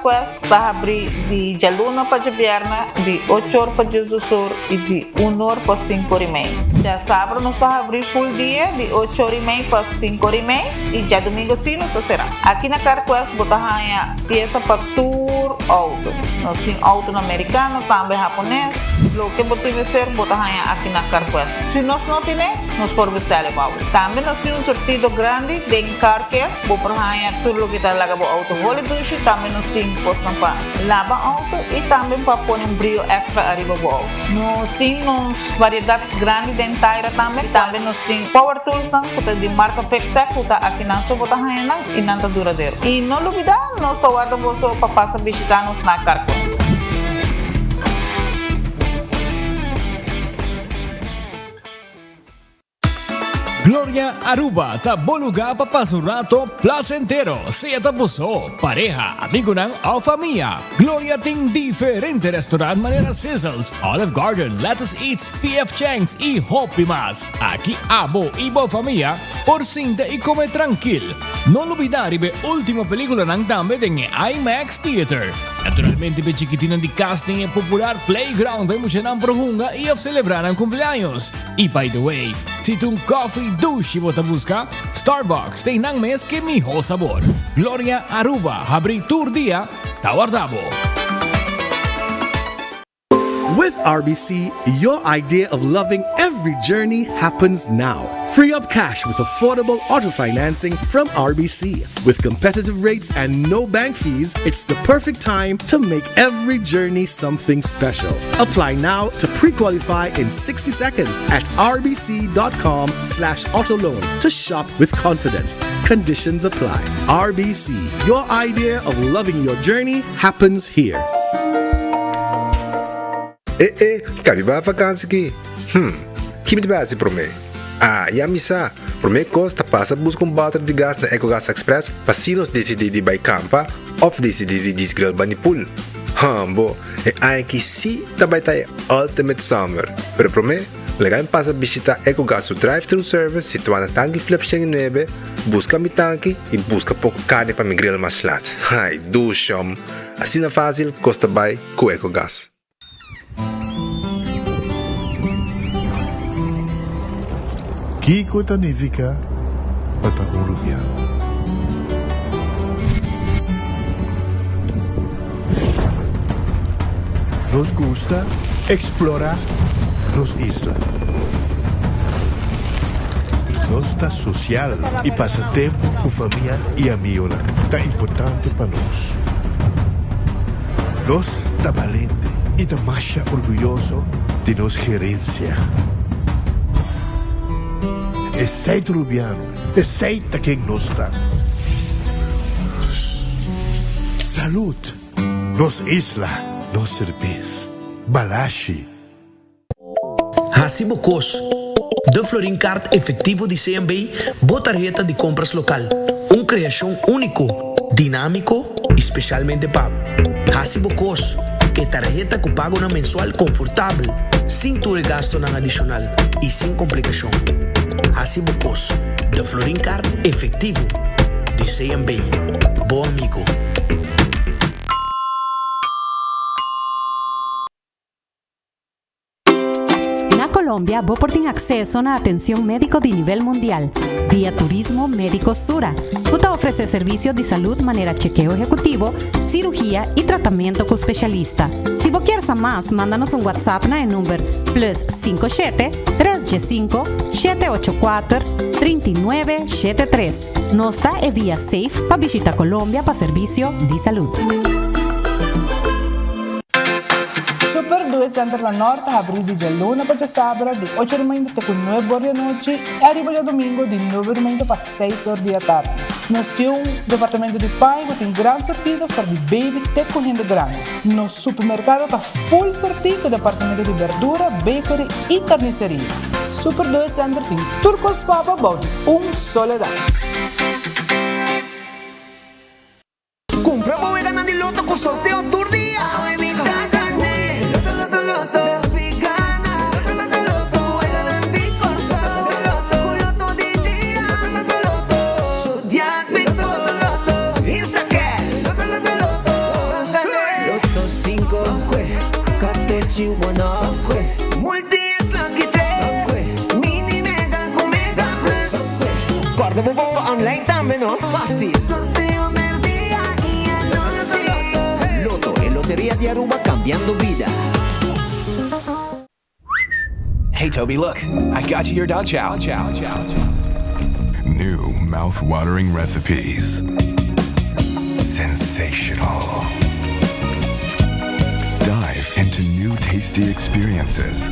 Carquest ta habri di djaluna pa djabièrnè di ocho or pa diesdos or i di un or pa sinku or i mei. Djasabra nos ta habri full dia di ocho or i mei pa sinku or i mei i djadumingu si nos ta será. Aki na Carquest bo ta haña piesa pa tur outo. Nos tin outonan merikano, tambe hapones. Loke bo tin mester bo ta haña aki na Carquest. Si nos no tine, nos por bestèl e pa bo. Tambe nos tin un sortido grandi den Car Care. Bo por haña tur loke ta laga bo outo holi dushi. Tambe nos tin kosnan pa laba outo i tambe pa pone un brio èkstra ariba bo outo. Nos tin nos variedat grandi den taira tambe. Tambe nos tin power toolsnan ku ta di marka Fixtech ku ta akinan so bo ta haña nan i nan ta duradero. I no lubidá nos ta warda boso pa pasa bishitá nos na Carquest. Gloria Aruba ta bo lugar pa pasa un rato placentero, sea ta bo so, pareha, amigonan of famia. Gloria tin diferente restaurant manera Sizzles, Olive Garden, Lettuce Eats, PF Chang's y hopi mas. Aki abo y bo famia por sinta y come trankil. No lubida riba e ultimo peliculanan tambe den e IMAX Theater. Naturalmente p'e chikitinnan di cas tin e popular playground pa e muchanan por hunga y of celebra nan cumpleaños. Y by the way, si ta un coffee dushi bo ta busca, Starbucks ta einan mes ke miho sabor. Gloria Aruba habri tur dia, ta warda bo. With RBC, your idea of loving every journey happens now. Free up cash with affordable auto financing from RBC. With competitive rates and no bank fees, it's the perfect time to make every journey something special. Apply now to pre-qualify in 60 seconds at rbc.com slash autoloan to shop with confidence. Conditions apply. RBC, your idea of loving your journey happens here. E e, ka mi bai vakansi ki? Hm, ki mi ta bai hasi promé? Ah, ya mi sa! Promé kos ta pasa buska un bòter di gas na Ecogas Express pa si nos disidí di bai kampa òf disidí di djis grill bani pool. Hòmbo, e aña aki sí ta bai ta e ultimate summer! Pero promé, laga mi pasa bishitá Ecogas su drive-thru service situá na Tanki Flip 109, buska mi tanki i buska poko karni pa mi grill mas lat. Ai, dushòm! Asina fásil kos ta bai ku Ecogas. Kiko ta nifiká pa ta un rubiano? Nos gusta eksplorá nos isla. Nos ta sosial i pasa tempu ku famia i amigonan ta importante pa nos. Nos ta balente i ta masha orguyoso di nos gerensia. Esei ta Rubiano, esei ta ken nos ta. Salud! Nos isla, nos serbes. Balashi. Hasi bo kos. De Florin Card Efectivo di CMB, bo tarheta di compras local. Un creacion unico, dinamico y specialmente pa bo. Hasi bo kos. E tarheta cu pagonan mensual confortabel, sin tur e gastonan adicional y sin complicacion. Hasi bo kos. De Florin Card Efectivo di CMB. Bo amigo. Na Colombia bo por tin acceso na atencion medico di nivel mundial via Turismo Medico Sura, cu ta ofrece servicio di salud manera chekeo ehecutivo, cirugia y tratamento cu specialista. Si bo kier sa mas, manda nos un WhatsApp na e number plus 57 315 784 3973. Nos ta e via safe pa bishita Colombia pa servicio di salud. Super Due Center na Nort ta habrí di djaluna pa djasabra di ocho di mainta te ku nuebe or di anochi i ariba djadumingu di nuebe di mainta pa seis or di atardi. Nos tin un departamento di paña ku tin gran sortido for di baby te ku hende grandi. Nos supermerkado ta full sortí ku departamento di berdura, bakery i karniseria. Super Due Center tin tur kos papa bou di un solo dak. Cumpra bo weganan di loto cu sorteo tur dia! Awe mi ta gane! Loto loto loto! Despi gana! Loto loto loto! Weganan di Corsou! Loto loto! Cu loto di dia! Loto loto loto! Zodiac Big Four! Loto loto! Instacash! Loto loto loto! Cambiando bida. Hey Toby, look, I got you your dog chow. Chow, chow, chow. New mouth-watering recipes. Sensational. Dive into new tasty experiences.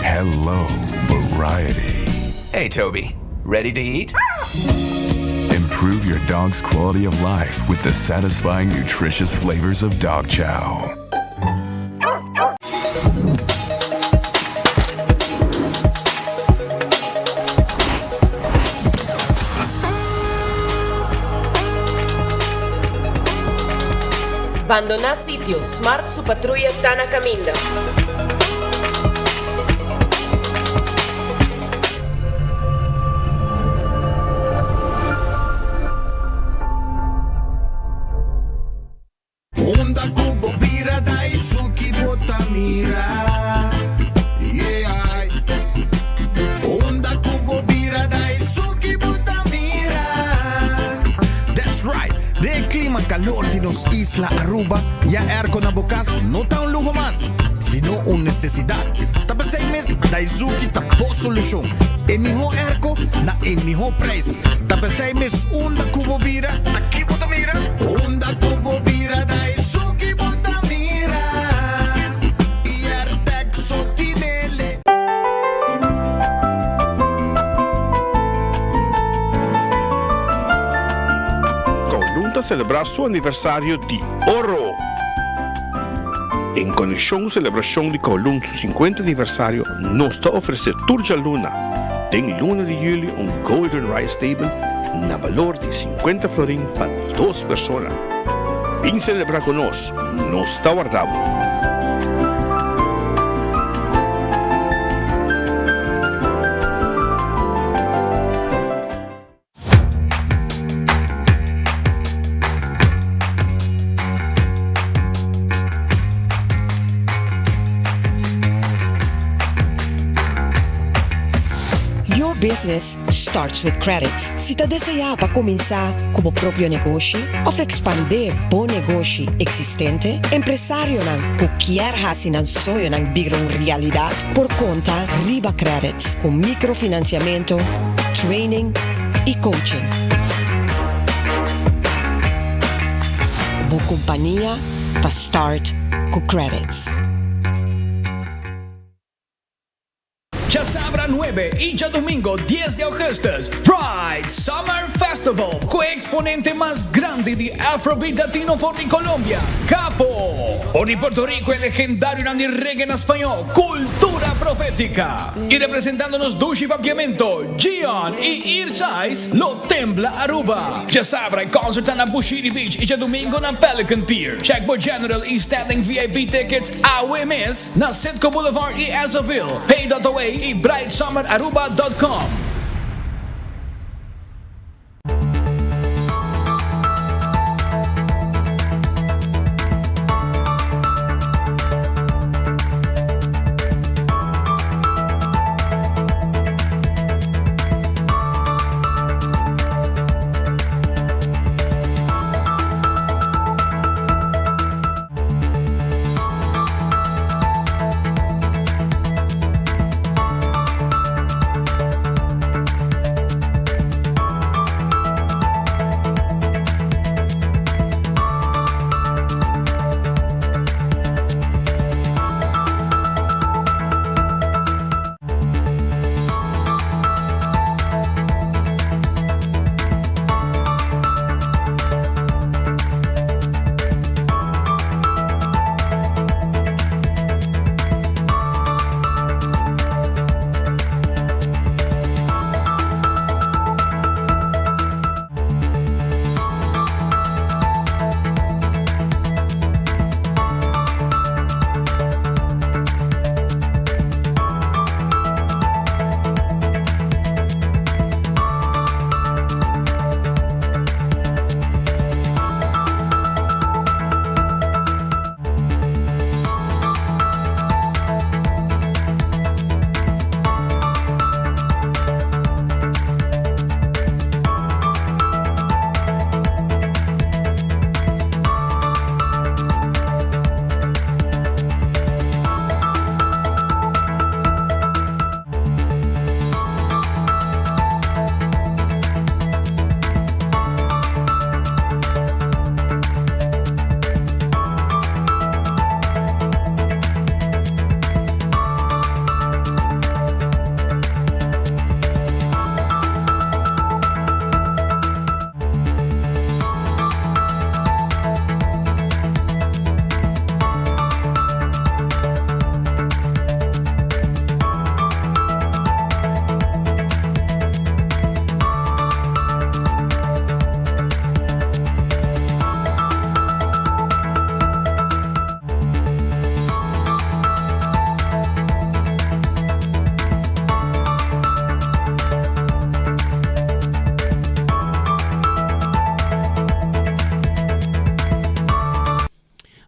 Hello, variety. Hey Toby, ready to eat? Improve your dog's quality of life with the satisfying, nutritious flavors of dog chow. Bandoná sitio, Smart su patruya ta na kaminda. Unda ku bo bira Daisuki bo ta mira Yeah Unda ku bo bira Daisuki bo ta mira That's right! Den e klima kalor di nos isla Aruba, ya airco na bo kas no ta un luho mas, sino un nesesidat. Ta p'esei mes Daizuki ta bo solushon. E mihó airco na e mihó prijs. Ta p'esei mes unda ku bo bira, ta ki bo ta mira? Unda ku bo bira Daisuki bo ta mira Airtec so tinele. Kowloon ta selebrá su aniversario di oro! En konekshon ku selebrashon di Kowloon su 50 aniversario, nos ta ofresé tur djaluna den luna di yüli un Golden Rice Table na balor di 50 florin pa dos persona. Bin selebrá ku nos, nos ta warda bo! Your business starts with credit. Si ta deseá pa kuminsá ku bo propio negoshi òf ekspandé bo negoshi eksistente, empresarionan ku kier hasi nan soñonan bira un realidat por konta riba Credit ku mikrofinansiamentu, training i coaching. Bo kompania ta start ku Credits. Djasabra nuebe i djadumingo dies di augustus, Pride Summer Festival ku e eksponente mas grandi di Afrobeat Latino for di Colombia, Capo. For di Puerto Rico e legendarionan di reggae na spañó, Cultura Profética. I representando nos dushi papiamento, Gion i Irchais lo tembla Aruba. Djasabra e concert ta na Bushiri Beach i djadumingo na Pelican Pier. Check bo general i standing VIP tickets awe mes. Na Citgo Boulevard y Esso-ville, pay.oa y brightsummeraruba.com.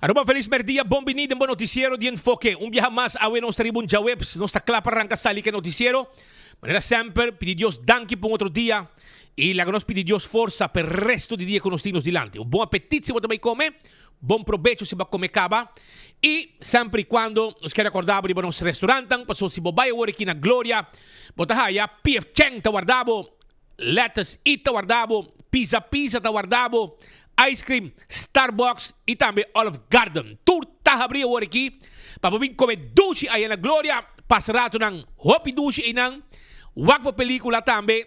Aruba felis merdia, bon bini den bo noticiero di Enfoke. Un biaha mas awe nos ta riba un djaweps, nos ta kla pa ranka sali ke noticiero. Manera semper, pidi Dios danki pa un otro dia y laga nos pidi Dios forsa pa e resto di dia ku nos tin nos dilanti. Un bon apetit si bo ta bai kome, bon probecho si bo a kome kaba y semper y cuando nos kere acorda bo riba nos restaurantan, paso si bo bai awor aki na Gloria bo ta haya PF Chang ta warda bo, Lettuce Eat ta warda bo, Pizza Pizza ta warda bo, Ice Cream, Starbucks y tambe Olive Garden. Tur ta habri awor aki pa bo bin come dushi aya na Gloria. Pasa ratonan hopi dushi eynan. Wak bo pelicula tambe.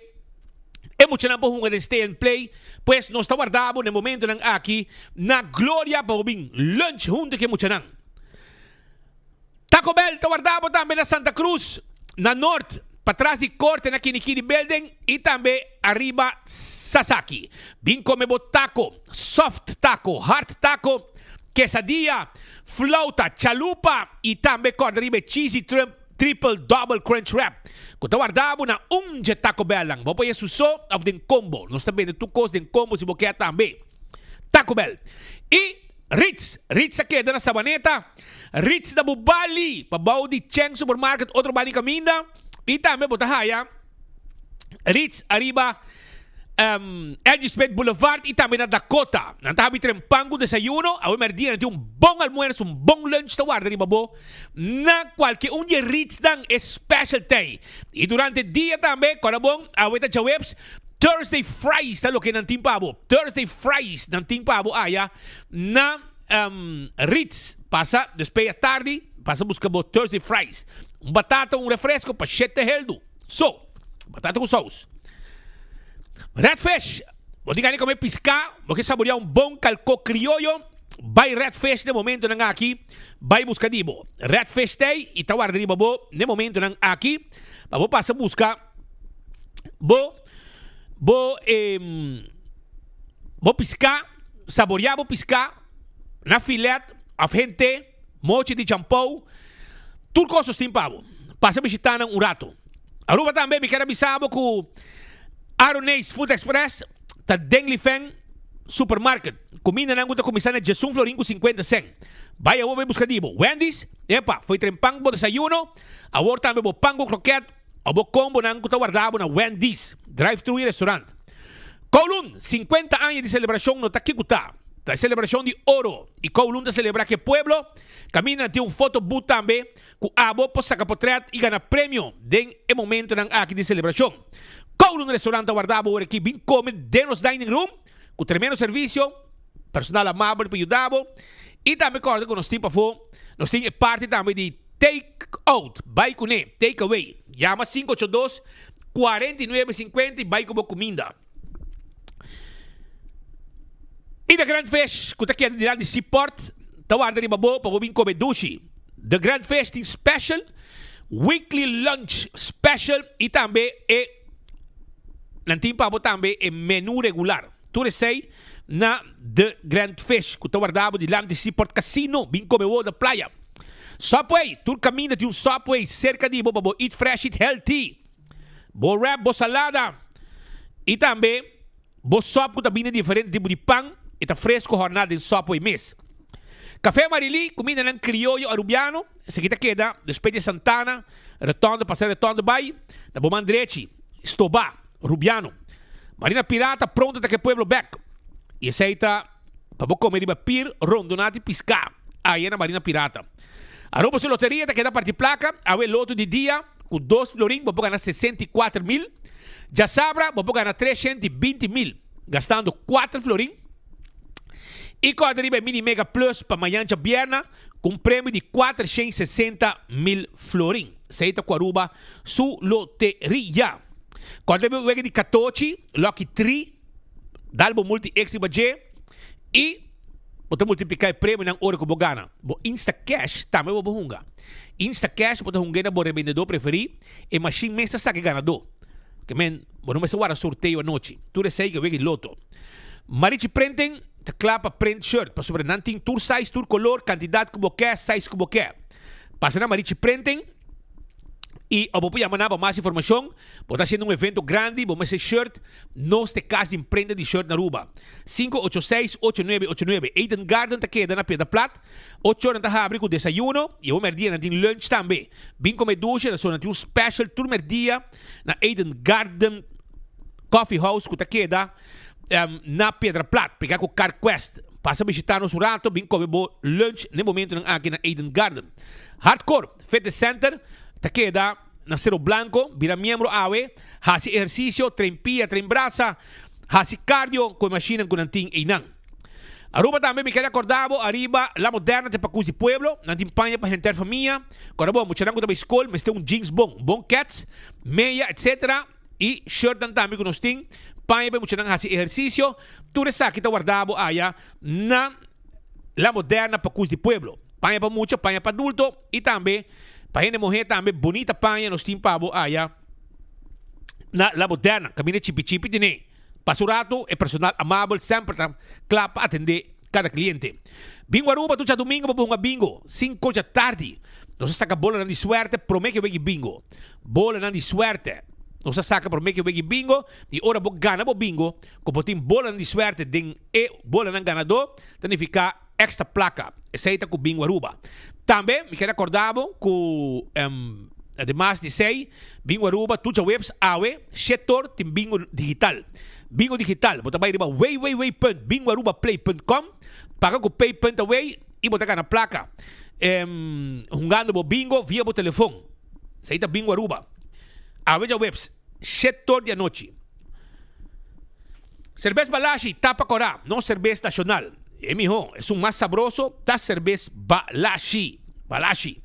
E muchanan por hunga den Stay and Play. Pues nos ta warda bo na e momentonan aki na Gloria pa bo bin lunch hunto cu e muchanan. Taco Bell ta warda bo tambe na Santa Cruz, na Noord, patras di Corte na Kinikini Building y tambe ariba Sasaki. Bin come bo taco, soft taco, hard taco, quesadilla, flauta, chalupa y tambe corda riba e cheesy triple double crunch wrap cu ta warda bo na un dje Taco Bellnan. Bo por haye su so of den combo. Nos ta bende tur cos den combo si bo kier tambe. Taco Bell y Ritz, Ritz a keda na Sabaneta, Ritz na Bubali, pa bou di Cheng Supermarket otro banda di kaminda, i tambe bo ta haya Ritz ariba um, L.G. Smith Boulevard i tambe na Dakota. Nan ta habi trempan ku desayuno, awe merdia nan tin un bon almuerso, un bon lunch ta warda riba bo na kualke un di e Ritznan e special tei. I durante dia tambe, kòrda bon, awe ta djaweps, Thursday fries ta loke nan tin pa bo. Thursday fries nan tin pa bo aya na um, Ritz. Pasa despues ya tardi, pasa busca bo Thursday fries. Un batata, un refresco pa shete heldu. So, batata cu saus. Red fish. Bo tin gana di come pisca, bo ke saborea un bon calco crioyo, bay Red Fish den momentonan aki, bay busca di bo. Red Fish t'ey y ta warda riba bo den momentonan aki pa bo pasa busca Bo bo bo piská, saboriá bo piská na filet òf hente, mochi di champou, tur kos nos tin pa bo. Pasa bishitá nan un rato. Aruba tambe mi kier a bisa bo ku Aroneis Food Express ta den Lifen Supermarket. Kumindanan ku ta kuminsá na djesun florin ku sinkuenta sèn. Bai awor bai buska di bo. Wendy's, epa, fo'i trempan bo desayuno, awor tambe bo pan ku kroket. O bo kombonan ku ta warda bo na Wendy's, drive-thru i restaurant. Kowloon, 50 aña di selebrashon no ta kiko ta. Ta e selebrashon di oro i Kowloon ta selebrá ku e pueblo. Kaminda tin un foto booth tambe ku abo por saka potrèt i gana premio den e momentonan aki di selebrashon. Kowloon Restaurant ta warda bo ora ki bin kome den nos dining room ku tremendo servisio, personal amabel pa yuda bo i tambe kòrda ku nos tin pafó nos tin e parti tambe di Take out, bai kuné, take away. Yama 582 49 50 i bai ku bo kuminda. I The Grand Fish ku ta keda dilanti di Seaport ta warda riba bo pa bo bin kome dushi. The Grand Fish tin special weekly lunch special i tambe e nan tin pa bo tambe e menu regular. Tur esei na The Grand Fish ku ta warda bo dilanti Seaport Casino. Bin kome wo na playa. Subway, tur kaminda tin un Subway serka di bo pa bo eat fresh, eat healthy. Bo wrap, bo salada i tambe bo sop ku ta bini diferente tipo di pan e ta fresco horná den Subway mes. Café Marilí, kumindanan krioyo arubiano, esaki ta keda despues di Santana, Rotonde, pasa Rotonde bai na bo man drechi, Stobá, Rubiano. Marina Pirata pronto ta ke pueblo bek i esei ta. Pa bo come riba pir rondoná di piská aya na Marina Pirata. Aruba su loteria ta keda parti plaka awe loto di dia ku dos florin bo por gana 64 mil. Djasabra bo por gana 320 mil gastando kuater florin. I kòrda riba e Mini Mega Plus pa mañan djabièrna ku un premio di 460 mil florin. Esei ta ku Aruba su loteria. Kòrda riba e wega di katochi, Lucky Tree. Dal bo multi extra riba dje y bo ta multiplica e premionan ora cu bo gana. Bo Instacash tambe bo por hunga. Instacash bo ta hunga na bo rebendedor preferi, e machine mes ta saca e ganador. Ke men, bo no mester warda sorteo anochi. Tur esey ke wega di loto. Marichi Printing ta kla pa print shirt pasobra nan tin tur size, tur color, cantidad cu bo ke, size cu bo ke. Pasa na Marichi Printing. Y bo por yama nan pa mas informacion. Bo ta haciendo un evento grandi, bo mester shirt, nos ta e cas di imprenta di shirt na Aruba. 586 8989. Eden Garden ta keda na Piedra Plat. Ocho ora nan ta habri cu desayuno y awor merdia nan tin lunch tambe. Bin come dushi, na so nan tin un special tur merdia na Eden Garden Coffee House cu ta keda na Piedra Plat, pega cu Carquest. Pasa bishita nos un rato, bin come bo lunch n'e momentonan aki na Eden Garden. Hardcore Fitness Center ta keda na Cerro Blanco, bira miembro awe, haci ehercicio, train pia, train brasa, haci cardio cu e machinan cu nan tin eynan. Aruba tambe mi kere acorda bo ariba La Moderna te Pacus di Pueblo, nan tin paña pa henter famia, corda bo muchanan cu ta bay scol mester un jeans bon, bon kets, meya etc. Y shirtnan tambe cu nos tin, paña pa e muchanan haci ehercicio, tur esaki ta warda bo aya na La Moderna Pacus di Pueblo. Paña pa mucha, paña pa adulto y tambe pa hende muher tambe bunita paña nos tin pa bo aya na La Moderna, caminda chipi chipi tene. Pasa un rato, e personal amabel semper ta kla pa atendé kada kliente. Bingo Aruba tur djadumingo pa bo hunga bingo, sinku dja tardi. Nos a saka bolanan di suerte promé ke wegi bingo. Bolanan di suerte nos a saka promé ke wegi bingo i ora bo gana bo bingo, ku bo tin bolanan di suerte den e bolanan ganadó, ta nifiká èkstra plaka. Esei ta ku Bingo Aruba. Tambe mi kere akorda bo ku ademas di esei, Bingo Aruba tur djaweps awe shetor tin bingo digital. Bingo digital, bo ta bai riba www.bingoarubaplay.com, paga ku pay punt away i bo ta gana plaka hungando bo bingo via bo telefon. Esei ta Bingo Aruba. Awe djaweps shetor di anochi. Serbes Balashi tapa kora, nos serbes nashonal. E miho, esun mas sabroso ta serbes Balashi. Balashi.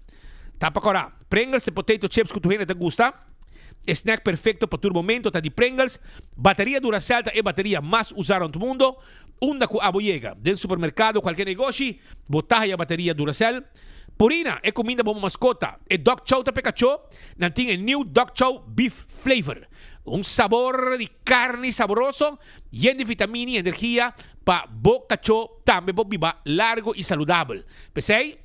Tapa kora. Pringles e potato chips ku tur hende ta gusta. E snack perfecto pa tur momento ta di Pringles. Bateria Duracell ta e bateria mas usa rond mundo. Unda ku abo yega, den supermerkado, kualke negoshi, bo ta haya bateria Duracell. Purina, e kuminda pa bo maskota. E dog chow ta p'e kachó. Nan tin e new dog chow beef flavor. Un sabor di karni saboroso, yen di vitamina i energia pa bo kachó tambe por biba largo i saludabel. P'esei,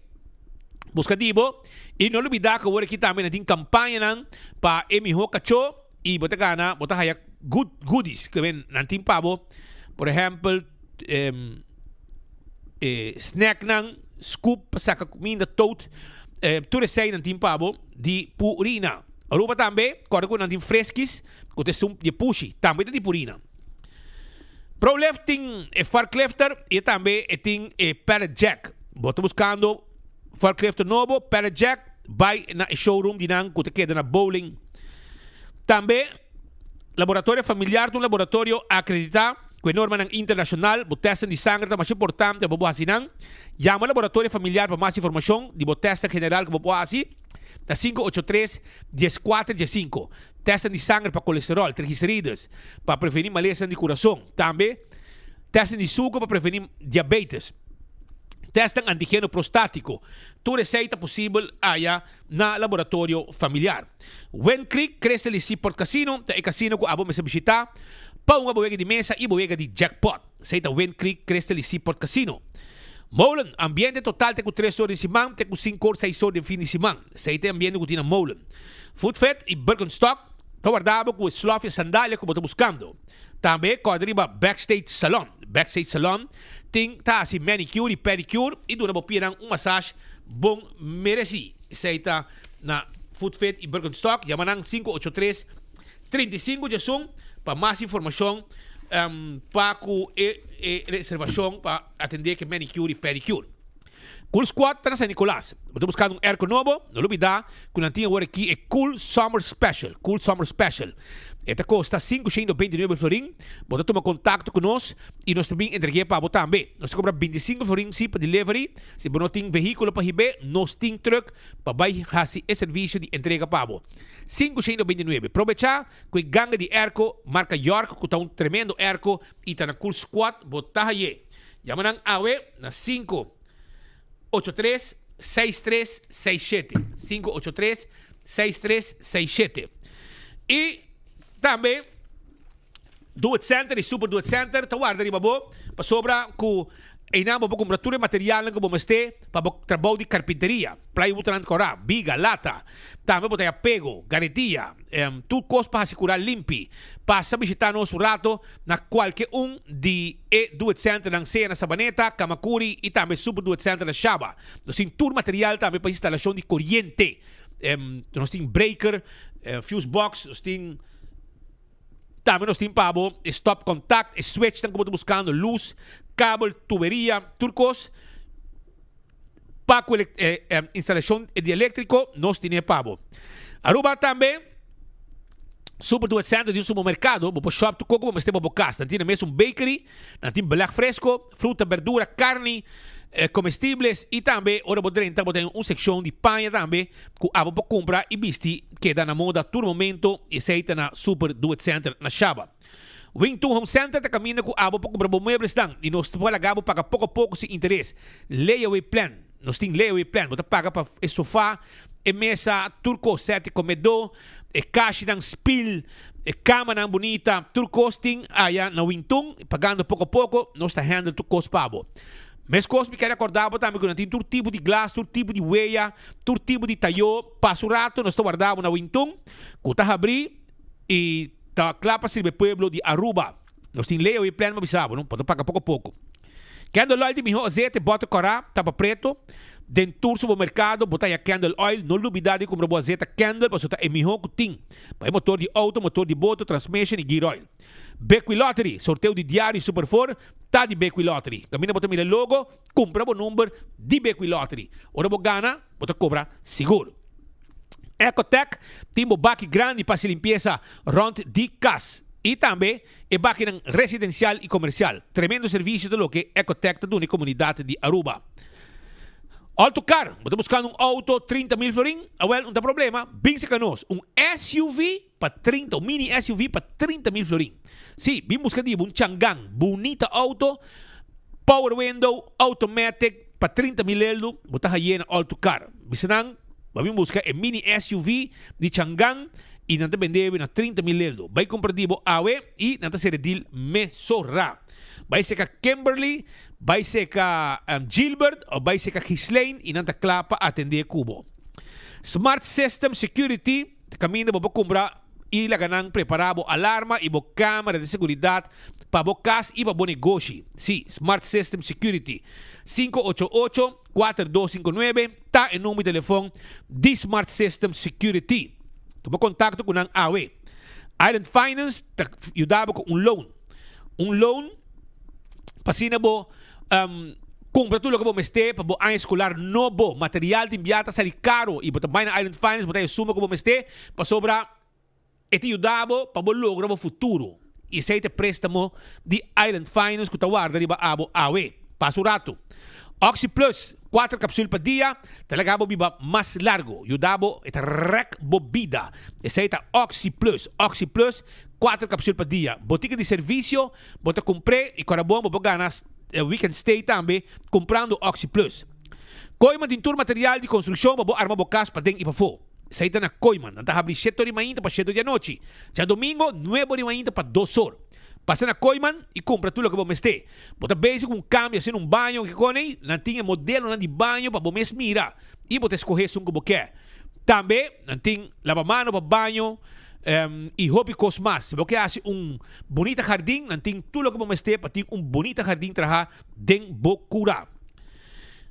buska di bo i no lubida ku awor aki tambe nan tin kampañanan pa e mihó kachó i bo ta gana, bo ta haya good goodies ku nan tin pa bo. Por ehèmpel, e snacknan, scoop pa saka kuminda, tote, tur esei nan tin pa bo di Purina. Aruba tambe, kòrda ku nan tin freskis ku ta esun di e pushi, tambe ta di Purina. Prolift tin e forklifter i tambe e tin e pallet jack. Bo ta buskando forklifter nobo, pallet jack, bai na e showroom di nan ku ta keda na Bowling. Tambe Laboratorio Familiar ta un laboratorio akreditá ku e normanan internashonal. Bo tèstnan di sanger ta masha importante pa bo hasi nan. Yama Laboratorio Familiar pa mas informashon di bo tèstnan general ku bo por hasi na 583 14 15. Tèstnan di sanger pa kolesteròl, triglicerides, pa prevení malesanan di kurason. Tambe tèstnan di suku pa prevení diabetes. Tèstnan antigeno prostátiko. Tur esei ta posibel aya na Laboratorio Familiar. Wind Creek Crystal y Seaport Casino ta e casino cu abo mester bishita pa hunga bo wega di mesa y bo wega di jackpot. Esey ta Wind Creek Crystal y Seaport Casino. Molen, ambiente total te cu tres or den siman te cu cinco or seis or den fin di siman. Esey ta e ambiente cu tin na Molen. Food Fit y Birkenstock ta warda bo cu e slof y e sandalia cu bo ta buscando. Tambe corda riba Backstage Salon. Backstage Salon tin ta haci manicure y pedicure y duna bo pianan un massage bon mereci. Esey ta na Food Fit y Birkenstock. Yama nan 583 35 diesun pa mas informacion pa cu e e reservacion pa atende cu manicure y pedicure. Cool Squad ta na San Nicolas. Bo ta buscando un airco nobo? No lubida cu nan tin awor aki e Cool Summer Special. Cool Summer Special. E ta costa 529 florin. Bo ta tuma contacto cu nos y nos ta bin entregu'e pa bo tambe. Nos ta cobra 25 florin si pa delivery. Si bo no tin vehiculo pa hib'e, nos tin truck pa bai haci e servicio di entrega pa bo. 529. Probecha cu e ganga di airco marca York cu ta un tremendo airco y ta na Cool Squad bo ta haye. Yama nan awe na 583 6367. 583 6367. Y tambe Do It Center y Super Do It Center ta warda riba bo pasobra cu. Einan bo por kumpra tur e materialnan ku bo mester pa bo trabou di karpinteria, plywoodnan kòrá, biga, lata. Tambe bo ta haya pego, garetia, tur kos pa hasi kurá limpi. Pasa bishitá nos un rato na kualke un di e Do It Centernan, sea na Sabaneta, Kamakuri i tambe Super Do It Center na Shaba. Nos tin tur material tambe pa instalashon di koriente. Nos tin breaker, fuse box, nos tin. Tambe nos tin pa bo e stop contact, e switchnan ku bo ta buskando, lus, kabel, tuberia, tur kos pa ku instalashon di elektriko nos tine pa bo. Aruba tambe Super Duet Center di un supermerkado, bo por shop tur kos ku bo mester pa bo kas. Nan tin e mes un bakery, nan tin beleg fresko, fruta, berdura, karni, comestibles y tambe ora bo drenta bo ta un seccion di paña tambe cu abo por cumpra y bisti keda na moda tur momento y esey ta na Super Do It Center na Shaba. Wing Tun Home Center ta caminda cu abo por cumpra bo mueblesnan y nos ta por laga bo paga poco a poco sin interes. Layaway plan, nos tin layaway plan, bo ta paga pa e sofa, e mesa, tur cos, set di comedor, e kashinan, spil, e kamanan bunita, tur kos tin aya na Wintun, pagando poko poko, nos ta handle tur kos pa bo. Meskos mi kere akorda bo tambe ku nan tin tur tipo di glas, tur tipo di weya, tur tipo di tayo, pasa un rato nos ta warda bo na Wintun, ku ta habri i ta kla pa sirbi e pueblo di Aruba. Nos tin ley awe plan pa bisa bo, no? Bo ta paga poko poko. Candle oil di miho azete, boter kòrá, tapa preto. Den tur supermerkado bo ta haña candle oil. No lubidá di kumpra bo azeta candle pasobra ta e miho ku tin pa e motor di outo, motor di boto, transmission i gear oil. Bequi Lottery, sorteo di diario i Super Four ta di Bequi Lottery. Kaminda bo ta mira e logo, kumpra bo number di Bequi Lottery. Ora bo gana, bo ta kobra sigur. Ecotec tin bo baki grandi pa hasi limpiesa rond di kas i tambe e bakinan residencial i comercial. Tremendo servicio ta loke Ecotec ta duna e comunidad di Aruba. Alto car, bo ta buscando un auto 30 mil florin? Awel, un ta problema, bin cerca nos. Un SUV pa 30, un mini SUV pa 30 mil florin. Si, bin busca di bo un Changan, bunita auto, power window, automatic, pa 30 mil eldo, bo ta haye na Alto Car. Bisa nan, bo a bin busca e mini SUV di Changan y nan ta bende na 30 mil eldo. Bay cumpra di bo awe y nan ta cera deal mesora. Bay seca Kimberly, bay seca Gilbert of bay seca Ghislaine y nan ta cla pa atende cu bo. Smart System Security ta caminda bo por cumpra y laga nan prepara bo alarma y bo camera di seguridad pa bo cas y pa bo negoshi. Sí, Smart System Security. 588 4259 ta e number di telefon di Smart System Security. Tuma contacto cu nan awe. Island Finance ta yuda bo cu un loan. Un loan pa asina bo cumpra tur loke bo mester pa bo aña escolar nobo. Material di biaha ta sali caro y bo ta bay na Island Finance bo ta e suma cu bo mester pasobra E ta yuda bo pa bo logra bo futuro. I esei ta e préstamo di Island Finance ku ta warda riba abo awe. Pasa un ratu. Oxi Plus, kuater kapsul pa dia, ta laga bo biba mas largu. Yuda bo, e ta rèk bo bida. Esei ta Oxi Plus. Oxi Plus, kuater kapsul pa dia. Botika di servisio, bo ta kumpr'é i kòrda bon bo por gana weekend stay tambe kumprando Oxi Plus. Kooiman tin tur material di konstrukshon pa bo arma bo kas paden i pafó. Esei ta na Kooiman. Nan ta habri shete or di mainta pa shete or di anochi. Djadomingo, nuebe or di mainta pa dos or. Pasa na Kooiman i kumpra tur loke bo mester. Bo ta bezig ku un kambio asina un baño ke kone, nan tin e modelonan di baño pa bo mes mira i bo ta eskohe esun ku bo ke. Tambe nan tin labamano pa baño i hopi kos mas. Si bo ke hasi un bunita hardin, nan tin tur loke bo mester pa tin un bunita hardin traha den bo kura.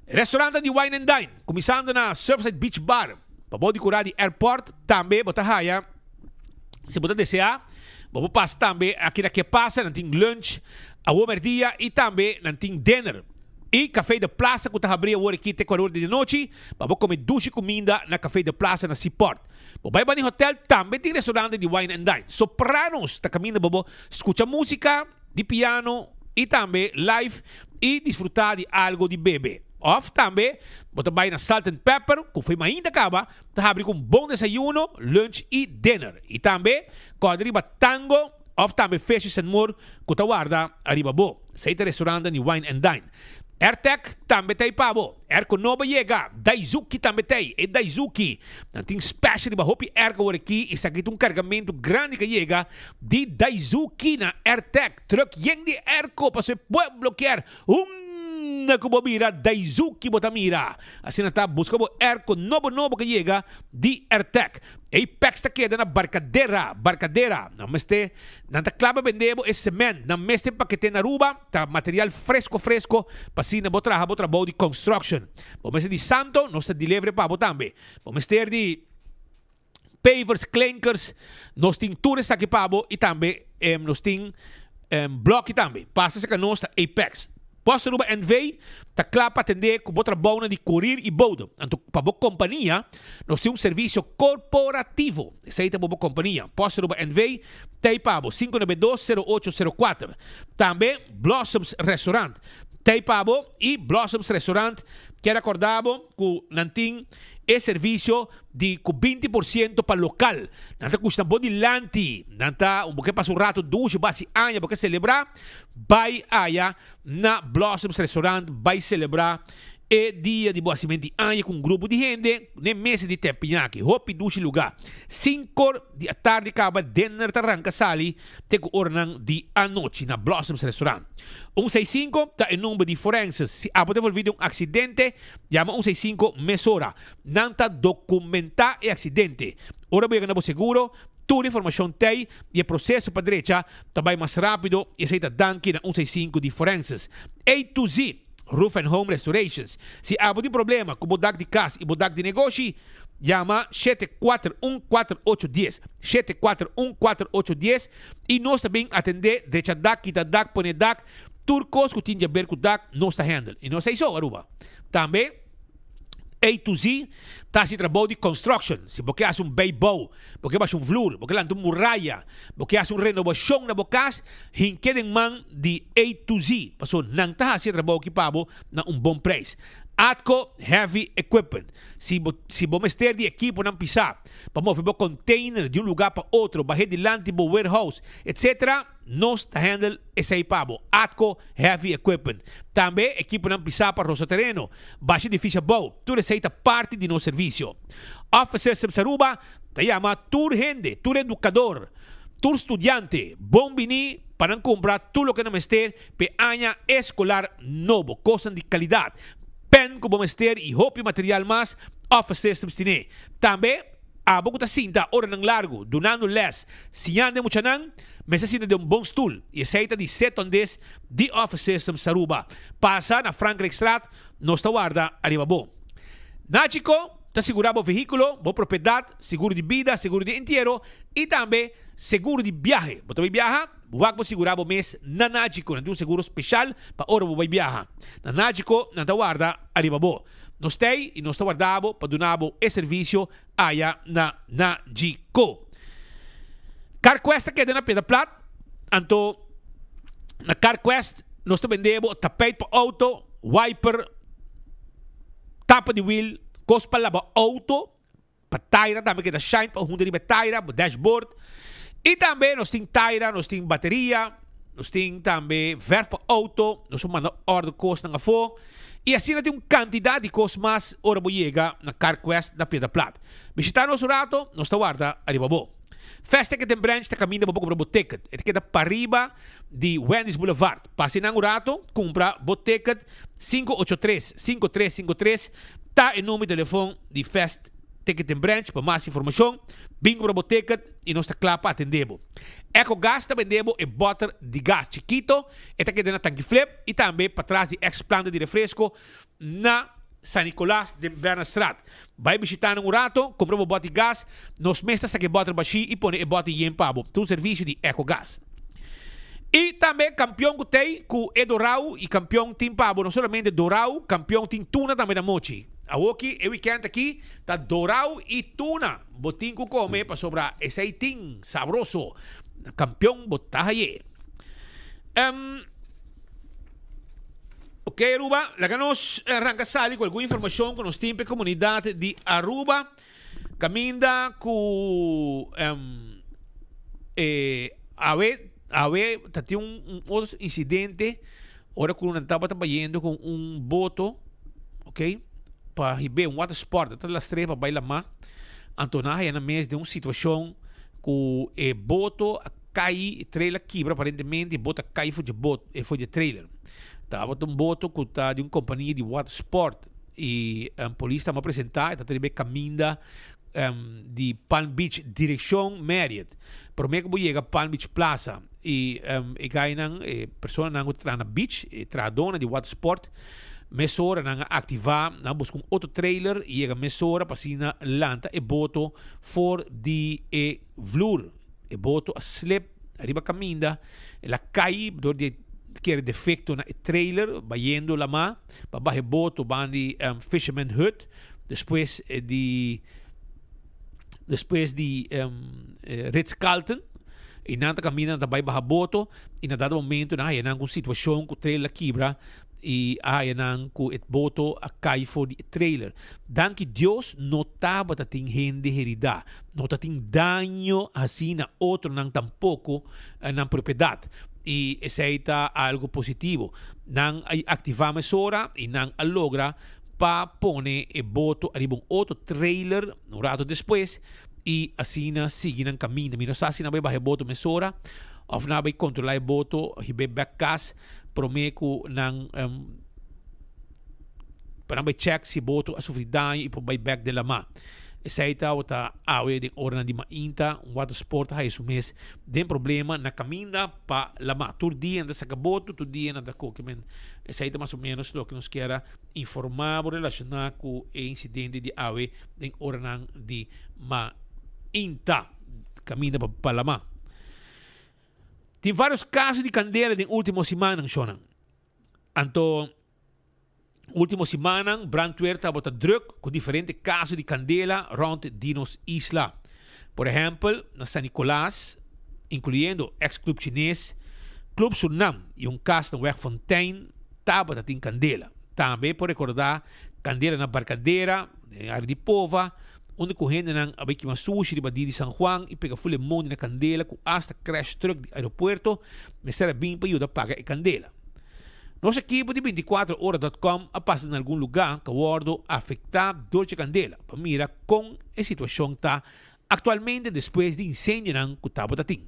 Restaurantnan di Wine and Dine, kuminsando na Surfside Beach Bar, pa bo di kura di airport, tambe bo ta haya, si bo ta deseá, bo por pasa tambe aki na Ke Pasa, nan tin lunch awor merdia i tambe nan tin dinner. I Café de Plaza ku ta habrí awor aki te kuater ora di anochi, pa bo kome dushi kuminda na Café de Plaza na Seaport. Bo bai Bani Hotel tambe tin restaurante di Wine and Dine. Sopranos ta kaminda pa bo skucha músika di piano i tambe live i disfrutá di algo di bebe. Òf tambe bo ta bai na Salt and Pepper ku fo'i mainta kaba ta habri ku un bon desayuno, lunch i dinner. I tambe kòrda riba Tango òf tambe Fishes and More ku ta warda ariba bo. Esei ta restaurantnan di Wine and Dine. Airtec tambe ta ei pa bo. Airco nobo yega. Daizuki tambe ta ei. E Daizuki. Nan tin special riba hopi airco awor aki. Esaki ta un cargamento grandi cu a yega di Daizuki na Airtec. Truck yen di airco pasobra e pueblo kier un. Kaminda ku bo bira Daizuki bo ta mira. Asina ta buska bo airco nobo nobo ku yega di Airtec. Apex ta keda na Barcadera, Barcadera. Nan mester, nan ta kla pa bende bo e cement. Nan mester pakete na Aruba, ta material fresco fresco pa asina bo traha bo trabou di construction. Bo mester di santo, nos ta deliver pa bo tambe. Bo mester di pavers, klinkers, nos tin tur esaki pa bo y tambe nos tin bloki tambe. Pasa cerca nos ta Apex. Post Aruba NV ta kla pa atende ku bo trabounan di korir i boudo. Anto pa bo kompania nos tin un servisio korporativo. Esei ta bo bo kompania. Post Aruba NV ta ei pa bo, 592 0804. Tambe Blossoms Restaurant ta ei pa bo i Blossoms Restaurant kier akorda bo ku nan tin e servisio di ku 20% pa lokal. Nan ta kushna bo dilanti. Nan ta un bo ke pasa un rato dushi, bo hasi aña, bo ke selebrá. Bai aya na Blossoms Restaurant bai selebrá e dia di bo hasimentu di aña ku un grupo di hende n'e mesa di teppanyaki. Hopi dushi lugá. Sinkor di atardi kaba dinner ta ranka sali te ku oranan di anochi na Blossoms Restaurant. Un seis sinku ta e number di forenses. Si abo ta envolví den un aksidente, yama un seis sinku mesora. Nan ta dokumentá e aksidente. Ora bo yega na bo seguro, Tur informashon t'ei i e proseso pa drecha ta bai mas rápido i esei ta danki na un seis sinku di Forenses. A to Z, Roof and Home Restorations. Si abo tin problema ku bo dak di kas i bo dak di negoshi, yama 7414810, 7414810, i nos ta bin atendé, drecha dak, kita dak, pone dak, tur kos ku tin di aber ku dak nos ta handle. I no esei so, Aruba. Tambe. A to Z ta hasi trabou di construction. Si bo ke hasi un bijbouw, bo ke basha un vloer, bo ke lanta un muraya, bo ke hasi un renobashon na bo kas, hinke den man di A to Z, pasobra nan ta hasi e trabou aki pa bo na un bon prijs. Atco Heavy Equipment, Si bo si bo mester di ekiponan pisá pa move bo container di un lugá pa otro, bah'é dilanti bo warehouse, etc. Nos ta handle esei pa bo. Atco Heavy Equipment. Tambe ekiponan pisá pa rosa tereno, basha edifisio abou, tur esei ta parti di nos servisio. Office Systems Aruba ta yama tur hende, tur edukador, tur studiante bon bini pa nan kumpra tur loke nan mester p'e aña eskolar nobo. Kosnan di kalidat, pen ku bo mester i hopi material mas Office Systems tine. Tambe. Abo ku ta sinta oranan largu dunando lès, siñando e muchanan, mester sinta den un bon stul, i esei ta di Setondes di Office Systems Aruba. Pasa na Frankrijkstraat, nos ta warda ariba bo. Nachico ta sigurá bo vehíkulo, bo propiedat, seguro di bida, seguro di entiero i tambe seguro di biahe. Bo ta bai biaha? Wak bo sigurá bo mes na Nachico. Nan tin un seguro speshal pa ora bo bai biaha. Na Nachico nan ta warda ariba bo. Nos t'ei i nos ta warda bo pa duna bo e servisio aya na Nagico. CarQuest ta keda na Piedra Plat, anto na CarQuest nos ta bende bo tapijt pa auto, wiper, tapa di wiel, kos pa laba auto. Pa taira tambe keda shine pa hunta riba e taira, bo dashboard. I tambe nos tin taira, nos tin bateria, nos tin tambe verf pa auto, nos por manda order kosnan afó. I asina tin un kantidat di kos mas ora bo yega na CarQuest na Piedra Plat. Bishita nos un rato, nos ta warda ariba bo. Fast Ticket and Branch ta kaminda bo por kumpra bo ticket. E ta keda pariba di Wendy's Boulevard. Pasa einan un rato, kumpra bo ticket 583 5353 ta e number di telefon di Fast Ticketing Branch pa mas informashon. Bin kumpra bo ticket i nos ta kla pa atendé bo. Ecogas ta bende bo e bòter di gas chikito, e ta keda na Tanki Flip i tambe patras di ex planta di refresco na San Nicolas den Bernardstraat. Bai bishita nan un rato, kumpra bo bòt di gas, nos mes ta saka e bòter bashí i pone e bòter yen pa bo. Ta un servisio di Ecogas. I tambe kampion ku tei ku e dorau i kampion tin pa bo no solamente dorau, kampion tin tuna tambe na mochi. Awoki e wikènt aki ta dorau i tuna bo tin ku kome pasobra esei tin sabroso. Na kampion bo ta haye. Um, ok Aruba, laga nos ranka sali ku algun informashon ku nos tin pa e komunidat di Aruba. Caminda cu e awe awe ta tin un un otro incidente ora cu nan tabata bayendo cu un boto ok pa hib'é un water sport ta lastr'é pa bay lama anto nan a haya nan mes den un situacion cu e boto a cay e trailer a kibra aparentemente e boto a cay for dje bot for dje trailer. Tabata un boto ku ta di un kompania di watersport i polis tamba presentá e ta riba e kaminda di Palm Beach direkshon Marriott. Promé ku bo yega Palm Beach Plaza i e gainan, e personanan ku ta traha na beach, e trahadónan di watersport, mesora nan a aktivá, nan a buska un otro trailer i yega mesora pa asina lanta e boto for di e vloer. E boto a slip riba kaminda, el a kai dor di e kere defekto na e trailer bayendo lamá pa baha e boto ban di Fisherman Hut, despues di despues di Ritz Carlton y nan ta camina nan ta bay baha boto y na dado momento nan haya nan cu un situacion cu trailer a kibra y a haya nan cu e boto a cay for di e trailer. Danki Dios no tabata tin hende herida, no ta tin daño haci na otronan tampoco nan propiedad y esey ta algo positivo. Nan a activa mesora y nan a logra pa pone e boto ariba un otro trailer un rato despues y asina sigui nan caminda. Mi no sa si nan bay baha e boto mesora of nan bay controla e boto hib'e bek cas prome cu nan pa nan bay check si e boto a sufri daño y por bay bek den lama. Esey tabata awe den oranan di mainta un watersport a haya su mes den problema na caminda pa lama. Tur dia nan ta saca boto, tur dia nan ta coge men. Esey ta mas o menos loke nos kier a informa bo relaciona cu e incidente di awe den oranan di mainta caminda pa lama. Tin varios caso di candela den ultimo simannan, shonnan. Anto. Ultimo simannan brandweer tabata druk ku diferente kaso di kandela rònt di nos isla. Por ehèmpel na San Nicolas, inkluyendo eks Club Chines, Club Surnam i un kas na Weg Fontein tabata tin kandela. Tambe por rekordá kandela na Barcadera, den área di Pova, unda ku hendenan a bai kima sushi riba dia di San Juan i pega ful e mondi na kandela ku asta crash truck di aeropuerto mester a bin pa yuda paga e kandela. Nos ekipo di 24 ora dot com a pasa den algun lugá ku a wòrdu afektá dor dje kandela pa mira kon e situashon ta aktualmente despues di insendionan ku tabata tin.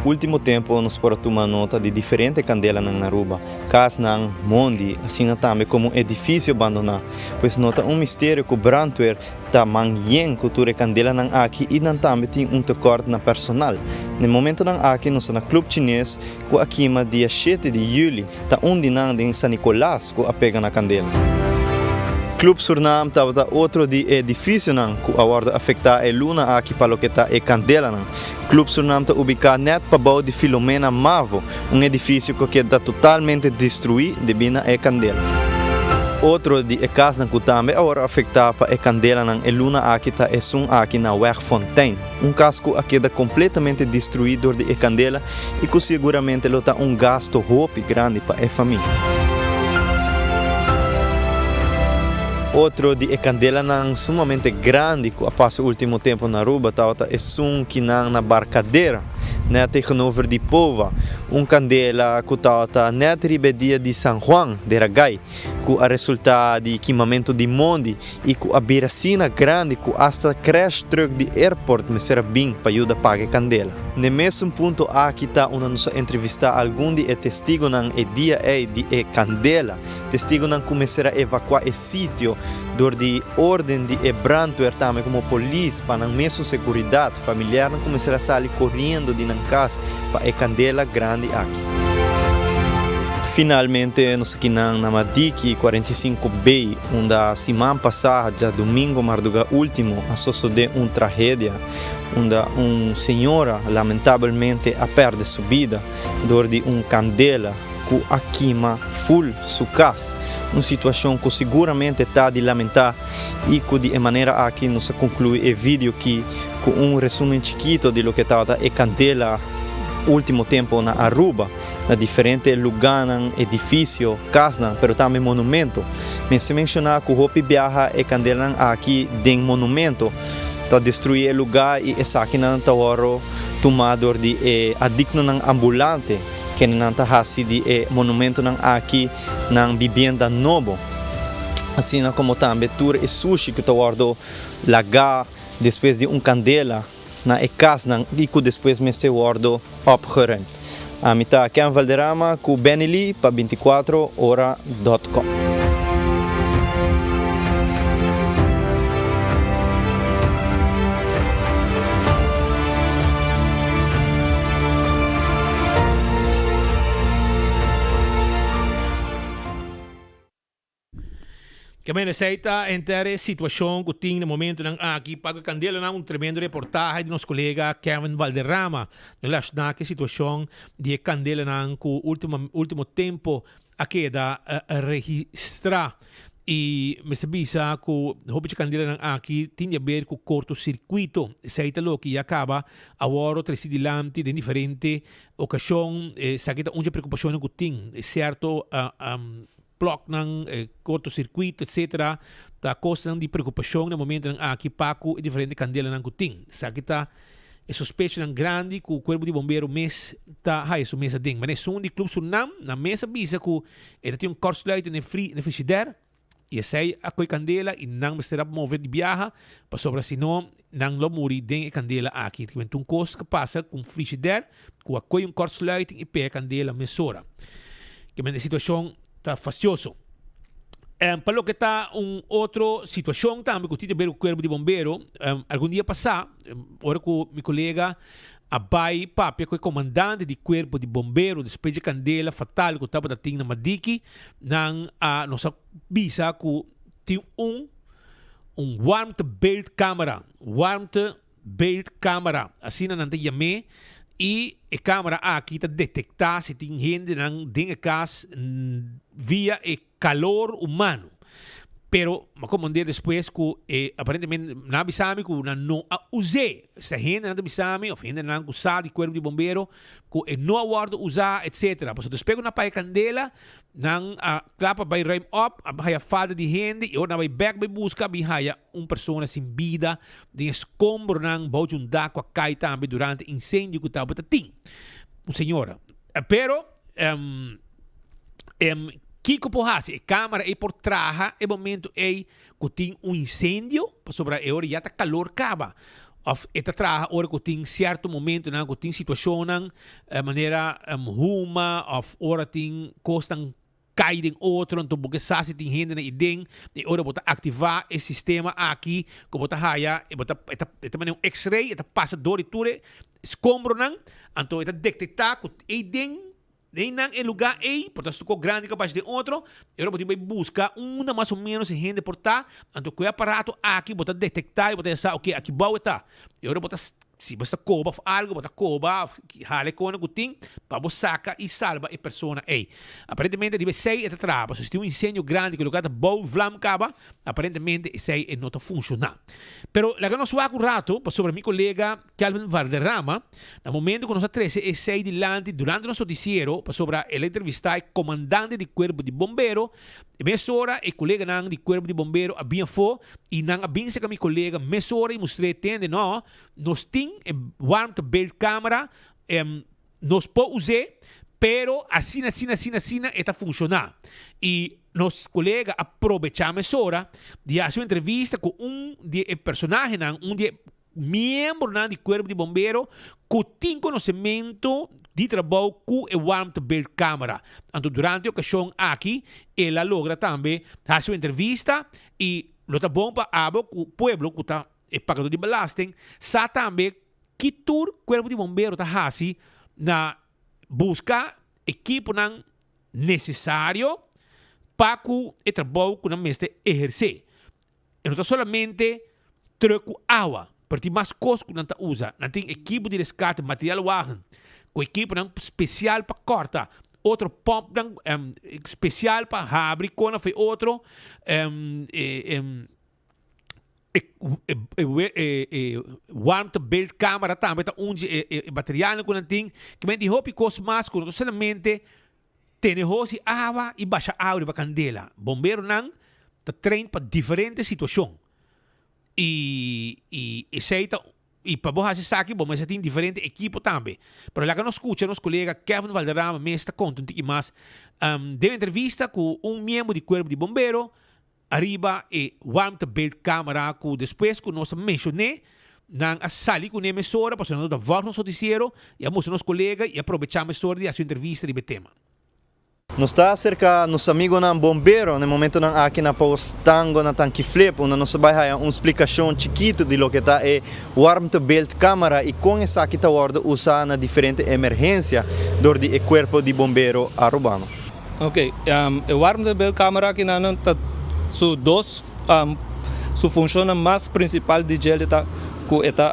Ultimo tempo nos por a tuma nota di diferente kandelanan na Aruba, kasnan, mondi, asina tambe komo edifisio bandoná. Pues no ta un misterio ku brandweer Ta man yen ku tur e kandelanan aki i nan tambe tin un tekort na personal. Na e momentonan aki nos ta na Club Chines ku a kima dia shete di yüli, ta un di nan den San Nicolas ku a pega na kandela. Club Surnam tabata otro di e edifisionan ku a wòrdu afektá e luna aki pa loke ta e kandelanan. Club Surnam ta ubiká nèt pabou di Filomena Mavo, un edifisio ku a keda totalmente destruí debí na e kandela. Otro di e kasnan ku tambe a wòrdu afektá pa e kandelanan e luna aki ta esun aki na Weg Fontein, un kas ku a keda kompletamente destruí dor di e kandela i ku seguramente lo ta un gasto hopi grandi pa e famia. Otro di e kandelanan sumamente grandi ku a pasa ultimo tempu na Aruba tabata esun kinan na Barcadera, net tegenover di Pova, un kandela ku tabata net riba e dia di San Juan de Ragay, ku a resulta di kimamentu di mondi i ku a bira asina grandi ku asta crash truck di airport mester a bin pa yuda paga e kandela. N'e mesun punto aki ta unda nos a entrevistá algun di e testigonan e dia ei di e kandela. Testigonan ku mester a evakuá e sitio dor di orden di e brandweer tambe komo polis pa nan mesun seguridat. Familiarnan ku mester a sali koriendo di nan kas pa e kandela grandi aki. Finalmente nos aki nan na Madiki 45 B unda siman pasá djadumingo mardugá último a sosodé un tragedia unda un señora lamentabelmente a pèrdè su bida dor di un kandela ku a kima ful su kas. Un situashon ku siguramente ta di lamentá i ku di e manera aki nos a konkluí e video ki ku un resumen chikito di loke tabata e kandela ultimo tempo na Aruba, na diferente lugánan, edifisio, kasnan, pero tambe monumento. Mester menshoná ku hopi biaha e kandelanan aki den monumento ta destruí e lugá i esakinan ta wòrdu tumá dor di e adiktonan ambulante. Kendenan ta hasi di e monumentonan aki nan bibienda nobo, asina komo tambe tur e sushi ku ta wòrdu lagá despues di un kandela. na e kasnan y cu despues mester wordo opgeruimd. Ami ta Ken Valderrama cu Benny Lee pa 24 ora dot com. Kemende esei ta henter e situacion cu tin na momentonan aki. Paco Candela na un tremendo reportahe di nos colega Kevin Valderrama relaciona cu e situacion di e candelanan cu ultimo ultimo tempo a keda registra. Y mester bisa cu hopi dje candelanan aki tin di haber cu cortocircuito. Esei ta loke ya caba awor treci dilanti den diferente ocasion. Esaki ta un dje preocupacionnan cu tin. E cierto plòknan, kortosirkuito etc. Ta kosnan di preokupashon na momentonan aki pa ku e diferente kandelanan ku tin. Esaki ta e sospechonan grandi ku kuerpo di bombero mes ta haya su mes aden. Manera esun di Club Surnam nan mes a bisa ku e ta tin un kortsluiting den e frishider i esei a koe kandela i nan mester a move di biaha pasobra si no nan lo muri den e kandela aki. Ta un kos ku pasa ku un frishider ku a koe un kortsluiting i pega kandela mesora. Kimente e situashon ta fastioso. Pa loke ta un otro situashon tambe ku tin te ber ku kuerpo di bombero, algun dia pasá, ora ku mi kolega a bai papia ku e komandante di kuerpo di bombero despues di e kandela fatal ku tabata tin na Madiki, nan a nos a bisa ku tin un un warmtebeeldkamera, warmte. Beeldkamera, asina nan ta yam'é, i e kamera aki ta detektá si tin hendenan den e kas via e kalor humano. Pero m'a komprendé despues ku e aparentemente nan a bisa mi ku nan no a us'é. Esta hendenan ta bisa mi òf hendenan ku sa di kuerpo di bombero ku e no a wòrdu usá etsetera. Pasobra despues ku nan a paga e kandela nan a kla pa bai ruim op, a haya falta di hende i ora nan a bai bèk bai buska a bin haya Un persona sin bida den escombronan bou di un dak cu a cay tambe durante incendio cu tabata tin. Un señora. Pero, kico por haci? E camera ey por traha e momento ey cu tin un incendio? Pasobra e ora ya ta calor caba. Of e ta traha ora cu tin cierto momentonan cu tin situacionnan manera huma of ora tin cosnan kai den otro, anto bo ke sa si tin hende na iden, i ora bo ta aktivá e sistema aki ku bo ta haya, e bo ta e ta e ta manera un x-ray, e ta pasa dor di tur e skombronan, anto e ta detektá ku eiden, einan e lugá ei, por ta stuko grandi ku a basha den otro, i ora bo tin bai buska unda mas o ménos e hende por ta, anto ku e aparato aki bo ta detektá i bo ta sa, oke, aki bou e ta, i ora bo ta Si bo sta koba of algo, bo ta koba of hala e kona ku tin pa bo saka i salba e persona ei. Aparentemente riba esei e ta traha, pasobra si tin un insendio grandi ku e lugar ta bou vlam kaba, aparentemente esei e no ta funshoná. Pero laga nos wak un rato pasobra mi kolega Kelvin Valderrama na momento ku nos a trese esei dilanti durante nos notisiero pasobra el a entrevistá e komandante di kuerpo di bombero, Mesora e koleganan di kuerpo di bombero a bin afó i nan a bin seka mi kolega mesora i mustr'é, Tende no, nos tin e warmtebeeldkamera, nos por us'é, pero asina, asina, asina, asina e ta funshoná. I nos kolega a probechá mesora di hasi un entrevista ku un di e personahenan, un di e Miembronan di Cuerpo di Bombero cu tin conocemento di trabou cu e warmtebeeldcamera. Anto durante e ocasion aki el a logra tambe haci un entrevista y lo ta bon pa abo cu pueblo cu ta e pagador di belasting sa tambe ki tur Cuerpo di Bombero ta haci na busca ekiponan necesario pa cu e trabou cu nan mester eherce. E no ta solamente truck ku awa, pero tin mas kos ku nan ta usa. Nan tin ekipo di reskate, materiaalwagen, ku ekiponan spesial pa kòrta, otro pòmpnan spesial pa habri kona for e otro, e warmtebeeldkamera tambe ta un di e materialnan ku nan tin. Kimente tin hopi kos mas ku no ta solamente Tene hosi awa i basha awa riba kandela. Bomberonan ta train pa diferente situashon. I i esei ta i pa bo hasi esaki bo mester tin diferente ekipo tambe. Pero laga nos skucha nos kolega Kevin Valderrama mes ta konta un tiki mas den entrevista ku un miembro di kuerpo di bombero ariba e warmtebeeldkamera ku despues ku nos a menshon'é. Nan a sali kuné mesora pasobra nan ta vòlg nos notisiero i a mustra nos kolega i a probechá mesora di hasi un entrevista riba e tema. Nos ta acerca nos amigonan bombero na e momentonan aki na Post Tango na Tanki Flip unda nos ta bay haya un splicacion chikito di loke ta e warmtebeeldcamera y con esaki ta wordo usa na diferente emergencia dor di e cuerpo di bombero Arubano. Ok, e warmtebeeldcamera aki nan ta su dos Su funshonnan mas prinsipal di djel ta ku e ta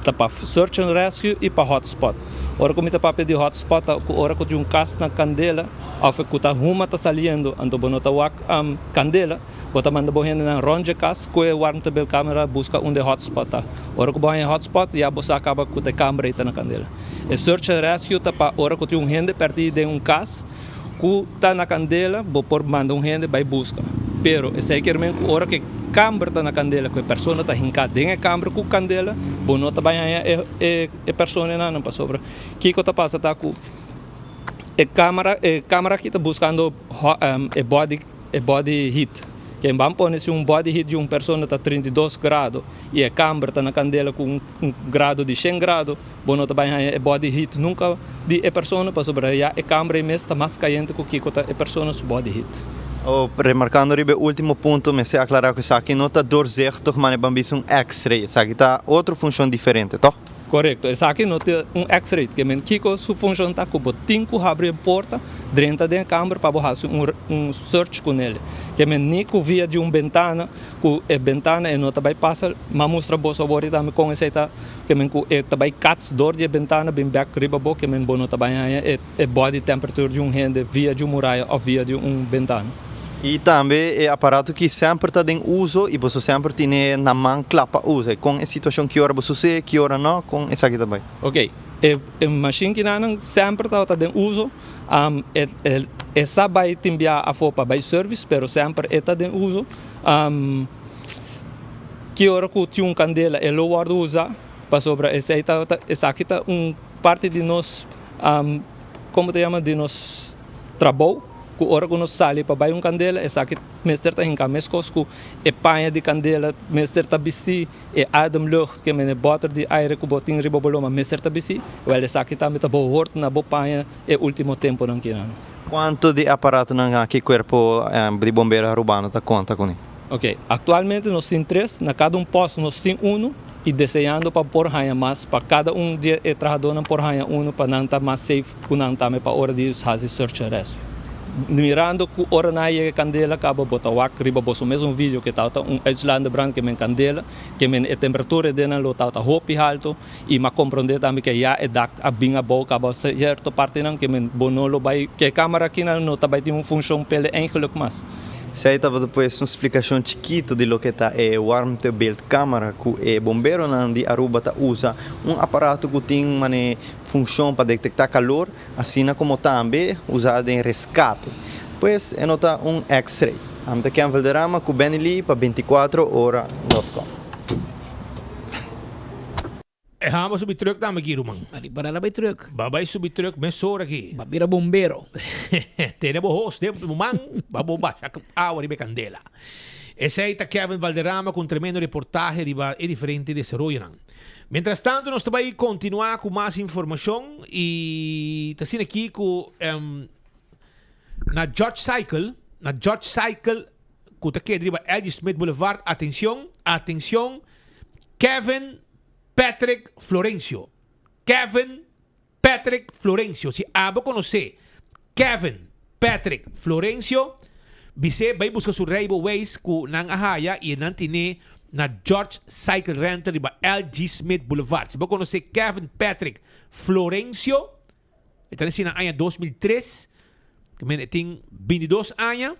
ta pa search and rescue i pa hotspot. Ora ku mi ta papia di hotspot ta ku ora ku tin un kas na kandela òf ku ta huma ta saliendo anto bo no ta wak kandela bo ta manda bo hendenan rònt dje kas ku e warmtebeeldkamera buska unda e hotspot ta. Ora ku bo haña e hotspot ya bo sa kaba ku ta e kamber ei ta na kandela. E search and rescue ta pa ora ku tin un hende pèrdí den un kas. Ku ta na kandela, bo por manda un hende bai buska. Pero esei kier men ku ora ku e kamber ta na kandela, ku e persona ta hinká den e kamber ku kandela, bo no ta bai haña e e personanan pasobra kiko ta pasa ta ku e kamera e kamera aki ta buskando e body e body heat. Ken ban pone si un body heat di un persona ta 32 grado y e kamber ta na kandela ku un grado di shen grado, bo no ta bai haña e body heat nunka di e persona pasobra ya e kamber ei mes ta mas kayente ku kiko ta e persona su body heat. Oh, remarkando riba e ultimo punto, mester aklará ku esaki no ta doorzichtig, ma e ban bisa un X-ray. Esaki ta otro funshon diferente, tòg? Korekto, esaki no ta un X-ray, ke men kiko su funshon ta ku bo tin ku habri e porta, drenta den e kamber pa bo hasi un un search ku nel. Ke men ni ku via di un bentana, ku e bentana e no ta bai pasa, m'a mustra boso awor tambe kon esei ta, ke men ku e ta bai kats dor di e bentana bin bek riba bo, ke men bo no ta bai haña e e body temperature di un hende via di un muraya òf via di un bentana. I tambe e aparato ki semper ta den uso i boso semper tine na man kla pa usa. I kon e situashon ki ora bo susé, ki ora no, kon esaki ta bai? Ok, e e mashin kinanan semper tabata den uso, e e e sa bai tin bia afó pa bai service pero semper e ta den uso. Ki ora ku tin un kandela e lo wòrdu usa pasobra esei tabata esaki ta un parti di nos komo ta yama di nos trabou. Ku ora ku nos sali pa bai un kandela, esaki mester ta hinká meskos ku e paña di kandela mester ta bistí, e ademlucht, ke mene bòter di aire ku bo tin riba bo loma mester ta bistí, wèl esaki tambe ta bohort na bo paña e último tempunan kinan. Kuantu di aparatonan aki Kuerpo di Bombero Arubano ta konta kuné? Oke, aktualmente nos tin tres, na kada un pòst nos tin unu i deseando pa por haña mas, pa kada un di e trahadónan por haña unu pa nan ta mas safe ku nan tambe pa ora di hasi search and rescue. Mirando ku ora nan a yega e kandela kaba bo ta wak riba boso mesun video ke tabata un uitslaande brand ke men kandela, ke men e temperatura den nan lo tabata hopi halto i m'a komprondé tambe ke ya e dak a bin abou kaba sierto partinan ke men bo no lo bai ke e kamera akinan no ta bai tin un funshon pele eigenlijk mas. Esei tabata pues un splikashon chikito di loke ta e warmtebeeldkamera ku e bomberonan di Aruba ta usa, un aparato ku tin mane Funshon pa detektá kalor, asina komo tambe usá den reskate. Pues e no ta un X-ray. Ami ta Ken Valderrama ku Benny Lee pa 24 ora dot com. E hamba subi truck tambe aki ruman. Ba ripará la bai truck. Ba bai subi truck mesora aki. Ba bira bombero. Tene bo hos den bo man pa bo basha awa riba e kandela. Esei ta Kevin Valderrama ku un tremendo reportahe riba e diferente desaroyonan. Mientras tanto nos ta bai continua cu mas informacion y ta asina aki cu na George Cycle, na George Cycle cu ta keda riba LG Smith Boulevard, atencion, atencion, Kevin Patrick Florencio, Kevin Patrick Florencio, si abo conoce Kevin Patrick Florencio, bis'é bay busca su rijbewijs cu nan a haya y nan tine na George Cycle Rental riba LG Smith Boulevard. Si bo conoce Kevin Patrick Florencio, e ta naci na aña 2003, ke men e tin 22 aña,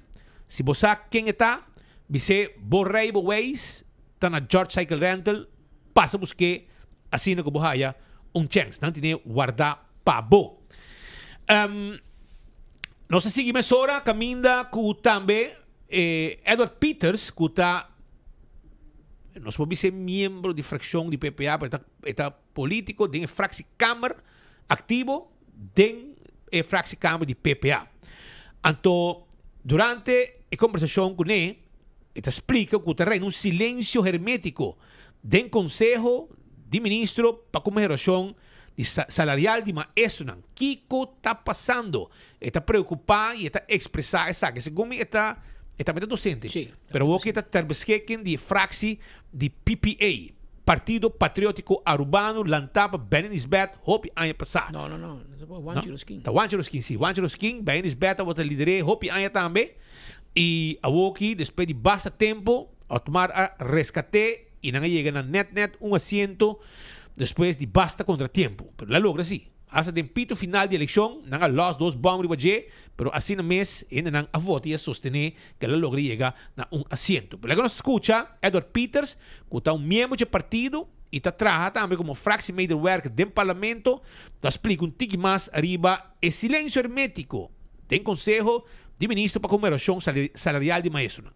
si bo sa ken e ta, bis'é bo rijbewijs ta na George Cycle Rental, Pasa busk'é asina ku bo haya un chèns. Nan tine wardá pa bo. Nos ta sigui mesora kaminda ku tambe Edward Pieters ku ta nos por bisa e miembro di frakshon di PPA pero e ta polítiko den e fraksiekamer aktivo den e fractiekamer di PPA. Anto durante e conversacion cu ne, e ta splica cu ta reina un silencio hermetico. den Konseho di Ministro pa ku mehorashon di salarial di maestronan. Kiko ta pasando? E ta preokupá i e ta ekspresá esaki. Segun mi e ta e tambe ta dosente. Pero awor ki e ta ter beschikking di e fraksie di PPA, Partido Patriótiko Arubano, lantá pa Benny Nisbet hopi aña pasá. No, no, no. Ta Juancho Rosquin. Ta Juancho Rosquin, si. Juancho Rosquin, Benny Nisbet tabata lider'é hopi aña tambe. I awor ki despues di basta tempo, Otmar a reskat'é i nan a yega na nèt nèt un asiento despues di basta kontratiempo. Pero el a logra si. Asta den pito final di elekshon, nan a lòs dos bòm riba dje, pero asina mes hendenan a vota i a sostené ku el a logra yega na un asiento. Pero laga nos skucha Edward Pieters, ku ta un miembro dje partido i ta traha tambe komo fractiemedewerker den parlamento, ta splika un tiki mas riba e silensio hermétiko den Konseho di Ministro pa Konmemorashon Salarial di Maestronan.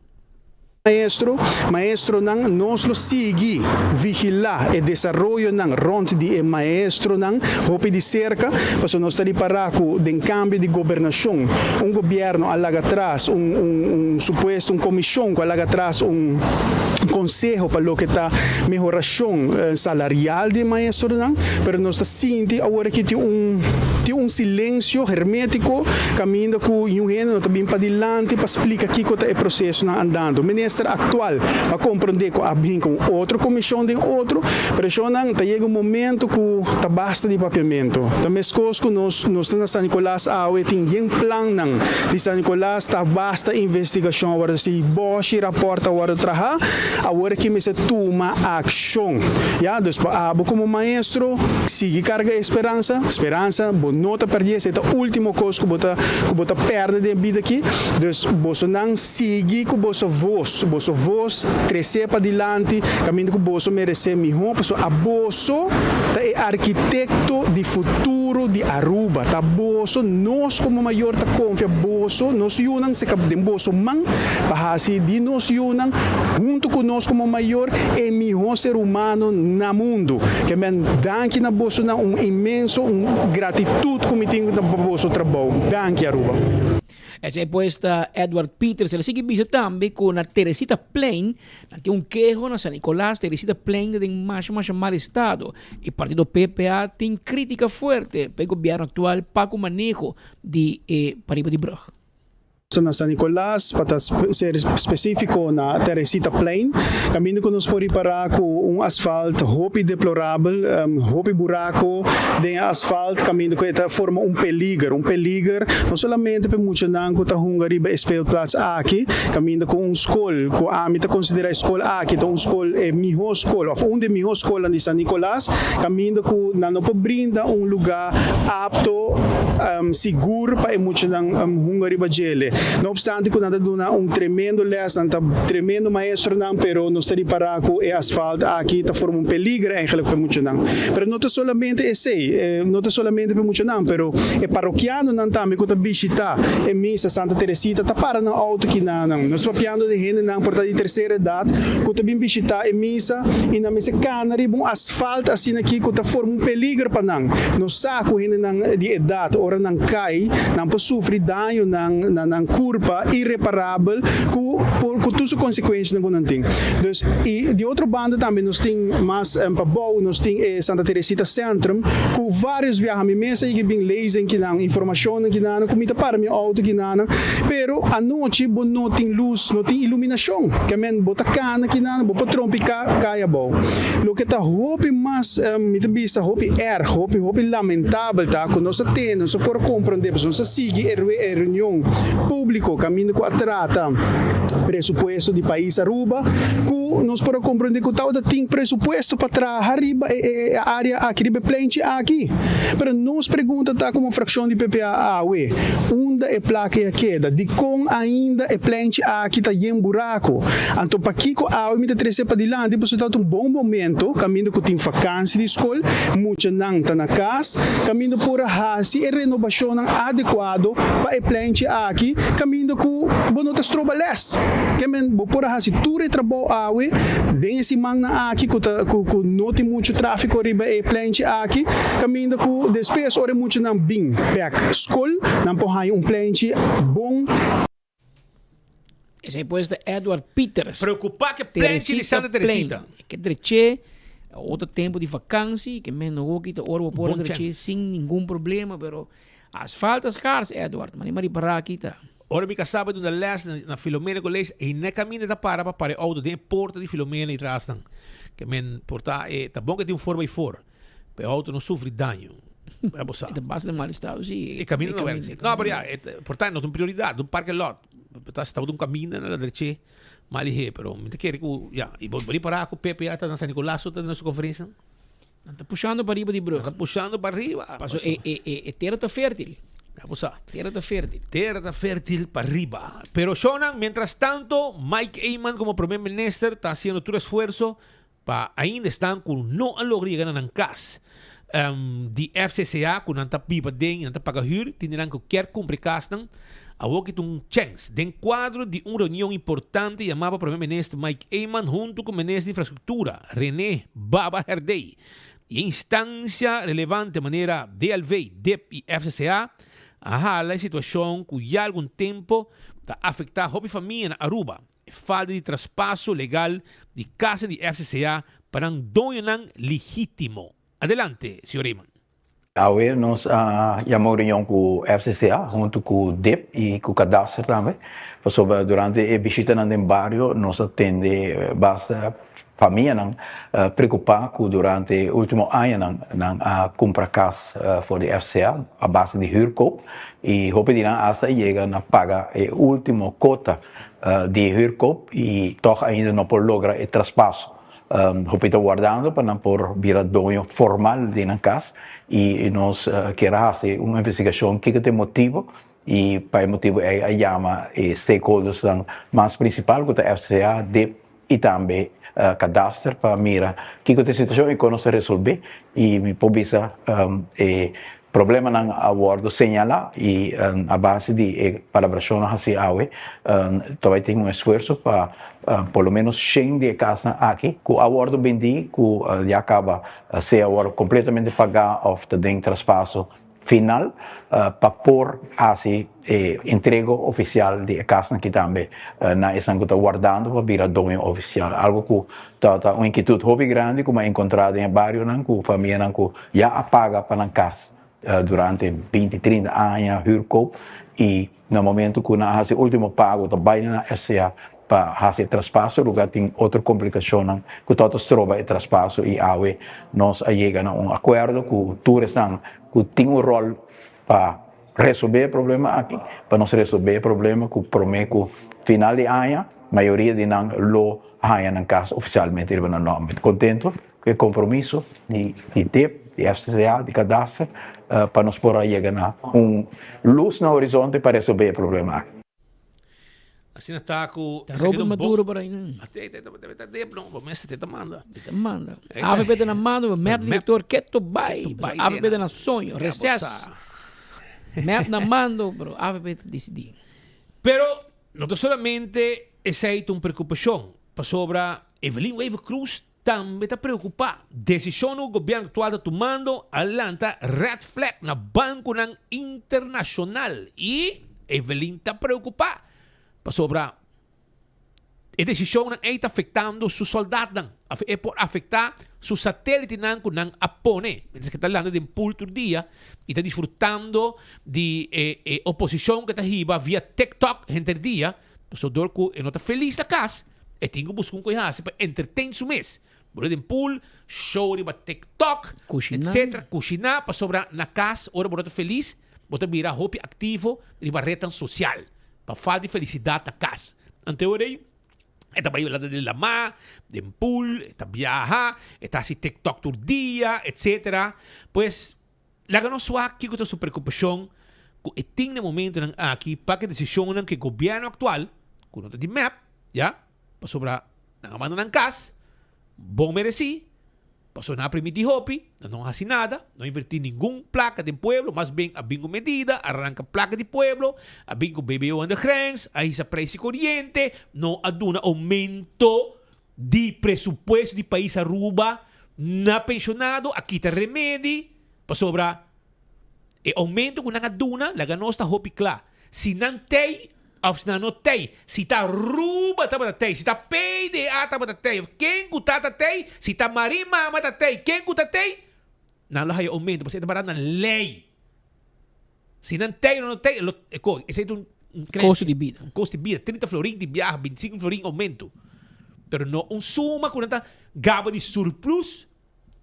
Maestro, maestronan, nos lo sigui vigilá e desaroyonan rònt di e maestronan hopi di serka, pasobra nos ta ripará ku den kambio di gobernashon un gobièrnu a laga atras un un un supuesto un komishon ku a laga atras un konseho pa loke ta mehorashon salarial di e maestronan, pero nos ta sinti awor aki tin un tin un silensio hermétiko kaminda ku niun hende no ta bin padilanti pa splika kiko ta e prosesonan andando. Minister aktual a komprondé ku a bin ku un otro komishon den otro, pero shonnan ta yega un momento ku ta basta di papiamentu. Ta meskos ku nos nos ta na San Nicolas awe tin yen plannan di San Nicolas ta basta investigashon a wòrdu hasi, bòshi rapòrt a wòrdu traha, awor aki mester tuma akshon. Ya, dus pa abo komo maestro sigui karga e speransa, speransa bo no ta pèrdí esei ta último kos ku bo ta ku bo ta pèrdè den e bida aki. Dus bosonan sigui ku boso vos, boso vos tresé padilanti kaminda ku boso meresé mihó, pasobra aboso ta e arkitekto di futuro di Aruba. Ta boso, nos komo mayor ta konfia boso, nos yunan se kaba den boso man pa hasi di nos yunan huntu ku nos komo mayor e mihó ser humano na mundu. Ke men danki na bosonan, un inmenso un gratitut ku mi tin pa boso trabou. Danki Aruba. Esei pues ta Edward Pieters. El a sigui bisa tambe ku na Teresita Plein nan tin un keho na San Nicolas. Teresita Plein ta den masha masha mal estado i partido PPA tin kritika fuerte pa e gobièrnu aktual pa ku maneho di e pariba di brug. Na San Nicolas, pa ta ser spesífiko na Teresita Plein, kaminda ku nos por ripará ku un asfalt hopi deplorabel, hopi buraco den e asfalt kaminda ku e ta forma un peliger, un peliger no solamente pa e muchanan ku ta hunga riba e speelplaats aki, kaminda ku un skol ku ami ta konsiderá e skol aki ta un skol e mihó skol òf un di e mihó skolnan di San Nicolas, kaminda ku nan no por brinda un lugá apto, sigur pa e muchanan hunga riba djele. No opstante ku nan ta duna un tremendo lès, nan ta tremendo maestronan, pero nos ta ripará ku e asfalt aki ta forma un peliger eigenlijk pa e muchanan. Pero no ta solamente esei, no ta solamente pa e muchanan, pero e parokianonan tambe ku ta bishitá e misa Santa Teresita ta para nan outo kinanan. Nos ta papiando di hendenan por ta di tersera edat ku ta bin bishitá e misa i nan mester kana riba un asfalt asina aki ku ta forma un peliger pa nan. Nos sa ku hendenan di edat ora nan kai nan por sufri dañonan na nan kurpa ireparabel ku por ku tur su konsekuensianan ku nan tin. Dus i di otro banda tambe nos tin mas pa bou nos tin e Santa Teresita Centrum ku varios biaha mi mes a yega bin lezen kinan, informashonnan kinan ku mi ta para mi outo kinan, pero anochi bo no tin lus, no tin iluminashon, ke men bo ta kana kinan bo por trompiká kai abou. Loke ta hopi mas mi ta bisa hopi erg, hopi hopi lamentabel ta ku nos a tende, nos a por komprondé pasobra nos a sigui e reunion públiko kaminda ku a trata presupuesto di pais Aruba ku nos por a komprondé ku tabata tin presupuesto pa traha riba e área aki, riba e plenchi aki. Pero nos pregunta ta komo frakshon di PPA awe, unda e plaka ya keda? Dikon ainda e plenchi aki ta yen buraku? Anto pakiko awe mi ta trese padilanti? Pasobra tabata un bon momento kaminda ku tin fakansi di skol, muchanan ta na kas, kaminda por a hasi e renobashonnan adekuado pa e plenchi aki, kaminda ku bo no ta stroba lès. Ke men bo por a hasi tur e trabou awe den e simannan aki ku ta ku ku no tin muchu tráfiko riba e plenchi aki, kaminda ku despues ora e muchanan bin bèk skol nan por haña un plenchi bon. Esei pues ta Edward Pieters. Preocupa ke plenchi di Santa Teresita. E ke dreché, otro tempo di vakansi, ke men no hoki ta ora bo por a dreché sin ningun problema, pero asfalt ta scars, Edward, mane mari para aki ta. Ora mi kasá bai duna les na Filomena College, ei na kaminda ta para pa para e auto den e porta di Filomena i trasnan. Ke men por ta e ta bon ke tin un four by four, pa e auto no sufri daño. Ya bo sa. E ta basta den mal estado, si. E kaminda no werk si. No, pero ya, e por ta no ta un prioridat, un parke lot. Ta tabata un kaminda na la dreche mal lihé, pero mi ta kere ku, ya, i bo ripará ku Pepe ya ta na San Nicolas ta duna su konferensia. Nan ta pushando pa riba di brug. Nan ta pushando pa riba. Paso e e e e tera ta fértil. Ya bo sa. Tera ta fértil. Tera ta fértil pa riba. Pero shownan, mientras tanto, Mike Eman como Primer Minister ta haciendo tur esfuerzo pa ainda esnan cu no a logra yega na nan cas di FCCA cu nan ta biba den y nan ta paga huur, tin di nan cu kier cumpra e casnan, awor ki ta un chens. Den cuadro di un reunion importante yama pa Primer Minister Mike Eman hunto cu Minister di Infrastructura Rene Baba Herdey y e instancia relevante manera DLV, dip y FCCA a hala e situacion cu ya algun tempo ta afecta hopi famia na Aruba. E falta di traspaso legal di casa di FCCA pa nan doñonan ligítimo. Adelante, señor Eman. Awe nos a yama un reunion ku FCCA huntu ku dip i ku Kadaster tambe, pasobra durante e bishitanan den bario nos a tende basta famianan preokupá ku durante e último añanan nan a kumpra kas for di FCCA a base di huurkoop i hopi di nan asta a yega na paga e último kota di huurkoop i tòg ainda no por logra e traspaso. Hopi ta wardando pa nan por bira doño formal di nan kas i nos kier a hasi un investigashon kiko ta e motibu i pa e motibu ei a yama e stakeholdersnan mas prinsipal ku ta FCA, dip i tambe Kadaster pa mira kiko ta e situashon i kon nos ta resolbe i mi por bisa e Problemanan a wordo señala y a base di e palabracionnan haci awe ta bay tin un esfuerzo pa por lo menos shen di e casnan aki cu a wordo bendi cu ya caba sea a wordo completamente paga of ta den traspaso final pa por haci e entrego oficial di e casnan aki tambe na esnan cu ta wardando pa bira doño oficial. Algo cu ta ta un inquietud hopi grandi cu mi a encontra den e barionan cu famianan cu ya a paga pa nan cas durante binti trinta aña huurkoop y na momento cu nan a haci ultimo pago ta bay na FCA pa haci e traspaso lugar tin otro complicacionnan cu ta ta stroba e traspaso y awe nos a yega na un acuerdo cu tur esnan cu tin un rol pa resolve e problema aki, pa nos resolve e problema cu prome cu final di aña mayoria di nan lo haña nan cas oficialmente riba nan nomber. Mi ta contento cu e compromiso di dip, di FCCA, di Kadaster pa nos por a yega na un luz na horizonte pa resolve e problema aki. Asina ta ku Ta Robert Maduro por ahí no. Ate te te te dep no, bo mester te ta manda. Te ta manda. AVP ta na mando, MEP director keto bai. AVP ta na soño, reces. MEP na mando, pero AVP ta decidi. Pero no ta solamente esei ta un preocupacion, pasobra Evelyn Wever Croes tambe ta preocupa. Decision cu gobierno actual ta tumando a lanta red flag na banconan internacional y Evelyn ta preocupa pasobra e decisionnan ey ta afectando su soldaatnan, e por afecta su satelitenan cu nan a pone mientras cu ta landa den pool tur dia y ta disfrutando di e e oposicion cu ta hiba via TikTok henter dia, pasobra dor cu e no ta feliz na cas. E tin ku buska un koe hasi pa entertain su mes. Bole den pool, show riba TikTok, etcetera. Kushiná, pasobra na kas ora bo no ta felis, bo ta bira hopi aktivo riba retnan sosial. Pa falta di felisidat na kas. Anto e ora ei, e ta bai landa den lamá, den pool, e ta biaha, e ta hasi TikTok tur dia, etcetera. Pues, Laga nos wak kiko ta su preokupashon ku e tin na momentonan aki pa ku e desishonnan ku e gobièrnu aktual, ku no ta di mep, ya, pasobra nan a manda nan kas, bon meresí, pasobra nan a primiti hopi, nan no a hasi nada, no a invertí ningun plaka den pueblo, mas bien a bin ku medida, a ranka plaka di pueblo, a bin ku BBO aan de grens, a hisa preis di koriente, no a duna oumento di presupuesto di pais Aruba na pensionado a kita remedi pasobra e aumento cu nan a duna laga nos ta hopi cla. Si nan tey Of si nan no tei, si ta Aruba tabata tei, si ta PDA tabata tei, of ken ku ta ta tei, si ta Marie Mama ta tei, ken ku ta tei, nan lo haya oumento pasobra e ta bara nan lei. Si nan tei o no tei, lo e ko, esei ta un un Kosto di bida. Un kosto di bida, 30 florin di biaha, 25 florin oumento. Pero no un suma ku nan ta gaba di surplus,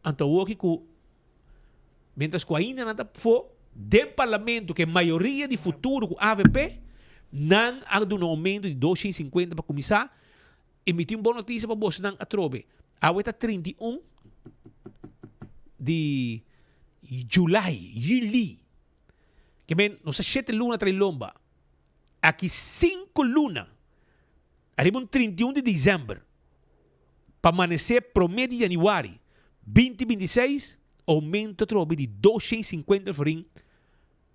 anto awoki ku Mientras cu ainda nan ta p'fo den parlamento cu e mayoria di futuro cu avp, nan a duna un aumento di 250 pa cuminsa y mi tin un bon noticia pa bosonan atrobe. Awe ta 31 di July, juli. Ke men nos ta shete luna tra'i lomba. Aki cinco luna, ariba un 31 di december, Pa manece prome di januari 2026, aumento atrobe di 250 florin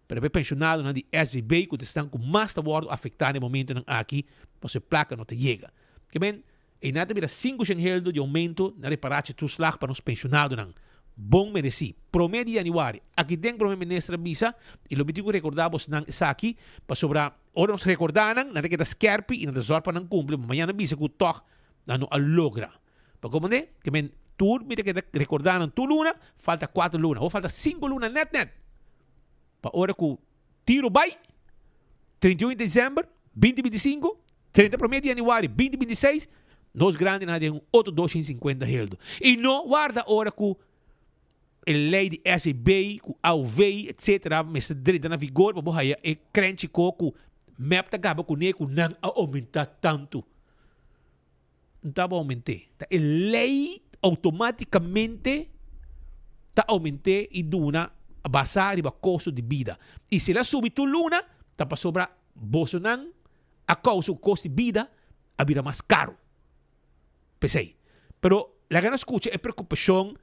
pa e pensionadonan di SVB cu ta esnan cu mas ta wordo afecta na e momentonan aki pasobra e placa no ta yega. Ke men, eynan ta bira 500 heldo di aumento na reparatie toeslag pa nos pensionadonan. Bon mereci. Prome di januari, aki den Prome Minister a bisa y lo mi tin cu recorda bosnan esaki pasobra ora nos recorda nan, nan ta keda skerpi y nan ta zorg pa nan cumpli, ma mañana bisa cu tog Nan no a logra. Pa komprendé? Ke men tur mi ta keda rekordá nan tur luna, falta kuater luna. Awor falta sinku luna nèt nèt. Pa ora ku tiro bai, 31 di desèmber, 2025, 30 promé di yanüari, 2026, nos grandinan a den un otro 250 heldu. I no warda ora ku e lei di SJB ku AOV etc. Mester drenta na vigor pa bo haya e krenchi ko ku mep ta gaba kuné ku nan a oumentá tantu. N ta bo oument'é. Ta e lei outomátikamente ta oument'é i duna basá riba kosto di bida. I si el a subi tur luna ta pasobra bosonan a kousa ku kosto di bida a bira mas karu. P'esei. Pero laga nos skucha e preokupashon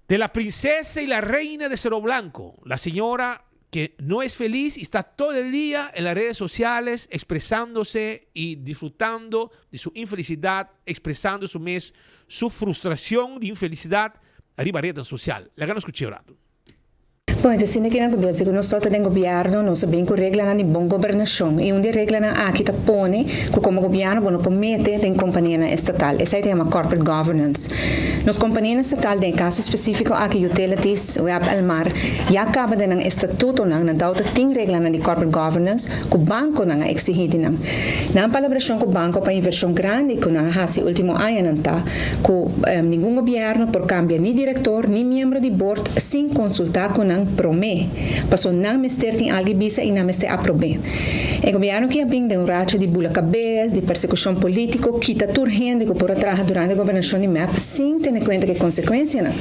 de la princesa y la reina de Cerro Blanco, la señora que no es feliz y está todo el día en las redes sociales expresándose y disfrutando de su infelicidad, expresando su mes su frustración de infelicidad ariba rednan social. Laga nos skuch'é un rato. Bon, e ta asina kinan ku desde ku nos tabata den gobièrnu nos a bin ku reglanan di bon gobernashon i un di e reglanan aki ta pone ku komo gobièrnu bo no por mete den kompanianan estatal. Esei ta yama corporate governance. Nos kompanianan estatal, den e kaso spesífiko aki Utilities, web, Elmar, ya kaba den nan estatutonan nan tabata tin reglanan di corporate governance ku bankonan a eksihí di nan. Nan palabrashon ku banko pa invershon grandi ku nan a hasi último añanan ta ku ningun gobièrnu por kambia ni direktor ni miembro di bord sin konsultá ku nan promé, paso nan mester tin algu bisa i nan mester aprob'é. E gobièrnu ki a bin den un racha di bula kabes, di persekushon polítiko, kita tur hende ku por a traha durante gobernashon di mep sin tene kuenta ku e konsekuensianan.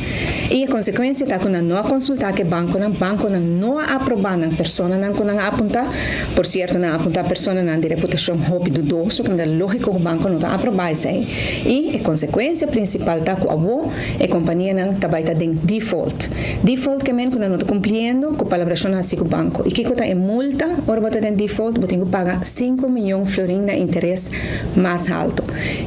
I e konsekuensia ta ku nan no a konsultá ku e bankonan, bankonan no a aprobá nan personanan ku nan a apuntá, por sierto nan a apuntá personanan di reputashon hopi dudoso, ku ta lógiko ku banko no ta aprobá esei. I e konsekuensia prinsipal ta ku awó e kompanianan ta bai ta den default. Default ke men ku nan no ta kumpliendo ku palabrashon hasi ku banko. I kiko ta e multa ora bo ta den default? Bo tin ku paga sinku miyon florin na interes mas haltu.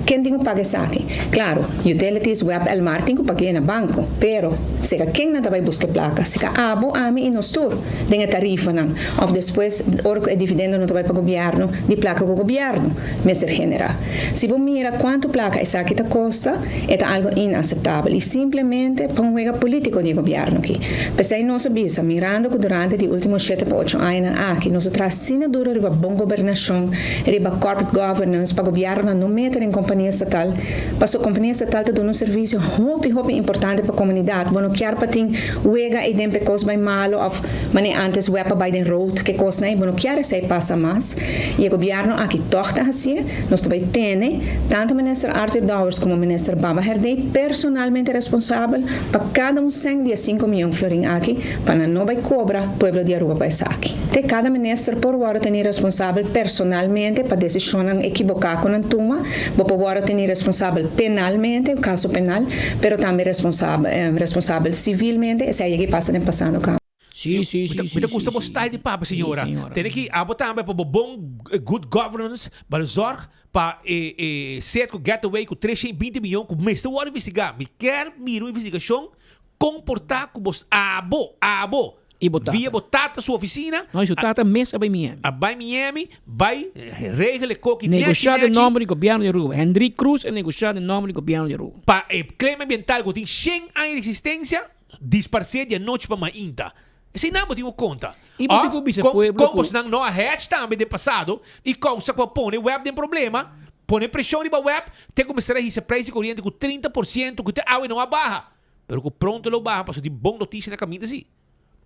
Ken tin ku paga esaki? Klaro, Utilities, web, Elmar tin ku pag'é na banko. Pero, seka ken nan ta bai buska e plaka? Seka abo, ami i nos tur den e tarifanan. Òf despues ora ku e dividendo no ta bai pa gobièrnu, di plaka ku gobièrnu mester generá. Si bo mira kuantu plaka esaki ta kosta, e ta algu inaseptabel i simplemente pa un wega polítiko di e gobièrnu aki. P'esei nos a bisa, mirando ku durante di último shete pa ocho añanan aki nos a traha asina duru riba bon gobernashon, riba corporate governance pa gobièrnunan no mete den kompania estatal, pasobra kompania estatal ta duna un servisio hopi hopi importante pa komunidat. Bo no kier pa tin wega ei den p'e kos bai malu òf manera ántes web a bai den rood ke kosnan ei, bo no kier esei pasa mas. I e gobièrnu aki tòg ta hasié. Nos ta bai tene tantu Minister Arthur Dowers komo Minister Baba Herdé personalmente responsabel pa kada un sèn di e sinku mion florin aki pa nan no bai kobra pueblo di Aruba pa esaki. Te kada minister por wòrdu teni responsabel personalmente pa desishonnan ekiboká ku nan tuma. Bo por wòrdu teni responsabel penalmente, un kaso penal, pero tambe responsabel sivilmente, esei a yega i pasa den pasado kaba. Sí, sí, sí, Mi ta gusta bo style di papia, señora. Tene ki abo tambe pa bo bon good governance, pa zorg pa e e set ku getaway ku 320 miyon ku mester wòrdu investigá. Mi kier mira un investigashon kon por ta ku bo abo, abo. I bo tata. Via bo tata su oficina. No, i su tata mes a bai Miami. A bai Miami, bai regel e koki nechi Negoshá den nechi. nòmber di gobièrnu di Aruba. Hendrik Croes a negoshá den nòmber di gobièrnu di Aruba. Pa e claim ambiental ku tin shen aña di existencia disparsé di anochi pa mainta. Eseinan bo tin ku konta. I bo tin ku bisa Òf pueblo kon ku. bosnan no a hedge tambe den pasado i kousa ku a pone web den problema, pone preshon riba web te ku mester a hisa prijs di koriente ku 30% ku te awe no a baha. Pero ku pronto lo baha pasobra tin bon notisia na kaminda si.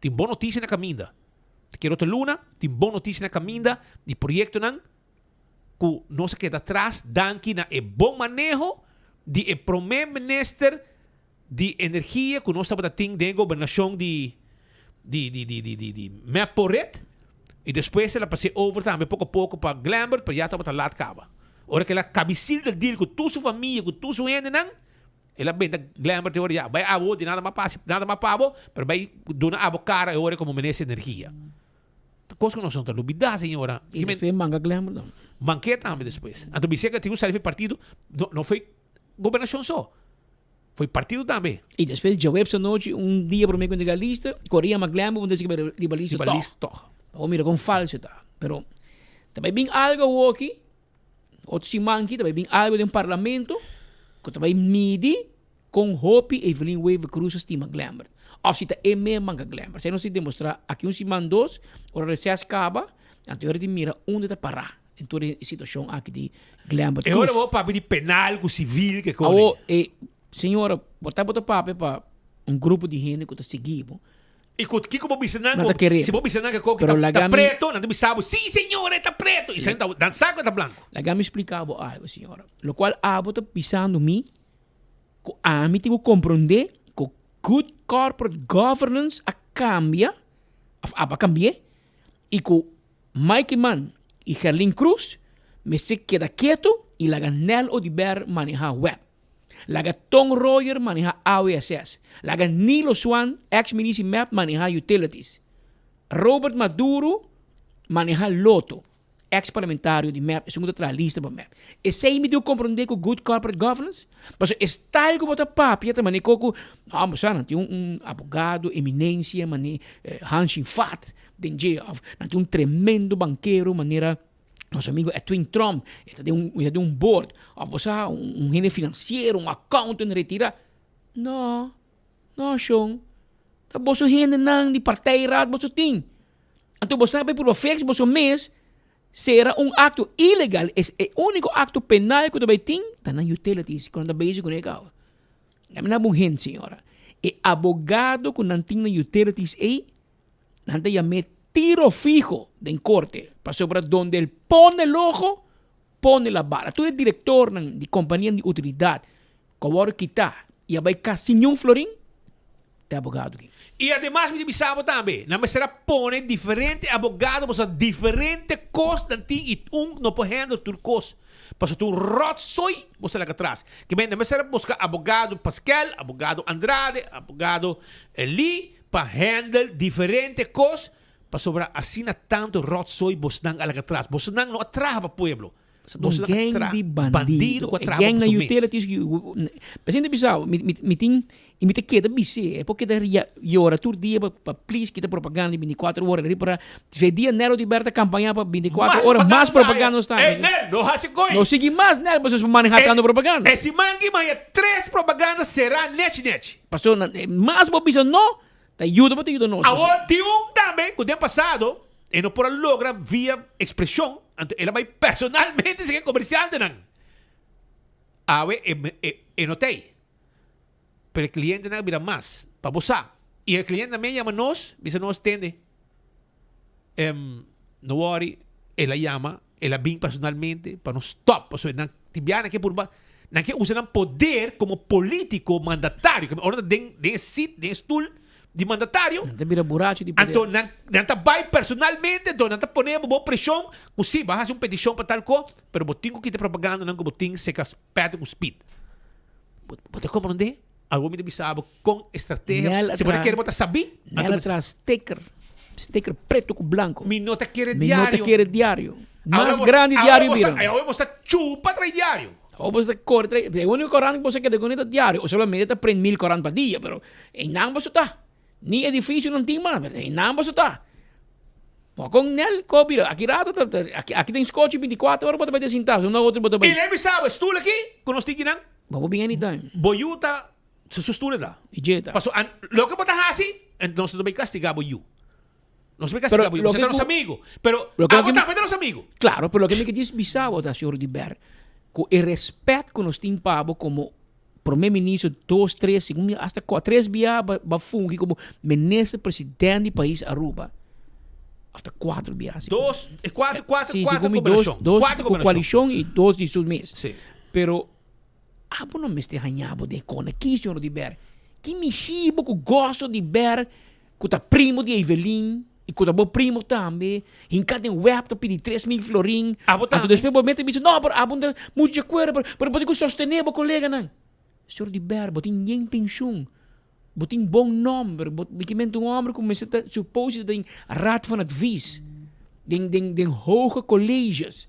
Tin bon notisia na kaminda. Ta kere otro luna tin bon notisia na kaminda di proyektonan ku nos a keda atras danki na e bon maneho di e prome minister di energia ku nos tabata tin den e gobernashon di di di di di di di mep Poret i despues el a pas'é over tambe poko poko pa Glenbert pero ya tabata lat kaba. Ora ku el a kabisil del deal ku tur su famia ku tur su hendenan El a benta Glenbert e ora ya, bai abo di nada mas pa hasi nada mas pa bo, pero bai duna abo cara e ora como minister di energia. Ta cos cu nos no ta lubida, señora. Y despues manga Glenbert dan. Manke tambe despues. Anto bis'e cu tin cu sali for partido, no, no foi gobernacion so. Foi partido tambe. Y despues djaweps anochi, un dia prome cu entrega lista, Correa ma Glenbert bo ta riba riba lista Riba toch. lista toch. Pa bo mira con falso e ta. Pero ta bai bin algo awoki. Otro siman aki ta bai bin algo den parlamento ku ta bai midi kon hopi Evelyn Wever Croes a stima Glenbert. Of si ta e mesman ka Glenbert. Esei nos tin demostra aki un siman dos, ora reces kaba, anto e ora tin mira unda ta pará den tur e situashon aki di Glenbert E Croes. ora bo papia di penal ku sivil ke kore. Awo e señora, bo ta bo ta papia pa un grupo di hende ku ta sigui bo. I ku kiko bo bisa nan Nan ta ku kere. si bo bisa nan ku koki Pero ta, ta laga mi- preto, nan ta bisa bo, si señor e ta preto. I sa ta, nan sa ku e ta blanko. Laga mi splika bo algo, señora. Lokual abo ta bisando mi ku ami tin ku komprondé ku good corporate governance a kambia, òf abo a kambi'é, i ku Mike Eman i Gerlin Cruz mester keda ketu i laga Nel Oduber manehá web. Laga Ton Royer maneha AWSS. Laga Nilo Swan, ex minister di mep, maneha Utilities. Robert Maduro maneha Lotto, ex parlamentario di mep, esun ku ta traha lista pa mep. Esei mi tin ku komprondé ku good corporate governance? Pasobra e style ku bo ta papia ta manera ku, no, bo sa, nan tin un abogado eminencia manera Hanshin Fat den dje, of nan tin un tremendo bankero manera. Nos amigo Edwin Tromp, e ta den un, e ta den un board. Of bo sa, un, un hende financiero, un accountant retira. No, no shon. Ta boso hendenan di partijraad boso tin. Anto boso ta bay purba fix boso mes sera un acto ilegal. Es e unico acto penal cu ta bay tin ta nan utilities cu nan ta bezig cune caba. Dame na bon hint, señora. E abogado cu nan tin na utilities ey, Nan ta yam'é tiro fiho den korte, pasobra donde el pone el ojo, pone la bala. Tur e direktornan di kompanianan di utilidat ku a wòrdu kitá i a bai kas sin niun florin, ta e abogado aki. I ademas mi ta bisa bo tambe, nan mester a pone diferente abogado pasobra diferente kos nan tin i un no por handle tur kos, pasobra ta un ròtsooi bo sa laga atras. Ke men nan mester a buska abogado Pascal, abogado Andrade, abogado Lee, Pa handle diferente kos, pasobra asina tantu rotzooi bosnan a laga atras. Bosnan no a traha pa pueblo. Un gang di bandido. ku a E traha gang pa na boso mes. utilities. Presidente bisa, mi, mi, mi tin, i mi ta keda bis'é, e por keda yora tur dia pa, pa please kita propaganda di binticuatro ora. Riba fe dia Nel Oduber ta kampaña pa binticuatro ora, mas propaganda nos ta. Ey Nel, no hasi koe. No sigui mas Nel, pasobra nos por maneha tantu propaganda. E siman ki maya tres propaganda será nechi nechi. Pasobra mas bo bisa no, ta yuda bo ta yuda nos. Awor tin un tambe ku den pasado e no por a logra via ekspreshon, anto el a bai personalmente sega e komersiantenan. Awe e no ta ei. Pero e klientenan a bira mas pa bo sa. I e klientenan mi a yama nos, bisa nos tende, no wòri, el a yama, el a bin personalmente pa nos stòp, pasobra nan tin biaha nan ke purba, nan ke usa nan poder komo polítiko mandatario, ora nan ta den den e sit, den e stul di mandatario, Nan ta bira buracho di poder. anto nan nan ta bai personalmente, anto nan ta pone bo bo preshon ku si, bo a hasi un petishon pa tal ko, pero bo tin ku kita propagandanan ku bo tin seka Patrick ku Speed. Bo bo ta komprondé? Awor mi ta bisa bo kon e strategia, Nel si bo ta atrás. kere bo ta sabí, Nel anto atrás sticker, sticker preto ku blanco. Mi no ta kere Mi no ta diario. kere diario. Awor Mas bo- grandi awor diario bo bira. sta- Awor bo sta chupa trae diario. Awor bo sta kore trae, e único korant ku bo sa keda kuné ta diario. O solamente ta print 1000 korant pa dia, pero einan bo sa ta. Ni edificio nan tin mas, ei nan boso ta. Bo con nel ko bira, aki rato ta, aki, aki tin skochi 24 ora bo ta bai ta sinta, so na otro bo ta bai. I lei mi sabo, e stoel aki ku nos tin kinan. Bo por bin anytime. Bo yu ta, su su stoel e ta. Di dje ta. Paso an, loke bo ta hasi, nos ta bai kastiga bo yu. Nos bai kastiga bo yu, pasobra ta nos amigo. Pero abo tambe ta nos amigo. Claro, pero loke mi ke djis bisa bo ta, señor Oduber, ku e respet ku nos tin pa bo komo Prome ministro dos, tres, segun mi hasta cua, tres bia ba, ba fungi como minister president di pais Aruba. Hasta cuatro bia. segun mi. Dos, eh, cuatro, cuatro, Sí, cuatro segun mi dos, combinacion. dos Cuatro cu combinacion. coalicion y dos di su mes. Sí. Pero abo no mester haña bo den kona. Ki señor Oduber? Ki mishi bo cu goso di ber Ku ta primo di Evelyn i ku ta bo primo tambe, hinká den web ta pidi 3000 florin. Abo Anto tambe. despues bo mete bisa, no, pero abo no ta muchu di akuerdo, pero, pero bo tin ku sostené bo koleganan. Señor di Ber, bo tin yen penshun, bo tin bon nòmber, bo bikimento un hòmber ku mester ta supose ta den raad van advies, den, den, den hoge colleges.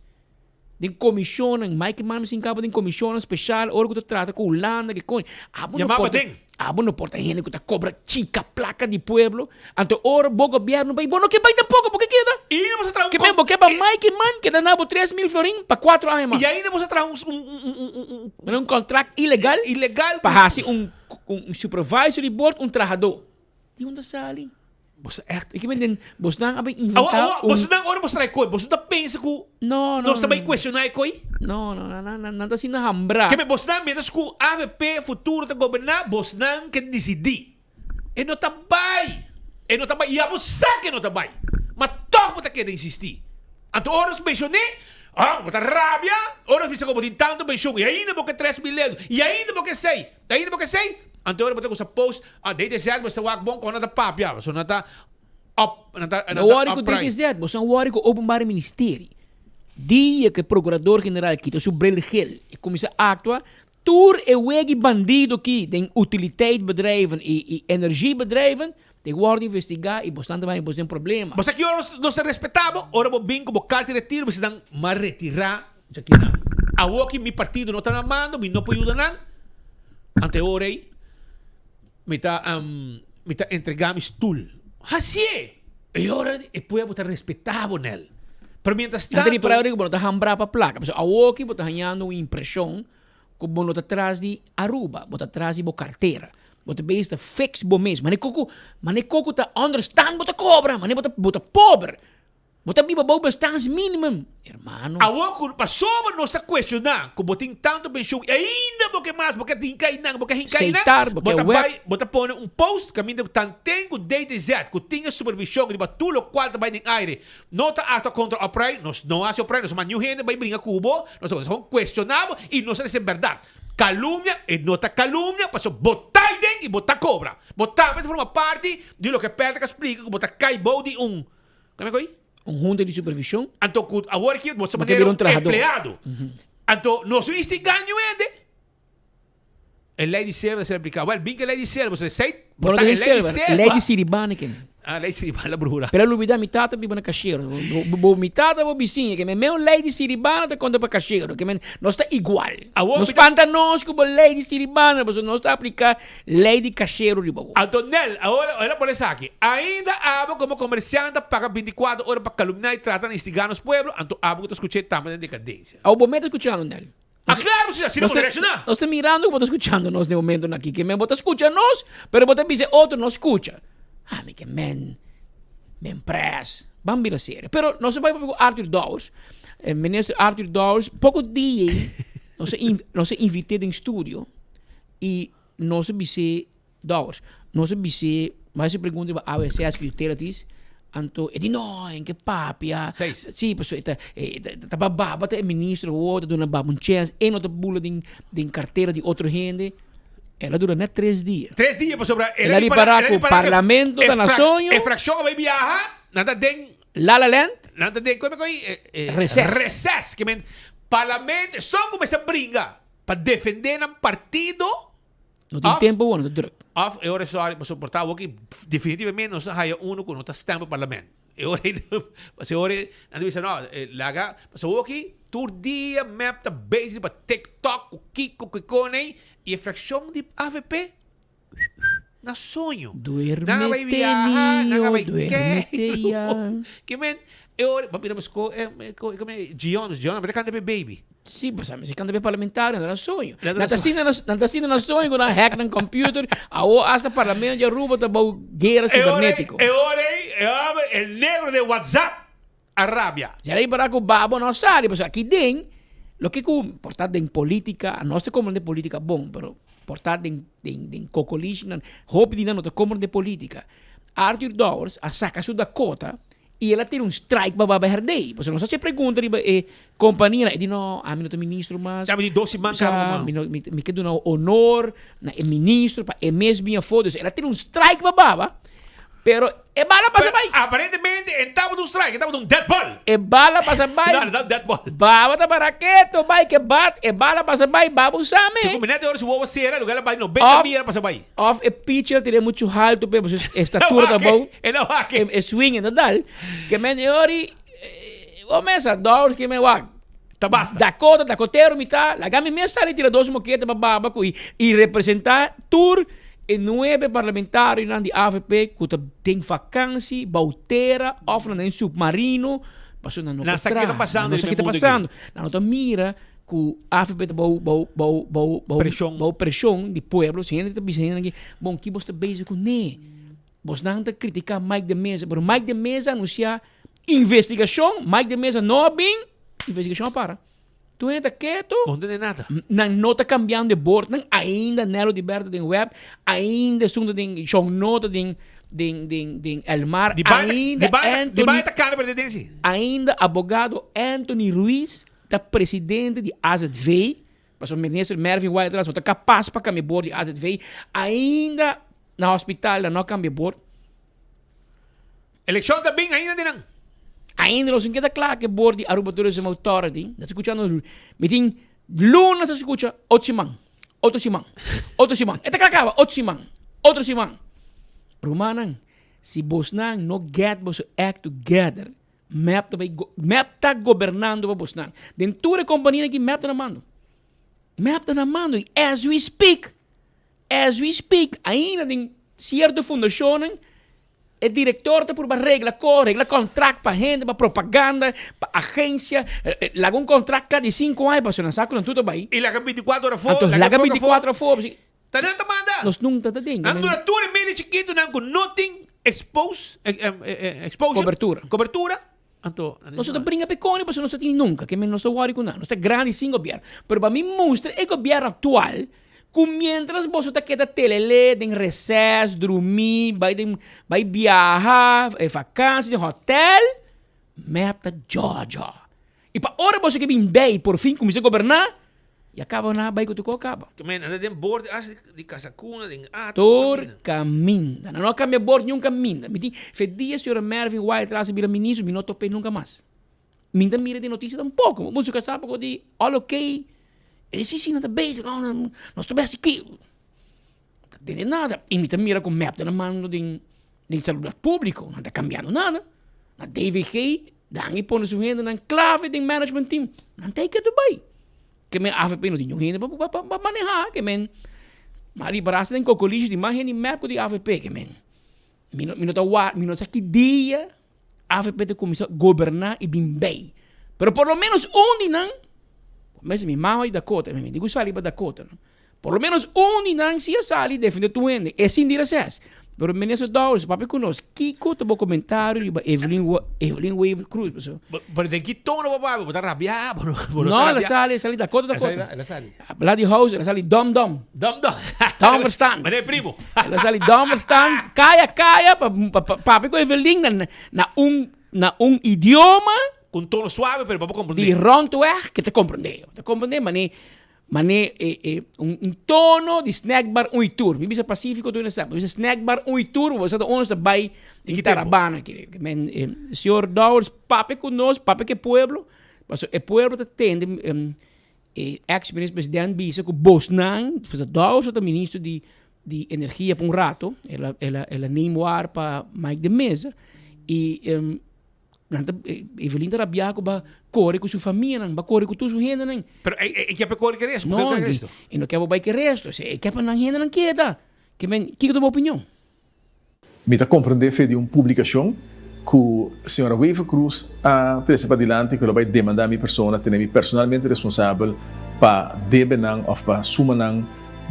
Den comisionnan, Mike Eman mester caba den comisionnan special ora cu ta trata cu Hulanda, ke coño. Abo no Yama por ta, den. abo no por ta hende cu ta cobra chica placa di pueblo, anto ora bo gobierno bay, bo no ke bay tampoco, bo ke keda. Y ainda bo sa traha un Ke men, bo ke pa Mike Eman keda na bo 3000 florin pa cuatro aña mas. Y ainda bo sa traha un, un, un, un, un, un. Un contract ilegal. Ilegal. Pa haci un, un supervisory board, un trahador. Di unda sali? Bo sa echt. Ik ben den, bosnan a bin inventá Awo, awo, un... bosnan ora bos trae koe, bos no ta pensa ku No, no, nos ta no. bai kuestioná e koe? No, no, nan, nan, nan ta asina hambrá. Keme bosnan mientras ku avp futuro ta goberná, bosnan ke disidí. E no ta bai. E no ta bai. I abo sa ku e no ta bai. Ma tòg bo ta keda insistí. Anto ora nos menshoné, ah, bo ta rabia, ora nos bisa ku bo tin tantu penshon i ainda bo ke 3000 euro, i ainda bo ke esei. Ta ainda bo ke sei? Anto ora bo ta kusa post, ah, DTZ bo sta wak bon kon nan ta papia, pasobra nan ta up, nan ta, nan No ta worry ku upright. DTZ, bo san worry ku Openbare Ministerie. Dia ku e Procurador General kita su bril gel i kuminsá aktua, tur e wegi bandido ki den utiliteitbedrijven i i energiebedrijven ta wòrdu investigá i bosnan ta bai bos den problema. Bo sa ki ora nos nos ta respetá bo? Ora bo bin ku bo karta di retiro, bo si nan, m'a retirá Djakinan. Awoki mi partido no ta na mando, mi no por yuda nan. Ante e ora ei, mi ta, mi ta entrega mi stul. Hasié! E ora e pueblo ta respetá bo nel. Pero mientras Nan ta tanto. ripará ora ku bo no ta hambrá pa plaka. Pasobra awoki bo ta hañando un impreshon ku bo no ta tras di Aruba, bo ta tras di bo kartera. Bo ta bezig ta fix bo mes. Mane koko, mane koko ta understand bo ta kobra, mane bo ta, bo ta pober. Bo ta biba bou bestaansminimum, hermano. Awor ku pasobra nos ta kuestioná ku bo tin tantu penshun i ainda bo ke mas, bo ke hinka einan, bo ke hinka einan, Seitar, bo bo ke ta web. bai, bo ta pone un post kaminda ku tanten ku DTZ ku tin e supervishon riba tur lokual ta bai den aire no ta aktua kontra oprei, nos no hasi oprei, nos a manda niun hende bai bringa ku bo, nos ta kon kuestioná bo i nos ta disi bèrdat. Kalumnia, e no ta kalumnia pasobra bo ta aiden i bo ta kobra. Bo tambe ta forma parti di loke Patrick a splika ku bo ta kai bou di un Kome koy? Un hunta di supervision. Anto ku awor aki bo sa Bo ke manera bira un un trahador. empleado. Anto nos no instiga niun hende. E lei di selva ta ser apliká. Wèl, bin ku e lei di selva, so esei Bo no ta ta e den lei di selva, selva. lei di Siribana ke men. Ah, lei di Siribana la brura. Pero a lubida mi tata biba na Cashero. Bo, bo, mi tata bo bisiña ke men. Meu lei di Siribana ta konta pa Cashero ke men. Nos ta igual. Awor No mi ta. spanta nos ku bo lei di Siribana, pasobra nos ta apliká Lei di cashero riba bo. Anto Nel, awor el a pone esaki, Ainda abo como comerciante ta paga binticuatro ora pa calumnia y trata na instiga nos pueblo, anto abo cu ta scuch'é tambe den decadencia. Awor bo mes ta scuchando, Nel. Ah, claro, si asina bo ta reacciona. Nos ta mirando cu bo ta scuchando nos den momentonan aki. Ke men bo ta scucha nos, pero bo ta bisa e otro no scucha. Ami ke men, men pres. Ban bira serio. Pero nos a bai papia cu Arthur Dowers. Minister Arthur Dowers, poco dia ei nos a nos a invit'é den studio. I nos a bis'é, Dowers, nos a bis'é, bo hasi pregunta riba AWS ku utilities, anto e di no, en ke papia. Seis. Si, pasobra e ta, e ta, ta baba ta e minister awor, ta duna baba un chèns, e no ta bula den, den kartera di otro hende. El a dura nèt tres dia. Tres dia pasobra El a ripará ku parlamento ta na soño. E frakshon a bai biaha, nan ta den. La La Land. Nan ta den, kome ku e? Reses. Reses, ke men parlamento, eston ku mester bringa. Pa defende nan partido. No tin tempo bo, no ta druk. Of e ora sorry pasobra por ta awoki definitivamente nos a haya uno ku no ta stem pa parlamento. E ora ei pasobra e ora ei nan ta bisa no laga pasobra awoki tur dia mep ta bezig pa tiktok ku kiko ku kiko nei i e frakshon di avp. Na soño. Duérmete, Nan a bai viaha, nan a bai niño, duérmete ya. Ke men, e ora, bo mira sko, e, e, ko, e, me, Gion, Gion, a kanta pe baby. Sí, pues a mi kanta pe parlamentario, nan a soño. Nan Nan ta asina, nan ta asina na soño ku nan hack nan computer, awo hasta parlamento di Aruba ta bou guera E ora, cibernético. e ora, e ora, el negro de WhatsApp a rabia. Ya lei para ku babo no sali, pasobra aki den, loke ku por ta den politica, nos ta komprende politica bon, pero por ta den den den kokolishinan, hopi di nan no ta komprende politica. Arthur Dowers a saka su Dakota i el a tira un strike pa Baba Herdey, pasobra nos a hasi pregunta riba e kompanianan, e di no, ami no ta ministro mas, Ya mi di dos siman kaba ku mi no mi mi ke duna honor na e ministro pa e mes bin afó, dus el a tira un strike pa Baba. Pero e bala pasa bai. Aparentemente e tabata un strike, e tabata un dead ball. E bala pasa bai. No, no, dead ball. Baba tabata raketo bai ke bat, e bala pasa bai, baba un same. Si ku mi net e ora si wowo sera, lugar la bai 90 mia pasa bai. Of e pitcher tira muchu haltu pe, pasobra e statura ta bou. E no wak. E swing e no dal. Ke men e ori, bo mesa, dòwers ke men wak. Ta basta. Dakota, dakotero mi ta, laga mi mes sali tira dos mokete pa baba ku i representa tur e nuebe parlamentarionan di avp ku ta den vakansi, bou tera of nan den submarino, pasobra nan no Nan por sa ke ta traha, nan pasando no sa riba ke e ta mundo aki. pasando. Nan no ta mira ku avp ta bou bou bou bou bou Preshon. bou preshon di pueblo, si hende ta bisa hende aki, bon ki bos ta bezig kuné? Bosnan ta critica Mike de Meza, pero Mike de Meza anuncia investigacion, Mike de Meza no a bin, investigacion a para. Tur hende ta keto. No tende nada. Nan no ta cambiando e bordnan, ainda Nelo di Berto den web, ainda esun ta den John Noto den den den den Elmar, Di bai ta- ainda di bai ta- di bai Anthony ta cana perde den si. ainda abogado Anthony Ruiz ta presidente di AZV, pasobra minister Mervin Wyatt-Ras no ta capas pa cambia bord di AZV, ainda Na hospital nan no a cambia bord. Eleccion ta bin ainda di nan. Ainda nos no keda cla ke bord di Aruba Tourism Authority. Na scucha nos mi tin luna sa scucha otro siman, otro siman, otro siman. E ta cla caba otro siman, otro siman. Rumannan, si bosnan no get boso act together, mep ta bay mep ta gobernando pa bosnan. Den tur e compania aki mep ta na mando. Mep ta na mando y as we speak As we speak, ainda den cierto fundacionnan, e director ta purba regla cos, regla contract pa hende, pa propaganda, pa agencia, laga un contract cla di cinco aña pasobra nan sa cu nan tur ta bay. Y laga binticuatro ora afó, Anto laga laga afó, binticuatro afó, Ta nan ta manda. Nos nunca ta den. Nan dura tur e media chikitonan cu no tin expose, exposure. Cobertura. Cobertura. Anto, Nos ta bringa pe koni pasobra nos ta tin nunca, ke men nos ta wòri ku nan. Nos ta grandi sin gobièrnu. Pero pa mi mustra e gobièrnu aktual ku mientras boso ta keda telele den reses, drumí, bai den bai biaha, e vakansi den hòtèl, mep ta djòdjò. I pa ora boso ke bin bei por fin kuminsá goberná, Ya caba na bay cu tu co caba. Ke men anda den bord as di casa cuna den ato Tur caminda. Nan no a cambia bord niun caminda. Mi tin fe dia señora Mervin Wyatt Ras a bira ministro mi no tope nunca mas. Mi ta mira den noticia tampoco. Bo su casa poco di all ok. E di si si nan ta bezig nos ta besi ki. Ta tende nada. Y mi ta mira cu mep ta na mando den den salubridad publico. Nan ta cambiando nada. Na DVG dan e pone su hendenan clave den management team. Nan ta e ketu bay. Ke men avp no tin niun hende pa pa pa pa maneha. Ke men ma riparasi den kokolishi tin mas hende di mep ku di avp. Ke men mi no mi no ta wak mi no sa ki dia avp ta kuminsá goberná i bin bay. Pero por lo menos un di nan, mester mi mama di Dakota, mi di ku sali pa Dakota no. Por lo menos un di nan si a sali defende tur hende, e sin di reces. Pero Minister Dowers, papia cu nos, kico ta bo comentario riba Evelyn Evelyn Wever Croes? Paso. Pero den ki tono bo papia? Bo ta rabia? Bo no bo no ta el a rabia? sali, el sali Dakota, Dakota. El a sali. Bla di house, el a sali dom dom. Dom dom. Dom verstand. Meneer primo. El a sali dom verstand, caya caya pa pa papia cu Evelyn na na un na un idioma. Cu un tono suave pero pa bo comprende. Di rondweg ke ta comprende. Ta comprende mane Mane e e un un tono di snack bar un y tur. Mi bisa Pacifico tur sa. Mi bisa snack bar un y tur, bo sa ta ons ta bay den Ki tempo? Tarabana ki. Men eh, señor Dowers papia cu nos, papia cu e pueblo. Paso e pueblo ta tende em, e ex minister president bisa cu bosnan, pasobra Dowers ta ministro di di energia pa un rato, el a el a el a neem waar pa Mike de Meza y em Nan ta, Evelyn ta rabiá ku ba kore ku su famianan, ba kore ku tur su hendenan. Pero e, e, e ke pa kore ku resto? No, Por ke resto? E no ke pa bai ku resto. E ke pa nan hendenan keda. Ke men, kiko ta bo opinion? Mi ta komprendé fe di un publikashon ku señora Wever Croes a trese padilanti ku lo bai demandá mi persona, tene mi personalmente responsabel pa debenan òf pa sumanan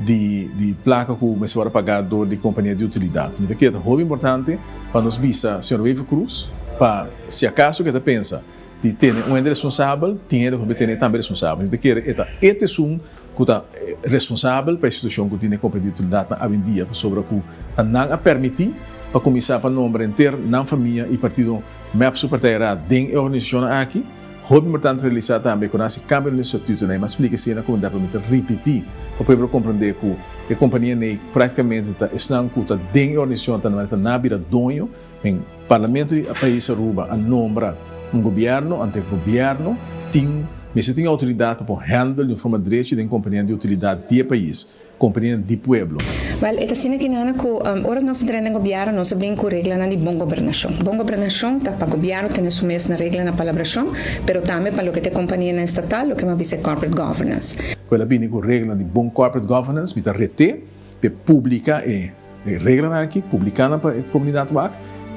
di di plaka ku mester wòrdu pagá dor di kompania di utilidat. Mi ta kere ta hopi importante pa nos bisa señor Wever Croes pa si akaso ku e ta pensa di tene un hende responsabel, tin hende ku por tene e tambe responsabel. Mi ta kere e ta e ta esun ku ta responsabel pa e situashon ku tin e kompania di utilidatnan awendia pasobra ku ta nan a permití pa kuminsá pa nombra henter nan famia i partido mep su partij raad den e organisashonnan aki. Hopi importante pa realisá tambe ku nan hasi kambio den e statutonan. E mas splika esei na komunidat, pero mi ta ripití pa pueblo komprendé ku e kompania nei praktikamente ta esnan ku ta den e organisashon ta manera ta nan a bira doño. Men Parlamento di pais Aruba a nombra un gobièrnu, anto e gobièrnu tin mester tin outoridat pa por handle di un forma drechi den kompania di utilidat di e pais. Kompania di pueblo. Wèl, e ta asina ki nana ku ora nos a drenta den gobièrnu nos a bin ku reglanan di bon gobernashon. Bon gobernashon ta pa gobièrnu tene su mes na regla na palabrashon, pero tambe pa loke ta e kompanianan estatal, loke mi a bisa e corporate governance. Ku el a bini ku reglanan di bon corporate governance, mi ta ret'é p'e publiká e reglanan aki, publiká nan pa e komunidat wak,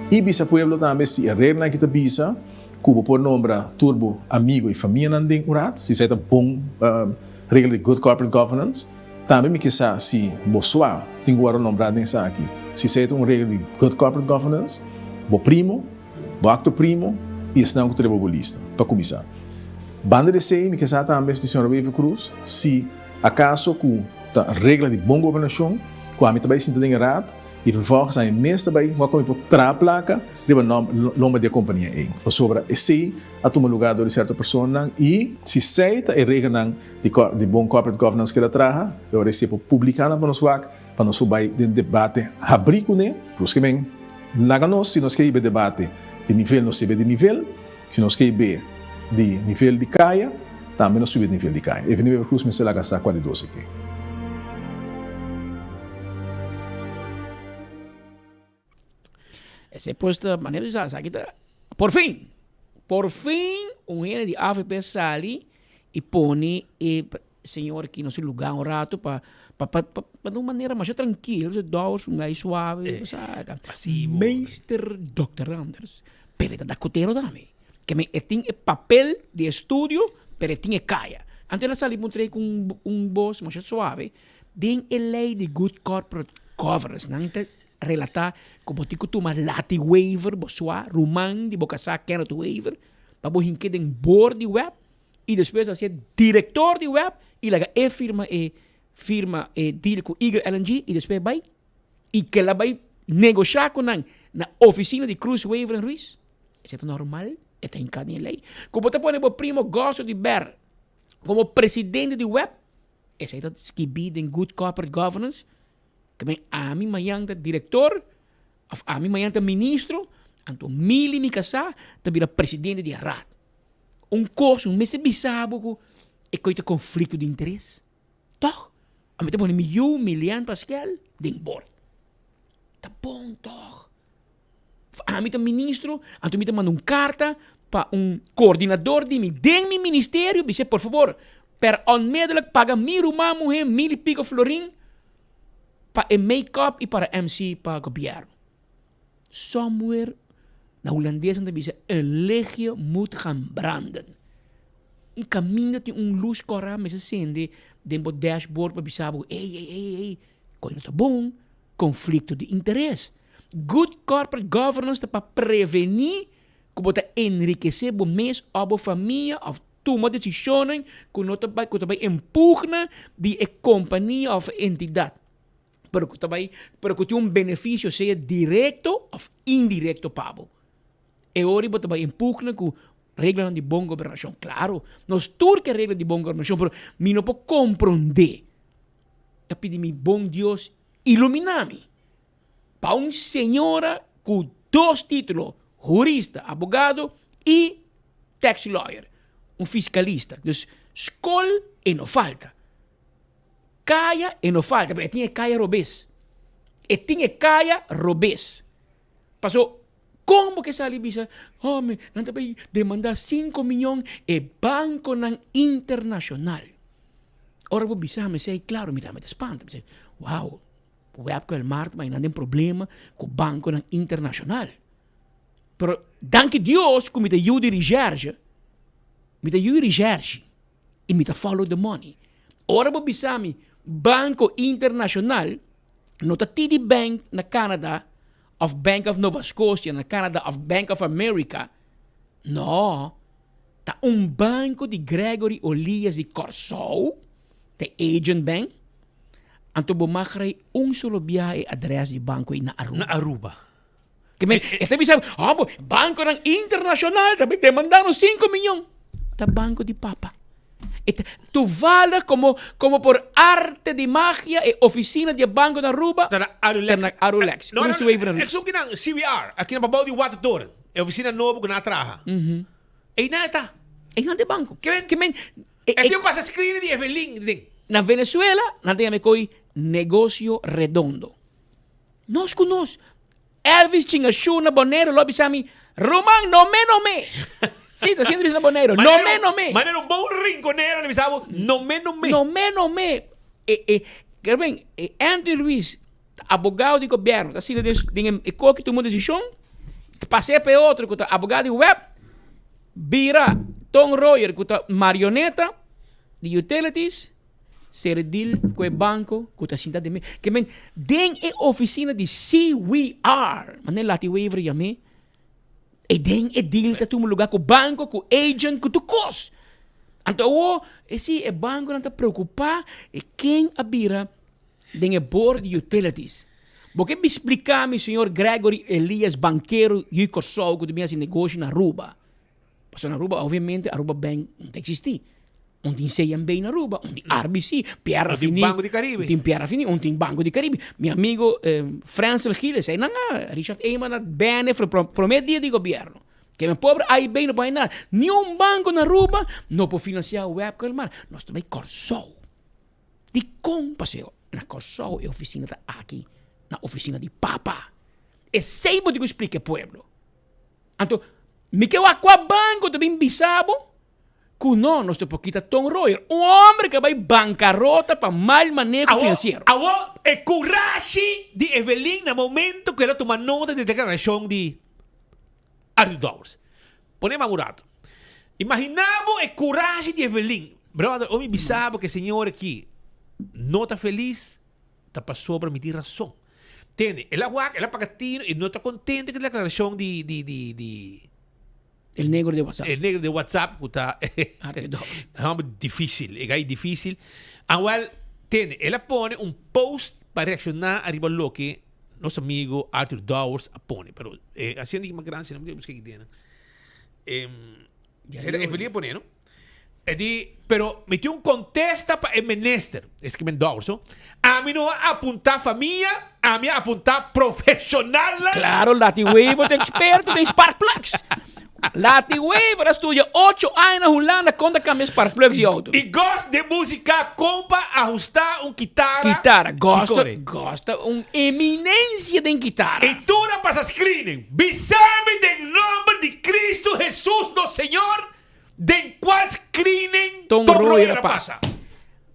i bisa pueblo tambe si e reglanan aki ta bisa ku bo por nombra tur bo amigo i famianan den un rat, si esei ta bon Regla di Good Corporate Governance, Tambe mi ke sa si bo swa tin ku wòrdu nombrá den esaki. Si esei ta un regla di Good Corporate Governance, bo primo, bo akto primo i esnan ku ta riba bo lista, pa kuminsá. Banda di esei mi ke sa tambe di señora Wever Croes si akaso ku ta regla di bon gobernashon ku ami ta bai sinta den e raad i vervolgens ami mes ta bai wak ku mi por traha plaka riba nomber di e kompania ei. Pasobra esei a tuma lugar dor di sierto personanan i si esei ta e reglanan di di bon corporate governance ku el a traha, e ora esei por publiká nan pa nos wak, pa nos por bai den debate habrí kuné. Plus ke men laga nos, si nos ke hiba e debate di nivel nos hiba di nivel, si nos ke hib'é di nivel di kaya, tambe nos hiba di nivel di kaya. Evelyn Wever Croes mester laga sa kua di dos e ke. Esei pues ta manera di sa esaki ta por fin por fin un hende di avp sali y pone e señor aki na su lugar un rato pa pa pa pa di un manera masha trankil pasobra Dowers un guy suave sa Meester Dokter Anders pero e ta dakotero tambe ke men e tin e papel di estudio pero e tin e kaya anto el a sali puntra ku un bos masha suave den e ley di good corporate governance nan ta Relatá ku bo tin ku tuma Lati Wever, bo sua ruman di bo kasá Kenneth Wever, pa bo hink'é den bor di web i despues hasié direktor di web i laga e firma e firma e deal ku Eagle LNG i despues bai i kila bai negoshá ku nan na ofisina di Croes Wever en Ruiz. Esei ta normal? E ta hinká den e lei. Ku bo ta pone bo primo Gosso di Ber komo presidente di web, esei ta skibí den Good Corporate Governance. Ke men ami mañan ta direktor òf ami mañan ta ministro, anto Mili mi kasá ta bira presidente di e raad. Un kos un mester bisa bo ku e koi ta konflikto di interes. Tòg? Ami ta pone mi yu Milian Paskel den bord. Ta bon tòg? Ami ta ministro, anto mi ta manda un karta pa un koordinador di mi den mi ministerio, bis'é por fabor, per onmiddellijk paga mi ruman muhé mil i piko florin pa e make-up i para MC pa gobièrnu. Somewhere, na hulandes nan ta bisa, een lichtje moet gaan branden. Un kaminda tin un lus kòrá mester sende den bo dashboard pa bisa bo, ey, ey, ey, ey, koi no ta bon, konflikto di interes. Good corporate governance ta pa prevení ku bo ta enrikesé bo mes òf bo famia òf tuma desishonnan ku no ta bai ku ta bai en pugna di e kompania òf e entidat, pero ku ta bai pero ku tin un benefisio sea direkto òf indirekto pa bo. E ora bo ta bai en pugna ku reglanan di bon gobernashon. Klaro, nos tur ke regla di bon gobernashon, pero mi no por komprondé. Ta pidi mi bon Dios iluminá mi. Pa un señora cu dos titulo, hurista, abogado y tax lawyer, un fiscalista. Dus scol e no falta. Caya e no falta, pero e tin e caya robes. E tin e caya robes. Paso, con bo ke sali bisa, home, nan ta bay demanda cinco miyon e banconan internacional. Ora bo bisa mi esey, claro, mi tambe ta spanta. Mi bisa, wow. Web ku Elmar ta nan den problema ku bankonan internashonal. Pero danki Dios ku mi ta yu di recherche, mi ta yu di recherche i mi ta follow the money. Ora bo bisa mi banko internashonal no ta TD Bank na Canada of Bank of Nova Scotia na Canada of Bank of America, no, ta un banko di Gregory Olias di Kòrsou, ta e agent bank, anto bo mag krai un solo biaha e adres di banko ei na Aruba. Na Aruba. Ke men, e ta bisa, oh, bo, bankonan internashonal ta bin demandá nos sinku miyon. Ta banko di papa. E ta, toevallig komo, komo por arte di magia e ofisina di e banko na Aruba Ta na Arulex. ta na Arulex. No, no, Cruz Wever en no, Ruiz. esun kinan, CBR, akinan pabou di Watertoren, e ofisina nobo ku nan a traha. Einan e ta. Einan ta e banko. Ke men, Ke men, e, e e, tin un pasa screen di Evelyn den. Na Venezuela nan ta yama e koi negocio redondo. Nos ku nos. Elvis chinga shu na Boneiru lo bisa mi, Ruman, no me no me. Sí, ta siempre bisa na Boneiru, no me no me. Manera un bon rinconero le bisa bo, no me no me. No me no me. E, e, ker ben, e Anthony Ruiz, abogado di gobierno, ta sinta den, den e koki tuma desishon, pas'é pa e otro ku ta abogado di web, bira Ton Royer ku ta marioneta di utilities, Sere deal ku e banko ku ta sinta den mi. Ke men den e ofisina di CWR, manera Lati Wever yam'é, e den e deal ta tuma luga ku banko, ku agent, ku tur kos. Anto awor, e si e bankonan ta preokupá e ken a bira den e board di utilities. Bo ke bin splika mi, señor Gregory Elias, bankero yu Kòrsou ku ta bin hasi negoshi na Aruba. Pasobra na Aruba obviamente Aruba Bank no ta existi. Un tin CMB na Aruba, un tin RBC, Pierre Un tin Rafini, Banco di Caribe. Un tin Pierre Rafini, un tin Banco di Caribe. Mi amigo Frensel Gilles, esei nan a Richard Eman a bene for prome dia di gobierno. Ke men pobre AIB no por haña nada. Ni un banco na Aruba no por financia web ku Elmar. Nos ta bai Kòrsou. Dikon? Paseo na Kòrsou e oficina ta aki na oficina di papa. Esei bo tin ku splika e pueblo. Anto, mi ke wak kua banko ta bin bisa bo ku no, nos ta por kita Ton Royer, un homber ku a bai bankarota pa mal maneho finansiero. Awor, e kurashi di Evelyn na momento ku el a tuma nota di e deklarashon di Arthur Dowers. Pone mas un rato. Imagina bo e kurashi di Evelyn. Brother, ora mi bisa bo ku e señor aki no ta felis, Ta pasobra mi tin rason. Tende, el a wak, el a paga tino y no ta contento cu e declaracion di, di, di, di. El negro di WhatsApp. El negro di WhatsApp cu ta. Homber dificil, e gai dificil. Awel, tende, el a pone un post pa reacciona ariba loke nos amigo Arthur Dowers a pone. Pero, eh, haciendo mas grande, si no mi busca aquí dena. Eh, Evelyn a pone, no? E di, pero mi tin un kontesta pa e minister, escriben Dowers, no? Ami no a apuntá famia, ami a apuntá profeshonalnan. Claro, Lati Wever ta experto den sparkplugs. Lati Wever a studia ocho aña na Hulanda kon ta cambia sparkplugs di auto. I gost den musica kon pa ahustá un kitara. Kitara, gost ta, gost ta un eminencia den kitara. I tur a pasa screening. Bisami den nomber di Cristo Jesus nos Señor. Den cual screening Ton Ton Royer Royer a a pasa?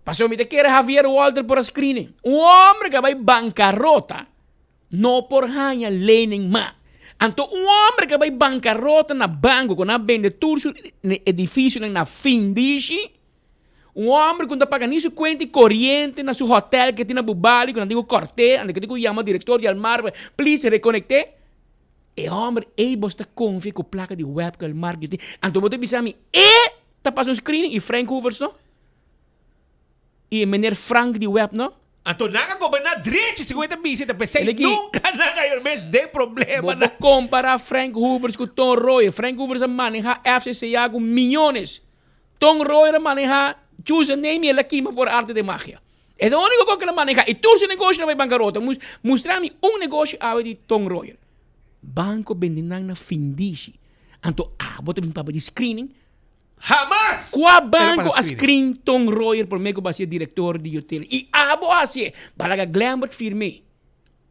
Pasobra mi ta kere Javier Walter por a screening. Un hombre que a bai bancarota no por haña lening mas. Anto un hombre que a bai bancarota na banco cu nan a bende tur su edificionan na findishi, un hombre cu no ta paga ni su cuenta y coriente na su hotel que tin na Bubali cu nan tin cu corte, anto cu tin cu yama director di Almar please reconecte. E hòmber ei bos ta konfia ku plaka di Webkel Mark Juti. Anto bo ta bisa mi e ta pasa un screening i Frank Hoevers no? I e meneer Frank di Web no? Anto nan a goberná drechi segun e ta bisa i ta pesei Eleki, nunka nan a yor mes den problema Bo nan. por kompará Frank Hoevers ku Ton Royer. Frank Hoevers a manehá FCCA ku miyones. Ton Royer a manehá choose a name i el a kima por arte de magia. E ta único kos ku el a maneha i tur su negoshi a bai bankarota. Mustra mi un negoshi awe di Ton Royer. Banko bende nan na findishi. Anto abo ta bin papia di screening? Hamas! Kua El a banko pasa a screening. screen Ton Royer prome ku bo a sier direktor di hotel? I abo a hasié. Balaga Glembert firm'é.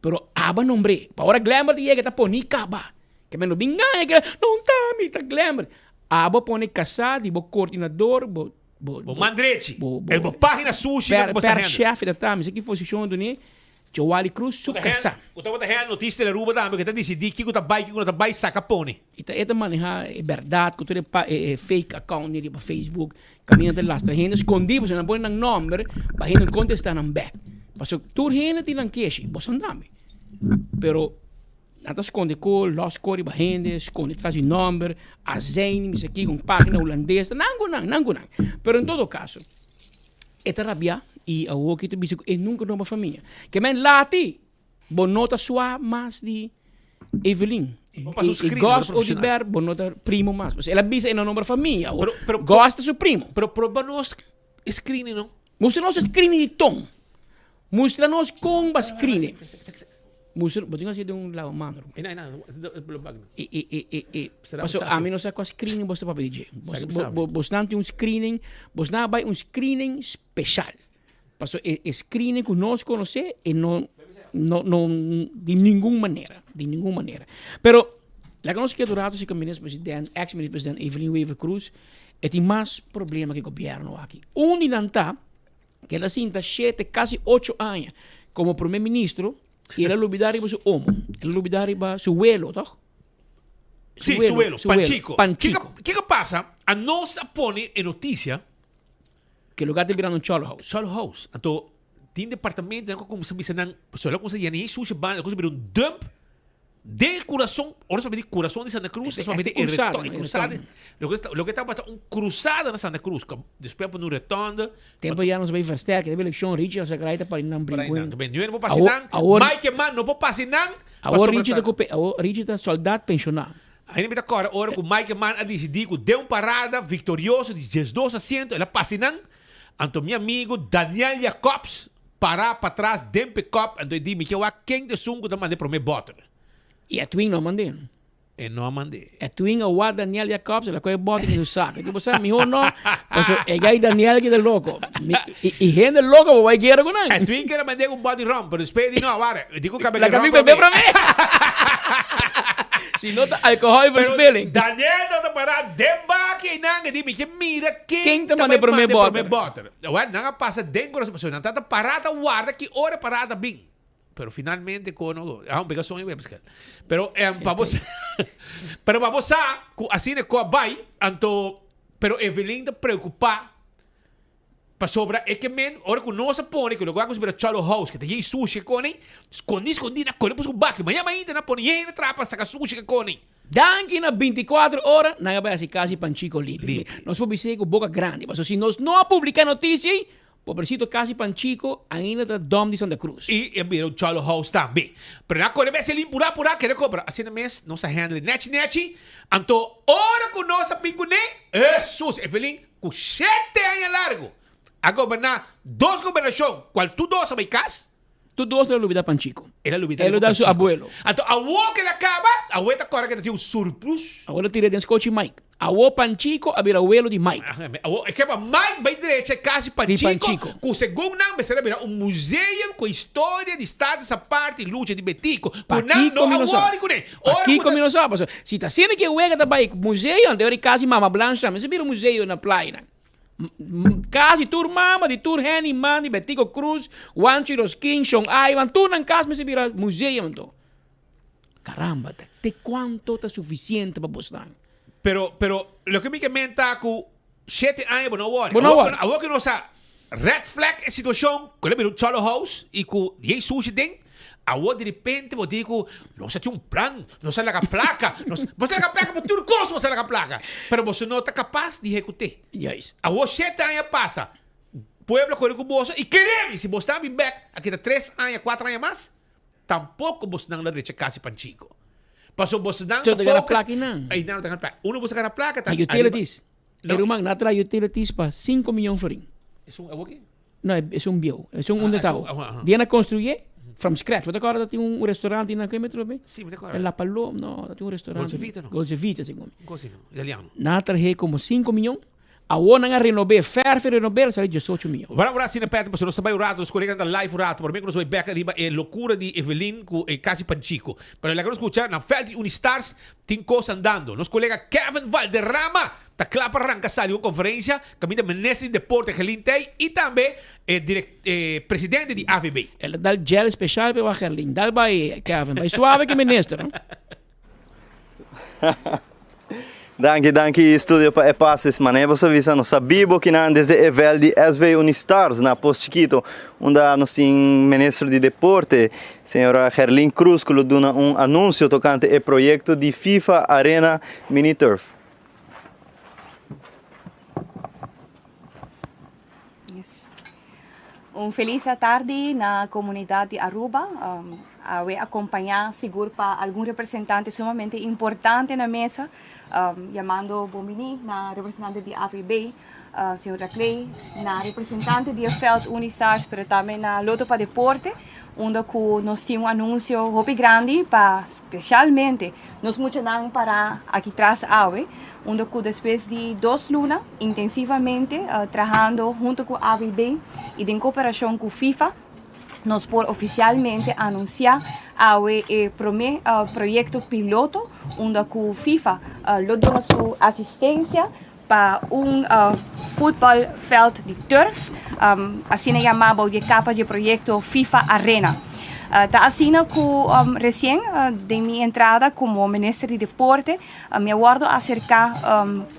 Pero abo a nombr'é. Pa ora Glembert yega e ta poni kaba. Ke men no bin gaña ke no ta mi ta Glembert. Abo a pone kasá di bo koordinador, bo Bo man drechi. E bo pagina sushi na ku bo sta Per hende. chef ta ta, mi sa ki posishon duni. Joali Cruz su kasá. Ku tabata hel notisia di Aruba tambe ku ta disidí kiko ta bai kiko no ta bai saka pone. I ta e ta manehá e bèrdat ku tur e pa e fake account riba Facebook kaminda ta lastra hende skondí pasobra nan pone nan nòmber pa hende no kontestá nan bèk. Pasobra tur hende tin nan keshi, boso tambe. Pero nan ta skonde kos, lòs kos riba hende, skonde tras di nòmber, azijn, mi sa kiko, un página hulandes, nan ku nan, nan ku nan. Pero en todo kaso. E ta rabia y awor ki ta bisa cu e nunca no ba famia. Ke men lati bo no ta swa mas di Evelyn. Bo pasa un Y screen, Gos bo ta profesional. Oduber bo no ta primo mas. Pasobra el a bisa e no nombra famia. Awor Pero, pero, Gos ta su primo. Pero proba nos e screen no. Mustra nos e screen di ton. Mustra nos con ba screen. Mustra, bo tin hasi den un lavamano. E na, e na, lo bag na. E, e, e, e, e. Será Paso, sabe. ami no sa kua screening bos ta papia di dje. Bos, Sabe, bo, sabe. bo, bos nan tin un screening, bos nan a bai un screening special. Paso, e, e screening ku nos konosé, e no, no, no, di ningun manera, di ningun manera. Pero, laga nos keda un rato si ku minister president, ex minister president Evelyn Wever Croes, e tin mas problema ku e gobierno aki. Un di nan ta, ku el a sinta shete, kasi ocho aña komo prome ministro, I el a lubidá riba su omo. El a lubidá riba su welo, toch? Sí, su welo, Panchico. Panchico. Kiko, kiko pasa? A nos a pone e noticia. Ke lugar ta birando un cholo house. Cholo house. Anto, tin departamentonan ku a kuminsá bisa nan, pasobra el a kuminsá yena e sushi banda, el a kuminsá bira un dump. Den e kurason, ora nos papia di kurason di Santa Cruz, nos papia di e reton, e krusada. Loke ta, loke tabata un krusada na Santa Cruz, ku despues a pone un rotonde. Tempo ya nos bay versterken, riba elekshon Richie a saca ta para nan Para brinco. nan. Nu no por pasa nan, Mike Eman no por pasa nan. Awor Richie ta ku, awor Richie ta soldat penshoná. Ainda mi ta kòrda ora ku Mike Eman a disidí ku den un parada viktorioso di diesdos asiento el a pasa nan, anto mi amigo Daniel Jacobs Pará patras den pickup anto e di mi ke wak ken ta esun ku ta manda e promé bòter. I Edwin no a mand'é. E no a mand'é. Edwin a wak Daniel Jacobs el a kohe e bòter den su sak. E di bo sa mihó no pasobra e gai Daniel ki ta loko. Mi i hende loko bo bai guera ku nan. Edwin kere mand'é ku un bòt di ròm pero despues e di no awara e di ku kaba Laga ke mi ròm bebe promé. promé. Si no ta alcoholverspilling. Pero Daniel tabata pará den baki einan e di mi ke mira ken Ken ta ta manda e bai promé manda e promé bòter. bòter. Awor nan a pasa den corazon pasobra nan tata para ta warda ki ora e parada bin. Pero finalmente kono a un pega soño web skel. Pero em pa bo sa pero pa bo sa ku asina e ko a bai anto pero Evelyn ta preocupa pasobra e ke men ora ku nos a pone ku loke a kuminsá bira Cholo House ke ta yei sushi kone skondi skondi nan kore busca un baki maña mainta nan pone yei na trapa saka sushi ke kone. Danki na binticuatro ora nan a bai haci casi Panchico libre. Nos por bis'é cu boca grandi, pasobra si nos no a publica noticia ei, pobrecito casi Panchico ainda ta dom di Santa Cruz. Y e bira un cholo house tambe. Pero nan core bes e lin pura pura kere cobra. Asina mes nos a handle nechi nechi. Anto ora cu nos a bin cune, Hesus, Evelyn cu shete aña largo a goberna dos gobernacion cual tur dos a bay cas. Tur dos el a lubida Panchico. El a lubida El a lubida su abuelo. Anto awor ke el a kaba, awor e ta kòrda ke ta tin un surplus. Awor el a tira den skochi Mike. Awor Panchico a bira awelo di Mike. Awor e ke pa Mike bai drecha e kas di Panchico, ku segun nan mester a bira un museum ku historia di Status Aparte i lucha di Betico, ku nan no a wòri kuné. Pakiko mi no sa? Pasobra si ta asina ke wega ta bai museo, anto e ora e kas di Mama Blanche tambe mester bira un museo na playa nan. Kas di tur mama, di tur Henny, Mandy, Betico Cruz, Juancho y los Kings, Shon Ivan, tur nan kas mester bira museum anto. Caramba, ta te cuanto ta suficiente pa bosnan? Pero, pero, loke mi ke men ta ku shete aña bo no wòri. Bo no wòri. Awor ku nos a red flag e situashon, ku el a bira un cholo house i ku yei sushi den, Awor di repente bo di ku nos a tin un plan, nos a laga plaka, nos, boso a laga plaka pa tur kos boso a laga plaka, pero boso no ta kapas di hekut'é. Juist. Awor shete aña pasa, pueblo a kore ku boso i kere mi, si boso ta bin bek a kita tres aña, kuater aña mas, tampoko bosonan lo drecha kasi Panchiko. Pasobra bosonan So ta ta gana focus, plaka einan. Einan no ta gana plaka. Uno boso gana plaka ta Na ariba. utilities. No. E ruman, nan a traha utilities pa sinku miyon florin. Esun awor ki? No, es un bieu. Es un Ah, unda es ta. un- aha, aha. Di nan a construye from scratch. Bo ta acorda tin un restaurante na ke metro be? Sí, mi ta acorda. La Paloma, no, ta tin un restaurante. Dolce Vita, no? Dolce Vita, segun mi. Cosa no, italiano. Nan a trahe como 5 miyon. Awor nan a renob'é, verf e renob'é, a sali 18 miyon. Ora ora asina Patrick pasobra nos ta bai un rato, nos colega nan ta live un rato, pero mi ku nos bai bek riba e locura di Evelyn ku e casi Panchico. Pero laga nos scucha, na veld di Unistars tin cos andando. Nos colega Kevin Valderrama. Ta kla pa ranka sali un konferensia kaminda Minister di Deporte Gerlin Tey i tambe e direk e presidente di AVB. El a dal gel special pa Gerlin. Dal bai Kevin, bai suave ku e minister. Danki danki studio pa e pases. Mane boso bisa nos ta bibo kinan desde e veld di SV Unistars na Pos Chikito unda nos tin minister di deporte señora Gerlin Cruz ku lo duna un anuncio tocante e proyecto di FIFA Arena Mini Turf. Un feliz atardi na comunidad di Aruba. Awe acompaña sigur pa algun representante sumamente importante na mesa, yamando bon bini na representante di AVB, señor Raclay, na representante di e veld Unistars, pero tambe na Lotto pa Deporte, unda cu nos tin un anuncio hopi grandi pa specialmente nos muchanan para aki tras awe. Unda cu despues di dos luna intensivamente trahando hunto cu AVB y den cooperacion cu FIFA nos por oficialmente anuncia awe e prome proyecto piloto unda cu FIFA lo duna su asistencia pa un futbolveld di turf, asina yama bou di e capa di e proyecto FIFA Arena. Ta asina cu recien den mi entrada como Minister di Deporte Mi a wordo acerca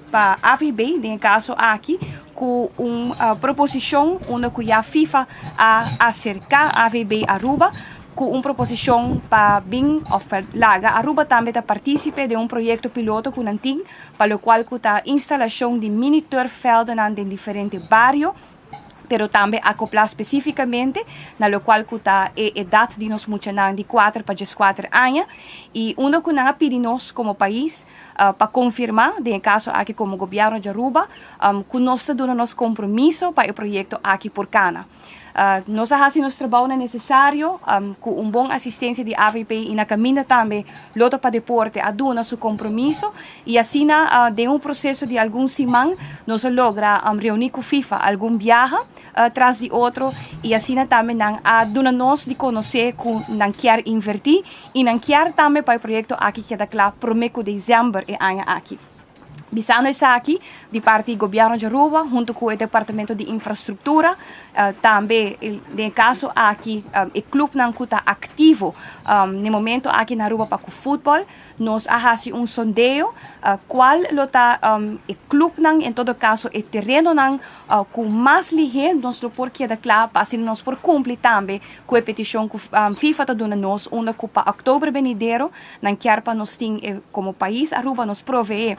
pa AVB den e caso aki cu un proposicion unda cu ya FIFA a acerca AVB Aruba cu un proposicion pa bin of pa laga Aruba tambe ta participe den un proyecto piloto cu nan tin pa locual cu ta instalacion di mini turfveldennan den diferente bario. pero tambe acoplá specificamente na locual cu ta e edad di nos muchanan di cuater pa diescuater aña y unda cu nan a pidi nos como pais pa confirma, den e caso aki como Gobierno di Aruba, cu nos ta duna nos compromiso pa e proyecto aki por cana. Nos a haci nos trabounan necesario cu un bon asistencia di avp y na caminda tambe Lotto pa Deporte a duna su compromiso y asina den un proceso di algun siman nos a logra reuni cu FIFA algun biaha tras di otro y asina tambe nan a duna nos di conoce cu nan kier inverti y nan kier tambe pa e proyecto aki keda cla prome cu december e aña aki. Bisando esaki di parti Gobierno di Aruba hunto cu e Departamento di Infrastructura, tambe den e caso aki e clubnan cu ta activo na e momento aki na Aruba pa cu futbol, nos a haci un sondeo cual lo ta e clubnan, en todo caso e terenonan cu mas lihe nos lo por keda cla pa asina nos por cumpli tambe cu e peticion cu FIFA ta duna nos unda cu pa october benidero Nan kier pa nos tin e como pais Aruba nos provee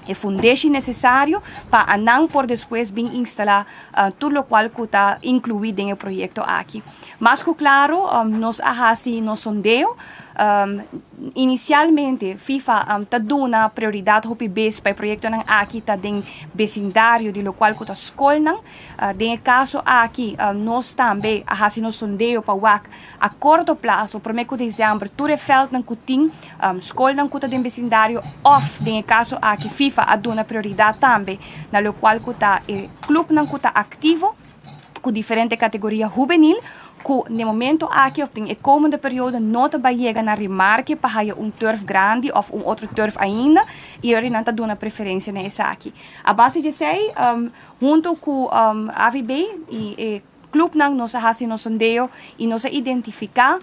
e fundeshi necesario pa anan por despues bin instala tur locual cu ta inclui den e proyecto aki. Mas cu claro nos a haci nos sondeo. Inicialmente FIFA ta duna prioridad hopi bes pa e proyectonan aki ta den becindario di locual cu ta scolnan. Den e caso aki nos tambe a haci nos sondeo pa wak A korto plaso, promé ku desèmber, tur e vèltnan ku tin, skolnan ku ta den besindario òf den e kaso aki FIFA a duna prioridat tambe na lokual ku ta e klupnan ku ta aktivo ku diferente kategoria hubenil ku den momento aki òf den e komende periodo no ta bai yega na remarke pa haya un turf grandi òf un otro turf ainda i ora nan ta duna preferensia na esaki. A base di esei, huntu ku AVB i e. Clubnan nos a haci nos sondeo y nos a identifica,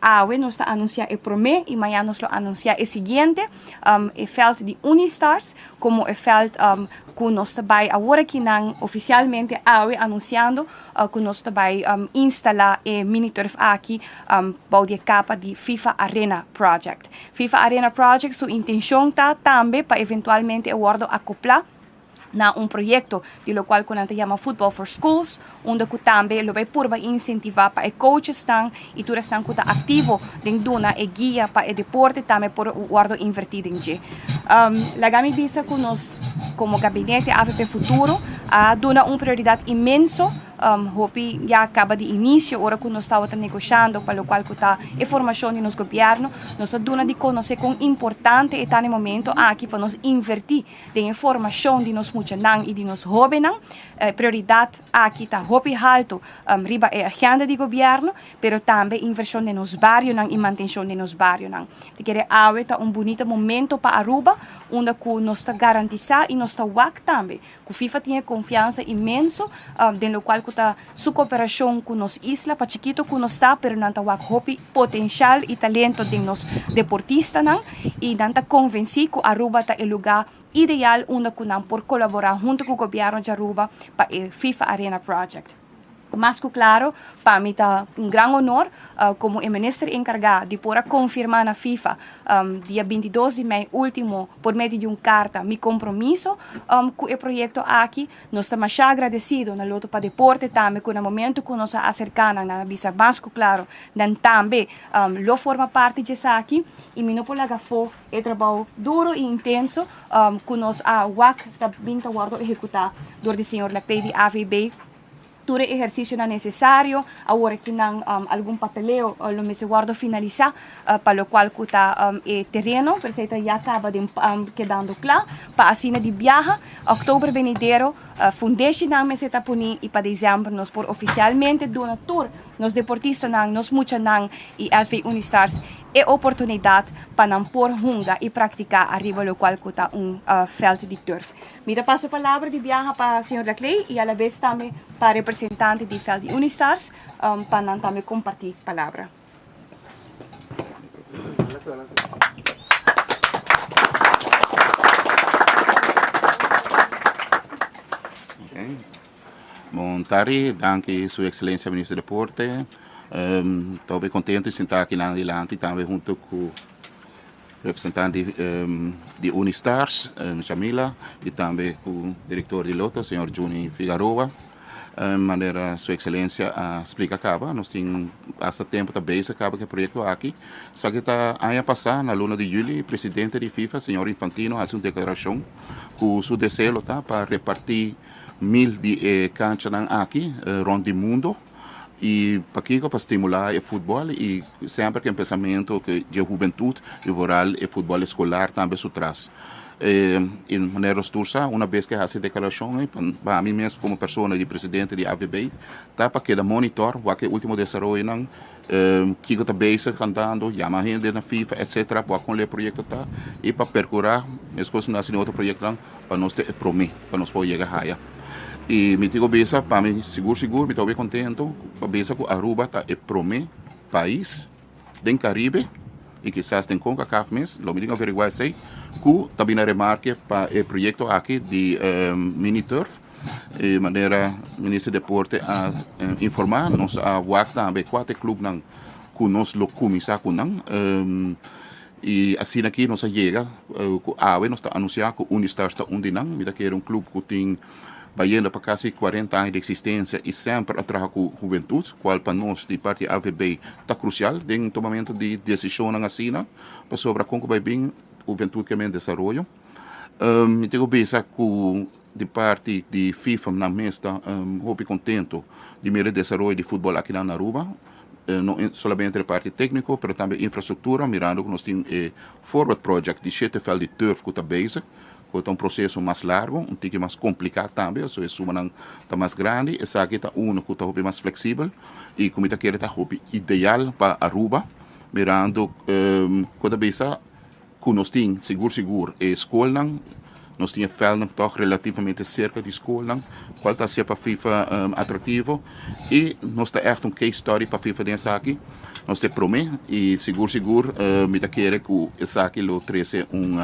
awe nos ta anuncia e prome y mañan nos lo anuncia e siguiente, e veld di Unistars como e veld cu nos ta bay awor akinan oficialmente awe anunciando cu nos ta bay instala e mini turf aki bou di e capa di FIFA Arena Project. FIFA Arena Project su intencion ta tambe pa eventualmente e wordo acopla na un proyecto di locual cu nan ta yama Football for Schools, unda cu tambe lo bay purba incentiva pa e coachesnan y tur esnan cu ta activo den duna e guia pa e deporte tambe por wordo inverti den dje. Laga mi bisa cu nos como Gabinete avp Futuro a duna un prioridad inmenso. Hopi ya caba di inicio ora cu nos tawata negoshando pa locual cu ta e formacion di nos gobierno. Nos a duna di conoce con importante e ta na e momento aki pa nos inverti den e formacion di nos muchanan y di nos hobennan. E prioridad aki ta hopi halto riba e agenda di gobierno, pero tambe inversion den nos barionan y mantencion den nos barionan. Ta kere awe ta un bunita momento pa Aruba unda cu nos ta garantisa y nos ta wak tambe Ku FIFA tin e konfiansa inmenso den lokual ku ta su koperashon ku nos isla, pa chikito ku nos ta, pero nan ta wak hopi potenshal i talento den nos deportistanan i nan ta konvensí ku Aruba ta e lugá ideal unda ku nan por kolaborá huntu ku gobièrnu di Aruba pa e FIFA Arena Project. Mas ku klaro, pa mi ta un gran honor komo e minister enkargá di por a konfirmá na FIFA dia bintidos di mei último por medio di un karta mi kompromiso ku e proyekto aki. Nos ta masha agradesido na Loto pa Deporte tambe ku na momento ku nos a aserká nan, nan a bisa mas ku klaro nan tambe lo forma parti di esaki i mi no por laga afó e trabou duro i intenso ku nos a wak ta bin ta wòrdu ehekutá dor di señor Laclay di AVB. Tur e ehercicionan necesario, awor aki nan algun papeleo lo mester wordo finalisa pa locual cu ta e tereno, pero esey ta ya caba den kedando cla pa asina di biaha october venidero fundeshinan mester ta poni y pa december nos por oficialmente duna tur nos deportistanan, nos muchanan y SV Unistars e oportunidad pa nan por hunga y practica ariba locual cu ta un veld di turf. Mi ta pasa palabra di biaha pa señor Laclay y alabes tambe pa representante di veld di Unistars pa nan tambe comparti palabra. Bon tardi, danki su excelencia Minister di Deporte. Ta hopi contento di sinta aki nan dilanti tambe hunto cu Representante di Unistars, Shamila, y tambe cu director di Lotto, señor Juni Figaroa. Manera su excelencia a splica caba, nos tin hasta tempo ta bezig caba cu e proyecto aki. Esaki ta aña pasa, na luna di juli, presidente di FIFA, señor Infantino, haci un declaracion cu su deseo lo ta pa reparti mil di e canchanan aki rond di mundo. Y pakico pa stimula e futbol y semper cu e pensamento cu dje hubentud y vooral e futbol escolar tambe su tras. Y manera nos tur sa una bes cu e haci e declaracion ey pa mi mes como persona di presidente di AVB ta pa keda monitor wak e ultimo desaroyonan kico ta bezig andando yama hende na FIFA etcetera pa wak con e proyecto ta y pa percura mescos cu nos haci den otro proyectonan pa nos ta e prome pa nos por yega haya. Y mi tin cu bisa pa mi sigur sigur mi ta hopi contento pa bisa cu Aruba ta e prome pais den Caribe y kisas den Concacaf mes, lo mi tin cu averigua esey, cu ta bini a remarke pa e proyecto aki di mini turf. E manera Minister di Deporte a informa nos a wak tambe cua ta e clubnan cu nos lo cuminsa cu nan. Y asina aki nos a yega cu awe nos ta anuncia cu Unistars ta un di nan. Mi ta kere un club cu tin bayendo pa casi cuarenta aña di existencia y semper a traha cu hubentud, cual pa nos di parti AVB ta crucial den tomamento di decisionnan asina, pasobra con cu bay bin hubentud ke men desaroyo. Mi tin cu bisa cu di parti di FIFA nan mes ta hopi contento di mira e desaroyo di futbol akinan na Aruba. No solamente e parti tékniko, pero tambe infrastruktura, mirando ku nos tin e Forward Project di shete vèlt di turf ku ta bezig, ku ta un proseso mas largu, un tiki mas kompliká tambe, so e sumanan ta mas grandi. Esaki ta unu ku ta hopi mas fleksibel i ku mi ta kere ta hopi ideal pa Aruba, mirando ku ta bisa. Ku nos tin sigur sigur e skolnan, nos tin e vèldnan tòg relativamente serka di skolnan, kual ta hasié pa FIFA atraktivo i nos ta ègt un case study pa FIFA den esaki. Nos ta e promé i sigur sigur mi ta kere ku esaki lo trese un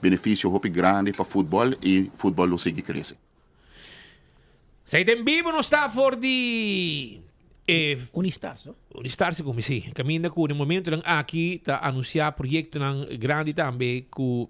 benefisio hopi grandi pa futbòl i futbòl lo sigui krese. Zij den bibo nos ta for di e Unistars, no? Unistars si kumi si. Kaminda ku den momentonan aki ta anunsiá proyektonan grandi tambe ku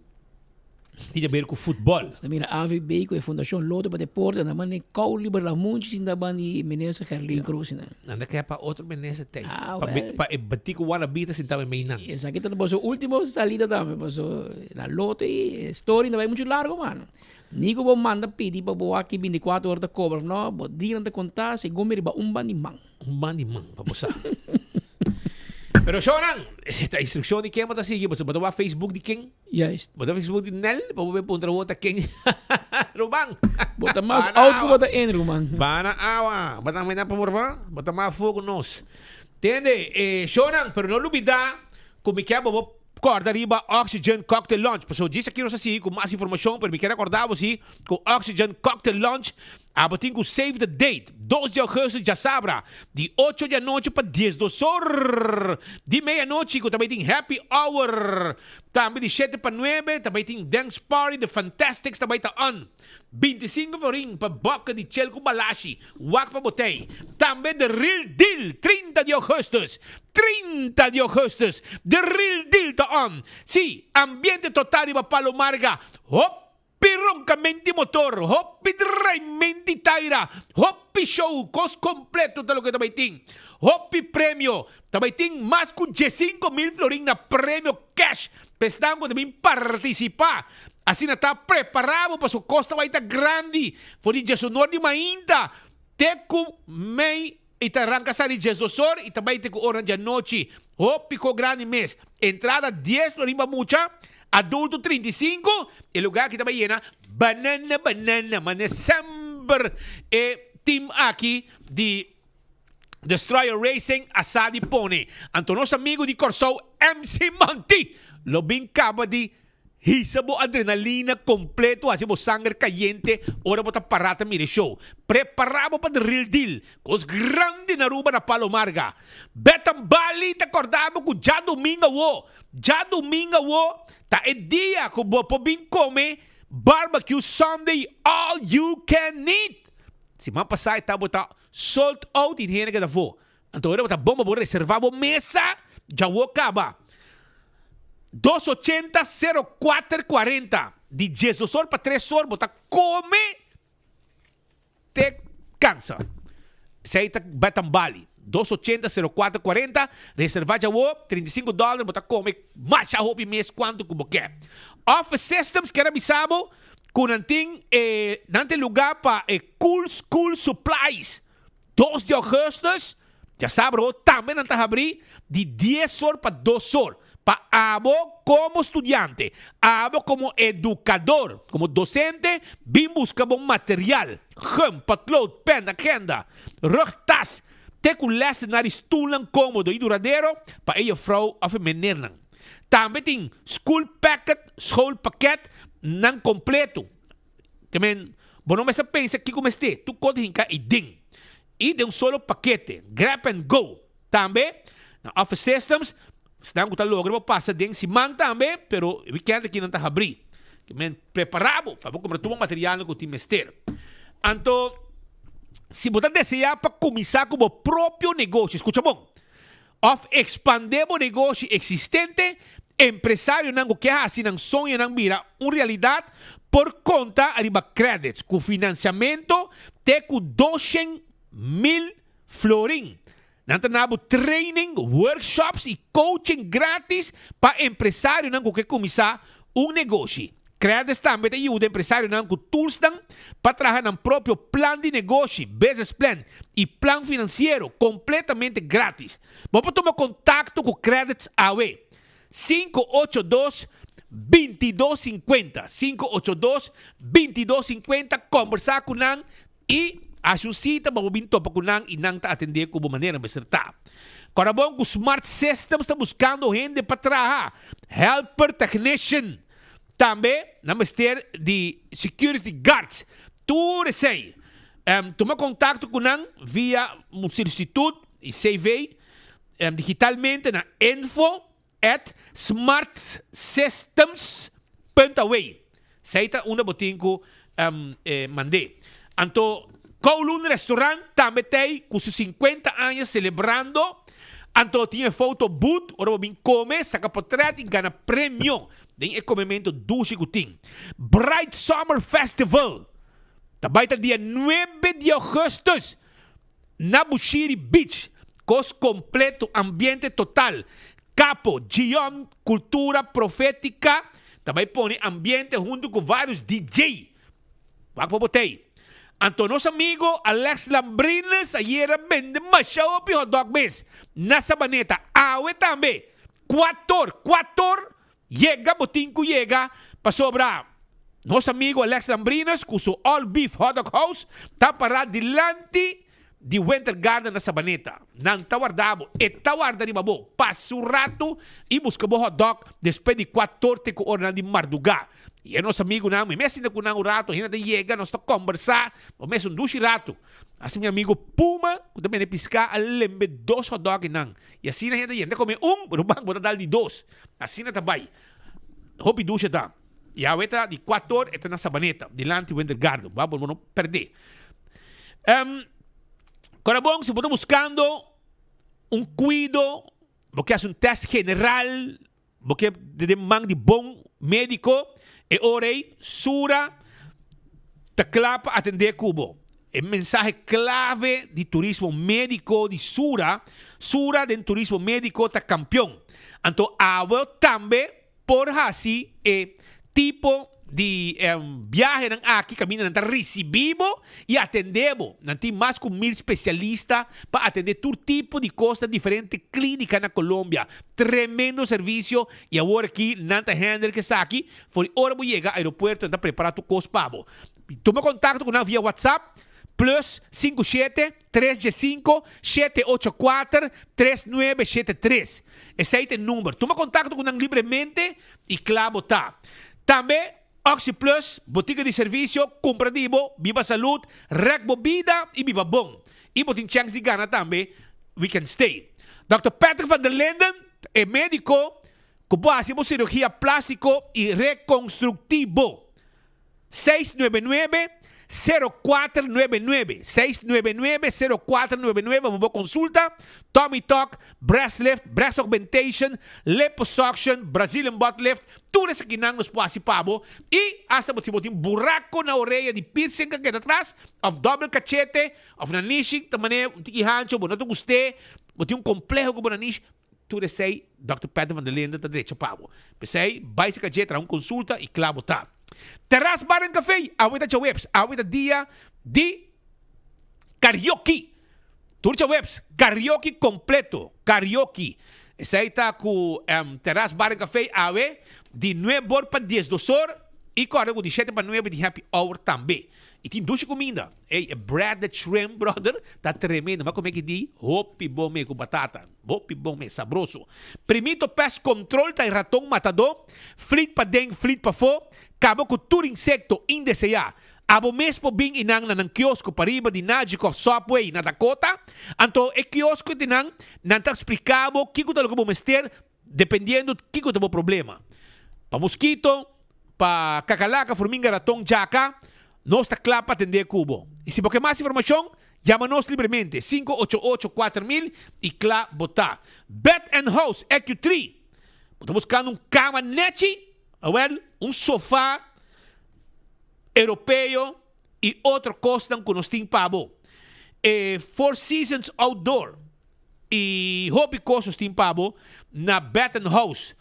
tin haber ku futbòl. Ta mira AVB ku e Fundashon Loto pa Deporte nan manda e kou liber Lamunchi sinta ban di minister Gerlin Croes nan. Nan ta kere pa otro minister tei. Ah, Pa wel. pa e batiku wannabe ta sinta mei nan. Esaki ta boso ultimo salida tambe paso na Loto e story ta bai muchu largo mano. Ni ku bo manda pidi pa bo aki binticuatro ora ta kobra no, bo dianan ta kontá segun mi riba un ban di man. Un ban di man pa bo sa. Pero shownan, ta instrukshon di ken bo ta sigui? Bo ta wak Facebook di ken? Juist. Bo ta Facebook di Nel pa bo bin puntra bo ta ken Ruman. Bo ta mas out ku bo ta in Ruman. Bana awa. Bo ta mena pa bo Bo ta mas afó ku nos. Tende, e shownan, pero no lubida ku mi ke bo bo kòrda riba Oxygen Cocktail Lounge. Pasobra djis aki nos a sigui ku mas informashon, pero mi kier rekòrda bo si ku Oxygen Cocktail Lounge abo tin ku save the date, dos di augustus djasabra, di ocho di anochi pa diesdos or di meianochi ku ta bai tin happy hour. Tambe di shete pa nuebe ta bai tin dance party, The Fantastics ta bai ta on. Bintisinko florin pa boka di chel ku balashi, wak pa botei. Tambe The Real Deal 30 di augustus, 30 di augustus, The Real Deal ta on. Si, ambiente total riba Palo Marga. Hop! Hopi roncament di motor, hopi draiment di taira, hopi show, cos completo ta loke ta bay tin. Hopi premio, ta bay tin mas cu diesinco mil florin na premio cash pa esnan cu ta bin participa. Asina ta prepara bo pasobra cos ta bay ta grandi for di diesonor di mainta te cu mei I ta ranka sa di diesdosor i ta bai te ku ora di anochi. Hopi ko grandi mes. Entrada dies florin pa mucha, adulto 35. E lugar aki ta bai yena banana banana. Mane semper e team aki di Destroyer Racing a sa di pone. Anto nos amigo di Kòrsou MC Monty lo bin kaba di Hisa bo adrenalina completo, haci bo sanger cayente ora bo ta para ta mira e show. Prepara bo pa the real deal. Cos grandi na Aruba na Palo Marga. Betan Bali ta corda bo cu djadomingo awo, djadomingo awo ta e dia cu bo por bin come barbecue Sunday all you can eat. Siman pasa e tabata sold out y hende a keda afo. Anto ora bo ta bon pa bo reserva bo mesa djawo kaba. Dos ochenta sero kuater kuarenta di diesdos or pa tres or bo ta kome te kansa. Esei ta Betambali. Dos ochenta sero kuater kuarenta reserva djawo 35 dòler bo ta kome masha hopi mes kuantu ku bo ke. Office Systems kier a bisa bo ku nan tin e nan tin luga pa e Cool School Supplies. Dos di augustus, djasabra ho tambe nan ta habrí di dies or pa dos or pa abo komo studiante, abo komo edukador, komo dosente bin buska bo material, gum, potlood, pen, agenda, rugtas, te ku lèsenar i stulnan komodo i duradero pa e jefrou òf e menernan. Tambe tin school packet, schoolpakket, nan kompleto. Ke men, bo no mester pensa kiko mester, tur kos ta hinká ei den. I den un solo pakete, grab and go. Tambe, na Office Systems, esnan ku ta logra bo pasa den siman tambe, pero e wikènt aki nan ta habrí. Ke men, prepará bo pa bo kumpra tur bo materialnan ku tin mester. Anto, si bo ta deseá pa kuminsá ku bo propio negoshi, skucha bon, Òf ekspandé bo negoshi eksistente, Empresarionan ku ke hasi nan soñonan bira un realidat por konta riba Credits ku finansiamentu te ku doshen mil florin. Nan ta na bo training, workshops i coaching gratis pa empresarionan ku ke kuminsá un negoshi. Credits tambe ta yuda empresarionan ku toolsnan pa traha nan propio plan di negoshi, business plan, i plan finansiero kompletamente gratis. Bo por tuma kontakto ku Credits awe, 582 2250, 582 2250, kombersá ku nan i hasi un sita pa bo bin topa ku nan i nan ta atendé ku bo manera mester ta. Kòrda bon ku Smart Systems ta buskando hende pa traha, helper technician, tambe nan mester di security guards, tur esei. Tuma kontakto ku nan via un solisitut i CV digitalmente na info at smartsystems punt away. Esei ta unda bo tin ku mand'é. Anto Kowloon Restaurant tambe t'ei ku su 50 aña selebrando. Anto tin e foto booth ora bo bin kome, saka potret i gana premio den e komementu dushi ku tin. Bright Summer Festival ta bai ta dia nuebe di augustus. Na Bushiri Beach, kos kompleto, ambiente total. Capo, Gion, Cultura Profetica ta bai pone ambiente hunto ku varios DJ. Wak pa bo tei. Anto nos amigo Alex Lambrines ayera bende masha hopi hotdog mes na Sabaneta. Awe tambe. Kuator, kuator yega bo tin ku yega pasobra nos amigo Alex Lambrines ku su All Beef Hotdog House ta pará dilanti di Winter Garden na Sabaneta. Nan ta warda bo. E ta warda riba bo. Pasa un ratu i buska bo hotdog despues di kuator te ku oranan di mardugá. I e nos amigunan, mi mes sinta ku nan un ratu, hende ta yega, nos ta kombersá, bo mes un dushi ratu. Hasta mi amigu Puma, ku ta bende piská, a lembe dos hotdog einan. I asina hende ta yega, hende ta kome un, ruman bo ta dal di dos. Asina ta bai. Hopi dushi ta. I awe ta di kuator, e ta na Sabaneta, dilanti Winter Garden. Bo bo no perdé. Um, kora bon, si bo ta buskando un kuido, bo ke hasi un tèst general, bo ke den man di bon médiko, e ora ei Sura ta kla pa atendé ku bo. E mensahe klave di turismo médiko di Sura, Sura den turismo médiko ta kampion. Anto awe tambe Por hasi e tipo di biahenan aki kaminda nan ta risibí bo i atendé bo. Nan tin mas ku mil spesialista pa atendé tur tipo di kos na diferente klínika na Colombia. Tremendo servisio i awor aki nan ta handle ku esaki. For di ora bo yega aeropuerto nan ta prepará tur kos pa bo. Tuma kontakto ku nan via WhatsApp, plus 57 Tres dje sinku, shete ocho kuater, tres nuebe shete tres. Esei ta e number. Tuma kontakto ku nan libremente i kla bo ta. Tambe, OxyPlus, botika di servisio, kumpra di bo, biba salud, rèk bo bida i biba bon. I bo tin chèns di gana tambe Weekend Stay. Dòkter Patrick van der Linden ta e médiko ku por hasi bo sirugia plástiko i rekonstruktivo. Seis nuebe nuebe, sero kuater nuebe nuebe, seis nuebe nuebe, sero kuater nuebe nuebe pa bo konsulta, Tummy Tuck, Breast Lift, Breast Augmentation, Liposuction, Brazilian Butt Lift, tur esakinan nos por hasi pa bo i asta bo si bo tin burako na orea di piercing ka keda atras of dobbel kachete of nanishi ta manera un tiki hancho bo no ta gust'é, bo tin un kompleho ku bo nanishi, Tur esei Dòkter Peter van der Linden ta drecha pa bo. P'esei, bai serka dje, traha un konsulta i kla bo ta. Terras Bar en Café, awe ta djaweps, awe ta dia di karaoke. Tur djaweps, karaoke kompleto, karaoke. Esei ta ku Terras Bar en Café awe di nuebe or pa diesdos or i kòrda ku di shete pa nuebe tin happy hour tambe. I tin dushi kuminda. Ey, e breaded shrimp, brother, ta tremendo. Mi a kome ki di hopi bon mee ku batata. Hopi bon mes, sabroso. Primito Pest Control ta e raton matadó, flit paden, flit pafó, kaba ku tur insekto indeseá. Abo mes por bin i nan na nan kiosko pariba di Najikoff Subway na Dakota. Anto e kiosko di nan, nan ta splika bo kiko ta loke bo mester dependiendo kiko ta bo problema. Pa moskito, pa kakalaka, furminga, raton, djaka, nos ta kla pa atendé ku bo. I si bo ke mas informashon, Yama nos libremente, sinku ocho ocho 4000 i kla bo ta. Bed and House EQ3. Bo ta buskando un kama nechi? Awel, un sofa europeo i otro kosnan ku nos tin pa bo. E Four Seasons Outdoor i hopi kos nos tin pa bo na Bed and House.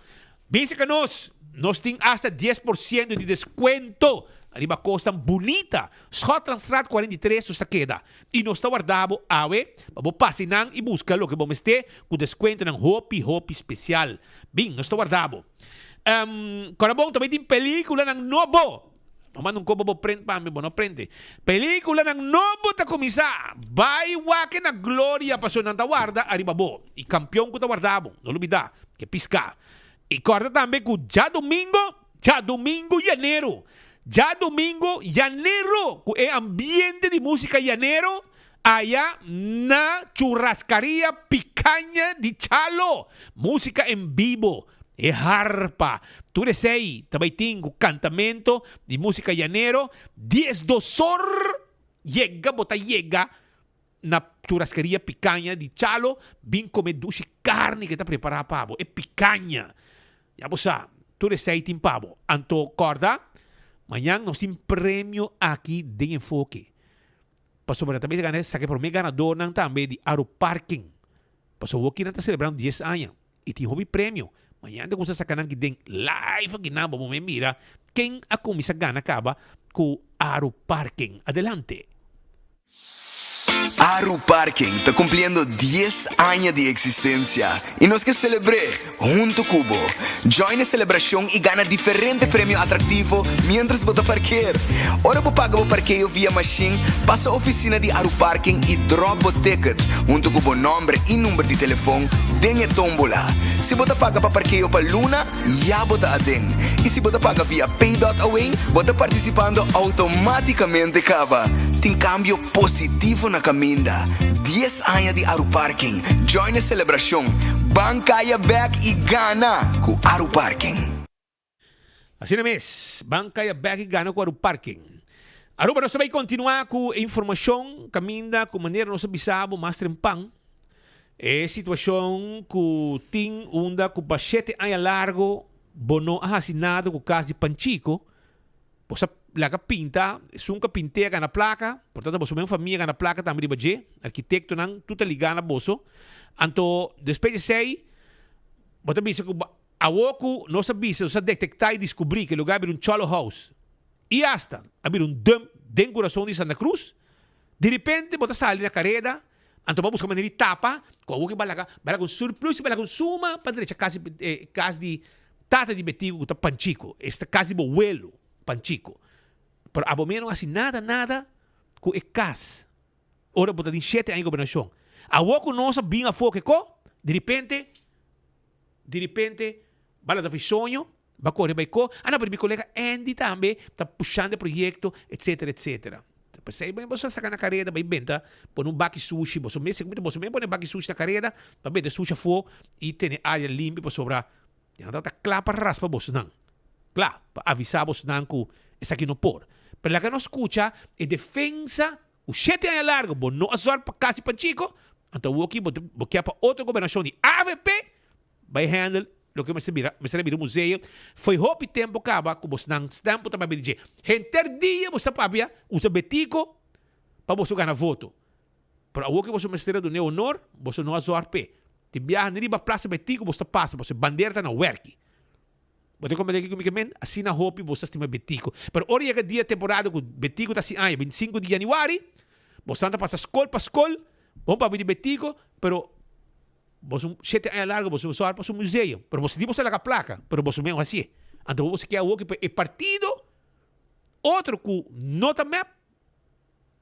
Bisa ka nos, nos tin asta 10% di deskuento riba kosnan bunita. Schotlandstraat 43 nos ta keda i nos ta warda bo awe pa bo pasa einan i buska loke bo mester ku deskuentonan hopi hopi spesial. Bin, nos ta warda bo. Kòrda bon, ta bai tin pelíkulanan nobo. Bo manda un kopo bo prent pa mi, bo no prente. Pelíkulanan nobo ta kuminsá. Bai wak na gloria pasobra nan ta warda ariba bo. I kampion ku ta warda bo, no lubidá, ke piská. I kòrda tambe ku djadumingo, djadumingo yanero, djadumingo yanero ku e ambiente di músika yanero aya na Churrascaria Picaña di Chalo. Músika en bibo, e harpa, tur esei ta bai tin ku kantamento di músika yanero. Diesdos or yega bo ta yega na Churrascaria Picaña di Chalo bin kome dushi karni ke ta prepará pa bo, e picaña. Ya bo sa, tur esei tin pa bo. Anto kòrda, mañan nos tin premio aki den Enfoke. Pasobra ta bisa gana saka e prome ganadornan tambe di Aro Parking. Pasobra awor kinan ta selebrando dies aña y tin hopi premio. Mañana ta cuminsa saca nan aki den live aki nan pa bo mira ken a cuminsa gana caba. ku Aru Parking. Adelante. Aru Parking ta cumpliendo dies aña di existencia y nos ke celebr'é hunto cu bo. Join e celebracion y gana diferente premio atractivo mientras bo ta parkeer. Ora bo paga bo parkeo via machine, pasa oficina di Aru Parking y drop bo ticket hunto cu bo nomber y number di telefon den e tombola. Si bo ta paga pa parkeo pa luna, Ya bo ta aden. I si bo ta paga via Pay.away, bo ta partisipando outomátikamente kaba. Tin kambio positivo na kaminda. Dies aña di Aruparking. Join e selebrashon. Ban kaya bèk i gana ku Aruparking. Asina mes, ban kaya bèk i gana ku Aruparking. Aruba nos ta bai kontinuá ku e informashon kaminda ku manera nos a bisa bo mas trempan. E situacion cu tin unda cu pa shete aña largo bo no a haci nada cu cas di Panchico, bo sa laga pinta, esun cu a pint'e a gana placa, por tanto boso men famia a gana placa tambe riba dje, arkitectonan tur ta liga na boso, anto despues di esey bo ta bisa cu awo cu nos a bisa, nos a detecta y descubri cu e lugar a bira un cholo house y hasta a bira un dump den curason di Santa Cruz, diripente bo ta sali na careda. Anto bo a buska manera di tapa ku awor ke bo a laga, bo a laga un surplus i bo a laga un suma pa drecha kas di e kas di tata di Betico ku ta Panchico, esta kas di bo welo Panchico. Pero abo mes no hasi nada nada ku e kas ora bo ta tin shete aña di gobernashon. Awor ku nos a bin afó kiko? Diripente, diripente bo a laga fi soño, bo a kore bai ko, ah no pero mi kolega Andy tambe ta pushando e proyekto etcetera etcetera. P'esei bo a saka na kareda bai benta pone un baki sushi, boso mes boso mes pone baki sushi na kareda pa benta e sushi afó i tene área limpi pasobra nan tabata kla pa raspa bosonan, kla pa avisá bosonan ku esaki no por. Pero laga nos skucha e defensa ku shete aña largu bo no a zòrg pa kasi Panchico, anto awoki bo bo kia pa otro gobernashon di avp Bai handle loke mester bira, mester a bira un museo. Foi hopi tempo caba cu bosnan stempo ta papia di dje. Henter dia bos ta papia, usa Betico pa boso gana voto. Pero awor cu boso mester a dun'e honor, boso no a zorg p'e. Tin biaha ni riba Plaza Betico bos ta pasa, pasobra e bandera ta na werki. Bo ta comprende kico mi ke men? Asina hopi bo sa stima Betico. Pero ora yega dia temporada cu Betico ta haci aña, 25 di januari, bosan ta pasa scol pa scol, bon papia di Betico, pero Boso shete aña largo boso sòru pa su museo, pero boso di boso a laga plaka, pero boso mes no hasié. Anto bo boso ke awoki pa e partido otro ku no ta mep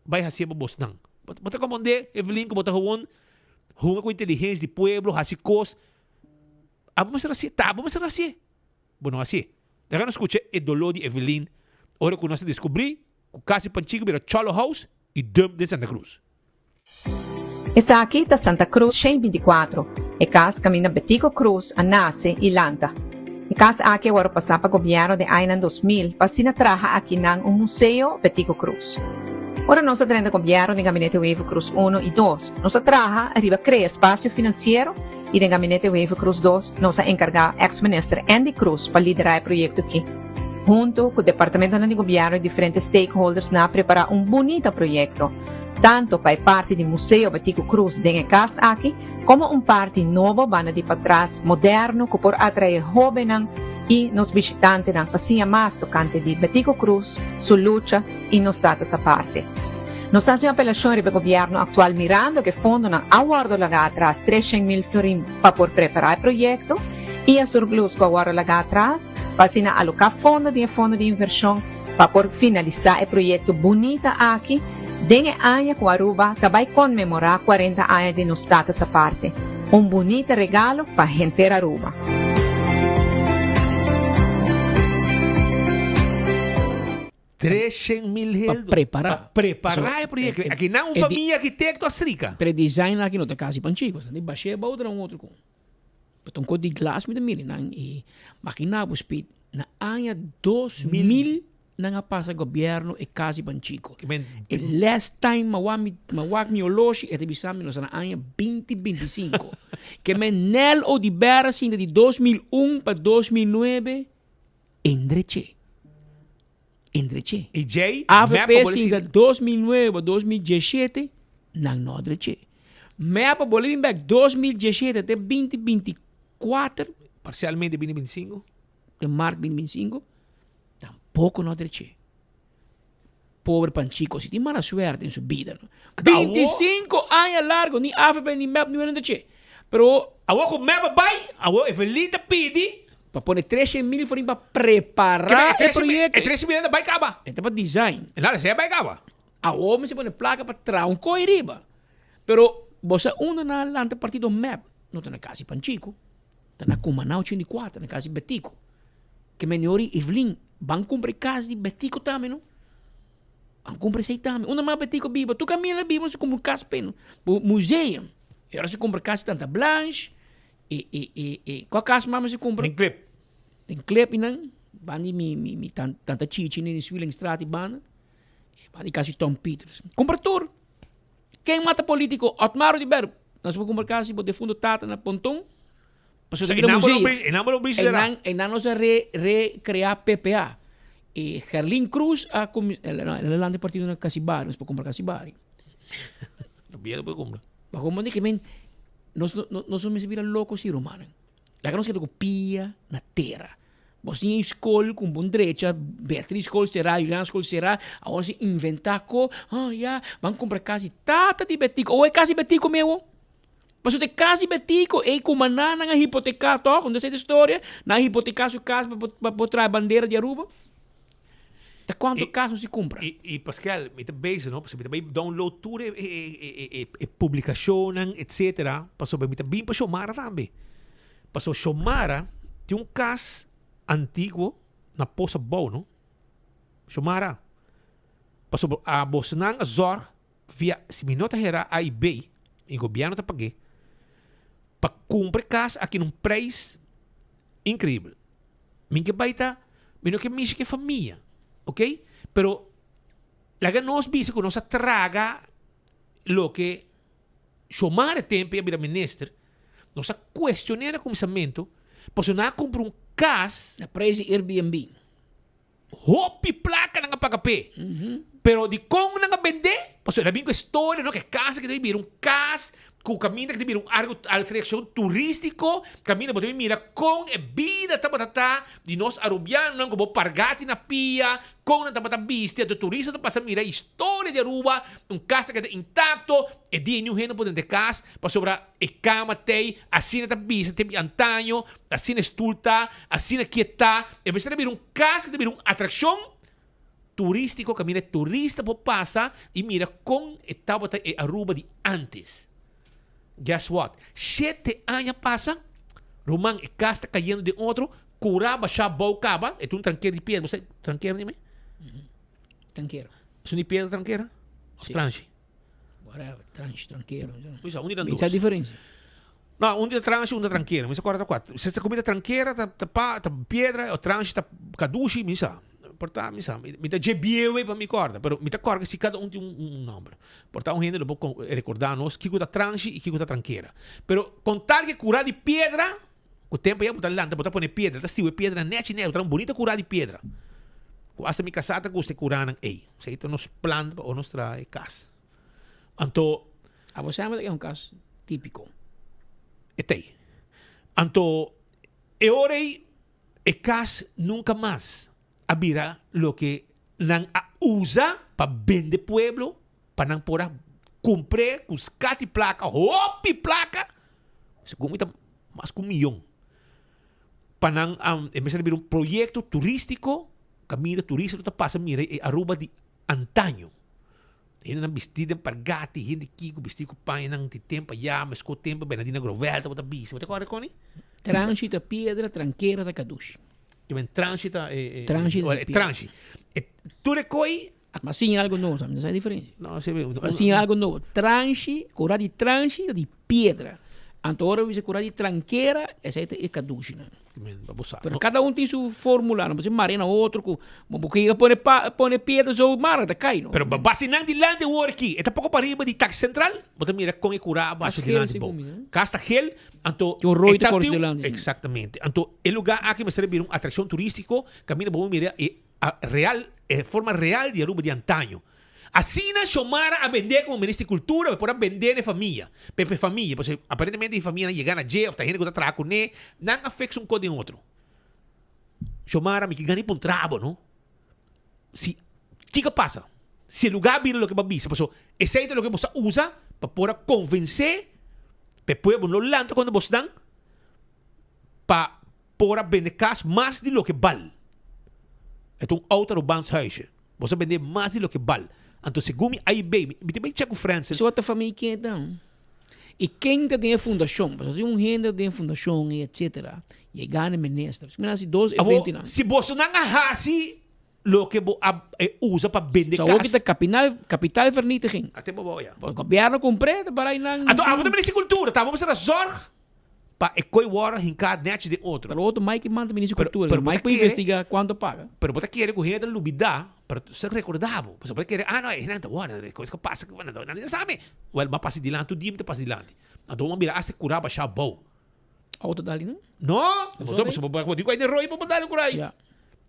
bai hasié pa bosnan. Bo ta komprondé Evelyn ku bo ta gewoon hunga ku inteligensia di pueblo, hasi kos. Abo mester hasié, ta abo mester hasié. Bo no hasié. Laga nos skucha e doló di Evelyn ora ku nos a deskubrí ku kasi Panchico bira Cholo House i dump den Santa Cruz. Esaki ta Santa Cruz 124, e kas kaminda Betico Croes a nase i lanta. E kas aki a wòrdu pasá pa gobièrnu den añanan 2000 pa asina traha akinan un museo Betico Croes. Ora nos a drenta gobièrnu den Gabinete Wever Croes uno i dos, nos a traha riba krea espasio finansiero i den Gabinete Wever Croes dos nos a enkargá eks minister Endy Croes pa liderá e proyekto aki. Huntu ku departamentonan di gobièrnu i diferente stakeholders nan a prepará un bunita proyekto. tanto pa e parti di Museo Betico Croes den e cas aki, como un parti nobo banda di patras moderno cu por atrae hobennan y nos bishitantenan pa siña mas tocante di Betico Croes, su lucha y nos status aparte. Nos ta haci un apelacion riba e gobierno actual mirando cu e fondonan a wordo laga atras 300 mil florin pa por prepara e proyecto y e surplus cu a wordo laga atras pa asina aloca fondo di e fondo di inversion Pa por finalisá e proyekto bunita aki den e aña ku Aruba ta bai konmemorá 40 aña di nos status aparte. Un bunita regalo pa henter Aruba. Treshen mil heldo. Pa prepará. Pa prepará e proyekto. Aki nan un famia arkitekto a strika. Pero e design aki no ta kasi pan chico. Esnan di bash'é bou tra un otro kon. Pasobra un kos di glas mi ta mira nan i makina bo speed. Na aña 2000 nan a pasa gobierno e kas di Banchico. E last time ma wak mi ma wak mi oloshi e ta bisa mi nos ta na aña binti binti sinku. Ke men Nel Oduber a sinta di 2001 pa 2009 endreche. Endreche. I djei Avp mep a bole sinta sinta. 2009 pa 2017 nan no a dreche. Mep a bole bin bek 2017 te 2024. Parcialmente 2025. Te maart 2025 tampoco no a dreche. Pobre Panchico si tin mala suerte den su bida no. 25 aña largo ni avp ni mep ni wende che. Pero. Awor cu mep a bay, awor Evelyn ta pidi. Pa pone 300 mil forin pa prepara e proyecto. E 300 mil ta bay caba. E ta pa design. No, esey a bay caba. Awor mester pone placa pa traha un coy riba. Pero bo sa unda nan a lanta partido mep? No ta na cas di Panchico. Ta na Cumaná 84, na cas di Betico. Ke menior i Evelyn ban kumpra e kas di Betico tambe no. Ban kumpra esei tambe. Unda mas Betico biba? Tur kaminda el biba si kumpra un kas p'e no. Bu museum. E ora si kumpra kas di Tanta Blanche e e e e kua kas mas si kumpra? Den Klip. Den Klip i nan ban di mi mi mi Tanta Chichi den Swillingstraat i banda. E ban di kas di Tom Peters. Kumpra tur. Ken mata politico? Otmar Oduber. Nos por kumpra kas di bo defunto tata na Ponton. Pasobra ta bira museo. E nan lo bris dera. E nan nos a re recrea PPA. E Gerlin Cruz a cuminsa, no, el a lanta e partido na Casibari, nos por cumpra Casibari. Bia por cumpra. Pa como di que men, nos no nos no mester bira loco si rumannan. Laga nos keda cu pia na tera. Bo siña e skol cu bon drecha, Beatriz skol sera, Juliana skol sera, awor si inventa co, ah ya, ban cumpra cas di tata di Betico. Oe cas di Betico mi awo? Pasobra e kas di Betico ei ku maná nan a hipoteká tòg, no ta esei ta storia? Nan a hipoteká su kas pa pa por traha bandera di Aruba. Ta kuantu kas nos di kumpra? I i Pascal, mi ta bezig no, pasobra mi ta bai download tur e e e e e publikashonnan etsetera, pasobra mi ta bin pa Shomara tambe. Pasobra Shomara tin un kas antiguo na Posa Bou no. Shomara, pasobra abosonan a zòrg Via, si mi no ta hera A i B, i gobierno ta pag'é, pa kumpra e kas aki na un preis inkreibel. Mi ke bai ta, mi no ke mishi ku e famia, ok? Pero laga nos bisa ku nos a traga loke Xiomara tempu e a bira minister, nos a kuestion'é na kuminsamentu, pasobra nan a kumpra un kas. Na preis di Airbnb. Hopi placa nan a paga p'e. Pero dicon nan a bend'é? Pasobra el a bin cu e storia no, cu e casa aki ta bira un cas cu caminda cu ta bira un algo atraccion turistico, caminda bo ta bin mira con e bida tabata ta di nos Arubianonan cu bo pargati na pia, con nan tabata bisti, anto turista ta pasa mira e historia di Aruba, un cas ta keda intacto, e dia niun hende no por drenta e cas pasobra E kama t'ei, asina ta bisa tempu di antaño, asina e stul ta, asina ki e ta. E mester a bira un kas ki ta bira un atrakshon turístiko kaminda e turista por pasa i mira kon e tabata e Aruba di ántes. Guess what? Shete aña pasa, ruman, e kas ta kayendo den otro, kura bashá bou kaba, e ta un trankera di piedra, bo sa trankera di mi? Trankera. Esun di piedra trankera? Òf transhi? Whatever, transhi, trankero. Mi sa, un di nan Mi dos. sa diferencia. No, un di ta transhi, un ta trankero. Mi sa kòrda ta kua. Si sa kumida trankera ta ta pa ta piedra o transhi ta kadushi, mi sa. Por ta, mi sa. Mi ta dje bieu ei pa mi kòrda, pero mi ta kòrda si kada un tin un un nòmber. Por ta un hende lo por kon rekordá nos kiko ta transhi i kiko ta trankera. Pero kon tal ke kurá di piedra, ku tempu ya bo ta lanta bo ta pone piedra, ta stiwa e piedra nèchi nèchi, bo ta un bunita kurá di piedra. Ku asta mi kasá ta gusta e kuránan ei. Esei ta nos plan pa ora nos traha e kas. Anto. Abo sa ta un kas típiko. E ta ei. Anto e ora ei e kas nunka mas a bira loke nan a usa pa bende pueblo pa nan por a kumpr'é ku skat di plaka, hopi plaka, segun mi ta mas ku un miyon. Pa nan a e mester a bira un proyekto turístiko kaminda turista lo ta pasa mira e Aruba di antaño. Hendenan bistí den pargati, hende kiko bistí ku pañanan di tempu ayá, meskó tempu Bernardina Grovel tabata bisti. Bo ta kòrda Connie? Transhi ta piedra, trankera ta kadushi. Ke men transhi ta e Transhi ta piedra. Transhi. E tur e koi. Ma siña algo nobo, sa mi no sa e diferencia. No, si mi. Ma siña algo nobo. Transhi, kura di transhi ta di piedra. Anto ora bo bisa kura di trankera, esei ta e kadushinan. Pero kada un tin su formula, no bo si mara na otro ku bo bo kier pone pa pone piedra zo mara ta kai no. Pero bo basi nan dilanti awor aki, e ta poko pariba di taxi central, bo ta mira kon e kura a basha dilanti bo. Kas ta gel, anto Tin un rooi e ta ta kors tin dilanti, si. Exactamente. Anto e lugar aki mester a bira un atraccion turistico, kaminda bo mira e a real e forma real di Aruba di antaño. Asina Xiomara a bendé como minister di cultura pa por a bendé na e famia, pa e famia, pasobra aparentemente e famianan yega na dje of ta hende cu ta traha cune, nan a fix un cos den otro. Xiomara, mi ke gana di puntra bo no, si, kico a pasa? Si e lugá a bira loke bo a bisa, pasobra esei ta loke bo sa usa pa por a konvensé pa e pueblo no lanta kontra bosnan pa por a bende kas mas di loke bal. E ta un oud Arubaans huisje. Bo sa bende mas di loke bal. Anto segun mi AIB, mi ta bai check ku Frensel. So ta famia ken ta? I ken ta den e fundashon? Pasobra tin un hende den e fundashon i etcetera. Yega na minister. Mi a hasi dos eventonan. Awor, si bosonan a hasi loke bo a usa pa bende So kas. awor ki ta kapinal, kapitaalvernietiging. Ate bo bo ya. Gobierno kumpr'é, ta para einan. Anto abo ta minister di kultura, ta abo mester a zorg pa e koe wòrdu hinká nèchi den otro. Pero otro Mike manda minister di kultura, Pero bo Mike ta por kere, investigá kuantu a paga. pero bo ta kere ku hende ta lubidá, pero sa rekordá bo. Pasobra bo ta kere, ah no, e hendenan ta wòrdu, e kos ku pasa, nan ta sa mi. Wèl, bo a pasa dilanti, tur dia mi ta pasa dilanti. Anto bo a mira asta e kurá bashá abou. Auto dal nan? No, bo bo di ku ai den roi pa bo dal ku rai.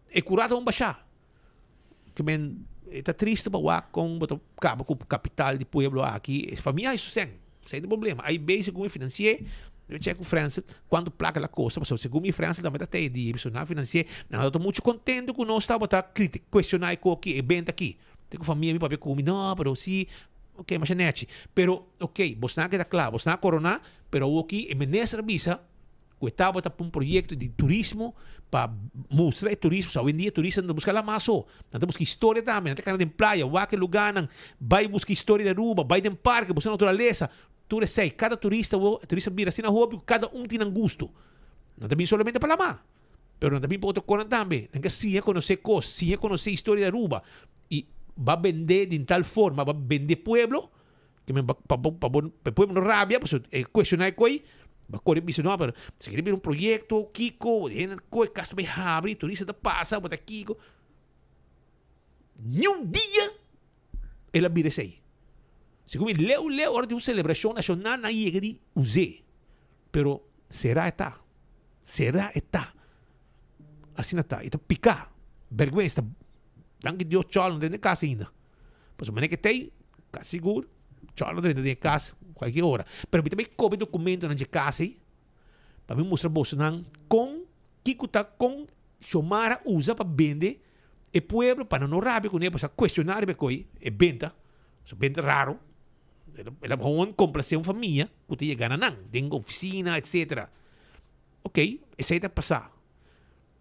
E kura ta un bashá. Ke men e ta triste pa wak kon bo ta kaba ku kapital di pueblo aki. E famia hay su sèn. Esei ta e problema. Ai bei segun e finansié, debe chèk ku Frensel kuantu plaka el a kosta pasobra segun mi Frensel tambe ta tei di pasobra nan finansié nan tabata muchu kontento ku nos tabata kritik kuestioná e koki e benta aki. Te ku famia mi papia ku mi, no pero si ok masha nechi. Pero ok bosnan a keda kla, bosnan a koroná Pero awoki e minister a bisa ku e tabata pa un proyekto di turismo pa mustra e turismo. So awendia turistanan ta buska lama so, nan ta buska historia tambe, nan ta kana den playa, wak e lugarnan, bai buska historia di Aruba, bai den parke buska naturalesa. Tur esei, kada turista awo, e turista bira asina hopi ku kada un tin nan gusto. Nan ta bin solamente pa lama, pero nan ta bin pa otro konan tambe. Nan ke siña konosé kos, siña konosé historia di Aruba i ba bende di tal forma, ba bende pueblo. Ke men pa pa bo pa bo pa e pueblo no rabia pasobra e cuestiona e koe ba kore bisa no pero si kere bira un proyecto kiko hende koe kas ta bai habri turista ta pasa bo ta kiko niun dia el a bira esei segun mi leu leu ora tin un celebracion nacional nan yega di us'e pero sera e ta sera e ta asina ta e ta pika berguensa danki Dios Cholo no ta den kas ainda. Pasobra manera ke tei, kasi sigur, Chòl lo drenta den e kas kualke ora. Pero mi ta bai kobe dokumentonan dje kas ei pa mi mustra bosonan kon kiko ta kon Xiomara usa pa bende e pueblo pa nan no rabia kuné pasobra a kuestioná riba e koi e benta, su benta raro. El a gewoon komplasé un famia ku ta yega na nan den ofisina etsetera. Oké, esei ta pasá.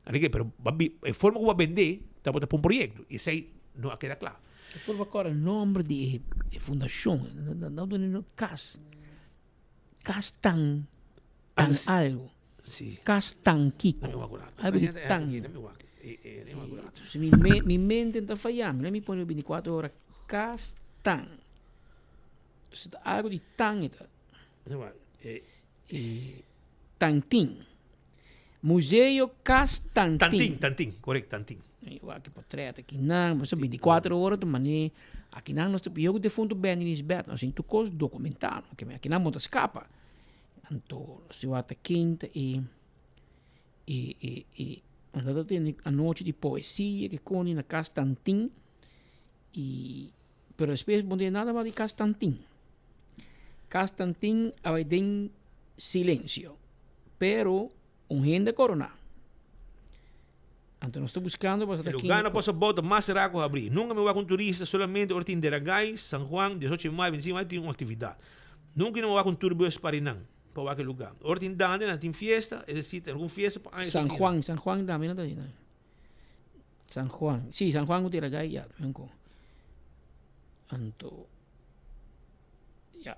Anike, pero ba bi, e forma ku bo a bendé tabata pa un proyekto i esei no a keda kla. Ta purba kòrda nomber di e e fundashon. Nan duna no kas, kas tan, tan algu. Si. Kas tan kiko. Algu di tan. Si mi me mi mente no ta fayá mi, mi pone bintikuater ora kas tan. Si ta algu di tan e ta. E Tantin. Museo Cas Tantin. Tantin, Tantin, correct, Tantin. Igual ki portret akinan, pasobra binticuatro ora ta mane akinan nos ta pio ku defunto Benny Nisbet, nos tin tur kos dokumentá, akinan bo ta skapa. Anto nos tin wak ta kinta e e e e nos ta tene anochi di poesia ke koni na Cas Tantin i pero despues bo no tin nada mas di Cas Tantin. Cas Tantin a bai den silencio, pero un hende a corona. Anto nos ta buscando pasobra E ta lugar kin no pasa bou ta mas será ku habrí. Nunka mi wak un turista, solamente ora tin Deragay, San Juan, 18 di mayo, 25 di mayo tin un aktividat. Nunka mi wak un turbus pa rinan pa wak e lugar. Ora tin dande nan tin fiesta, es decir tin algun fiesta pa aña San tin. Juan, San Juan tambe no ta asina. San Juan, si San Juan ku Deragay ya, anto. Ya.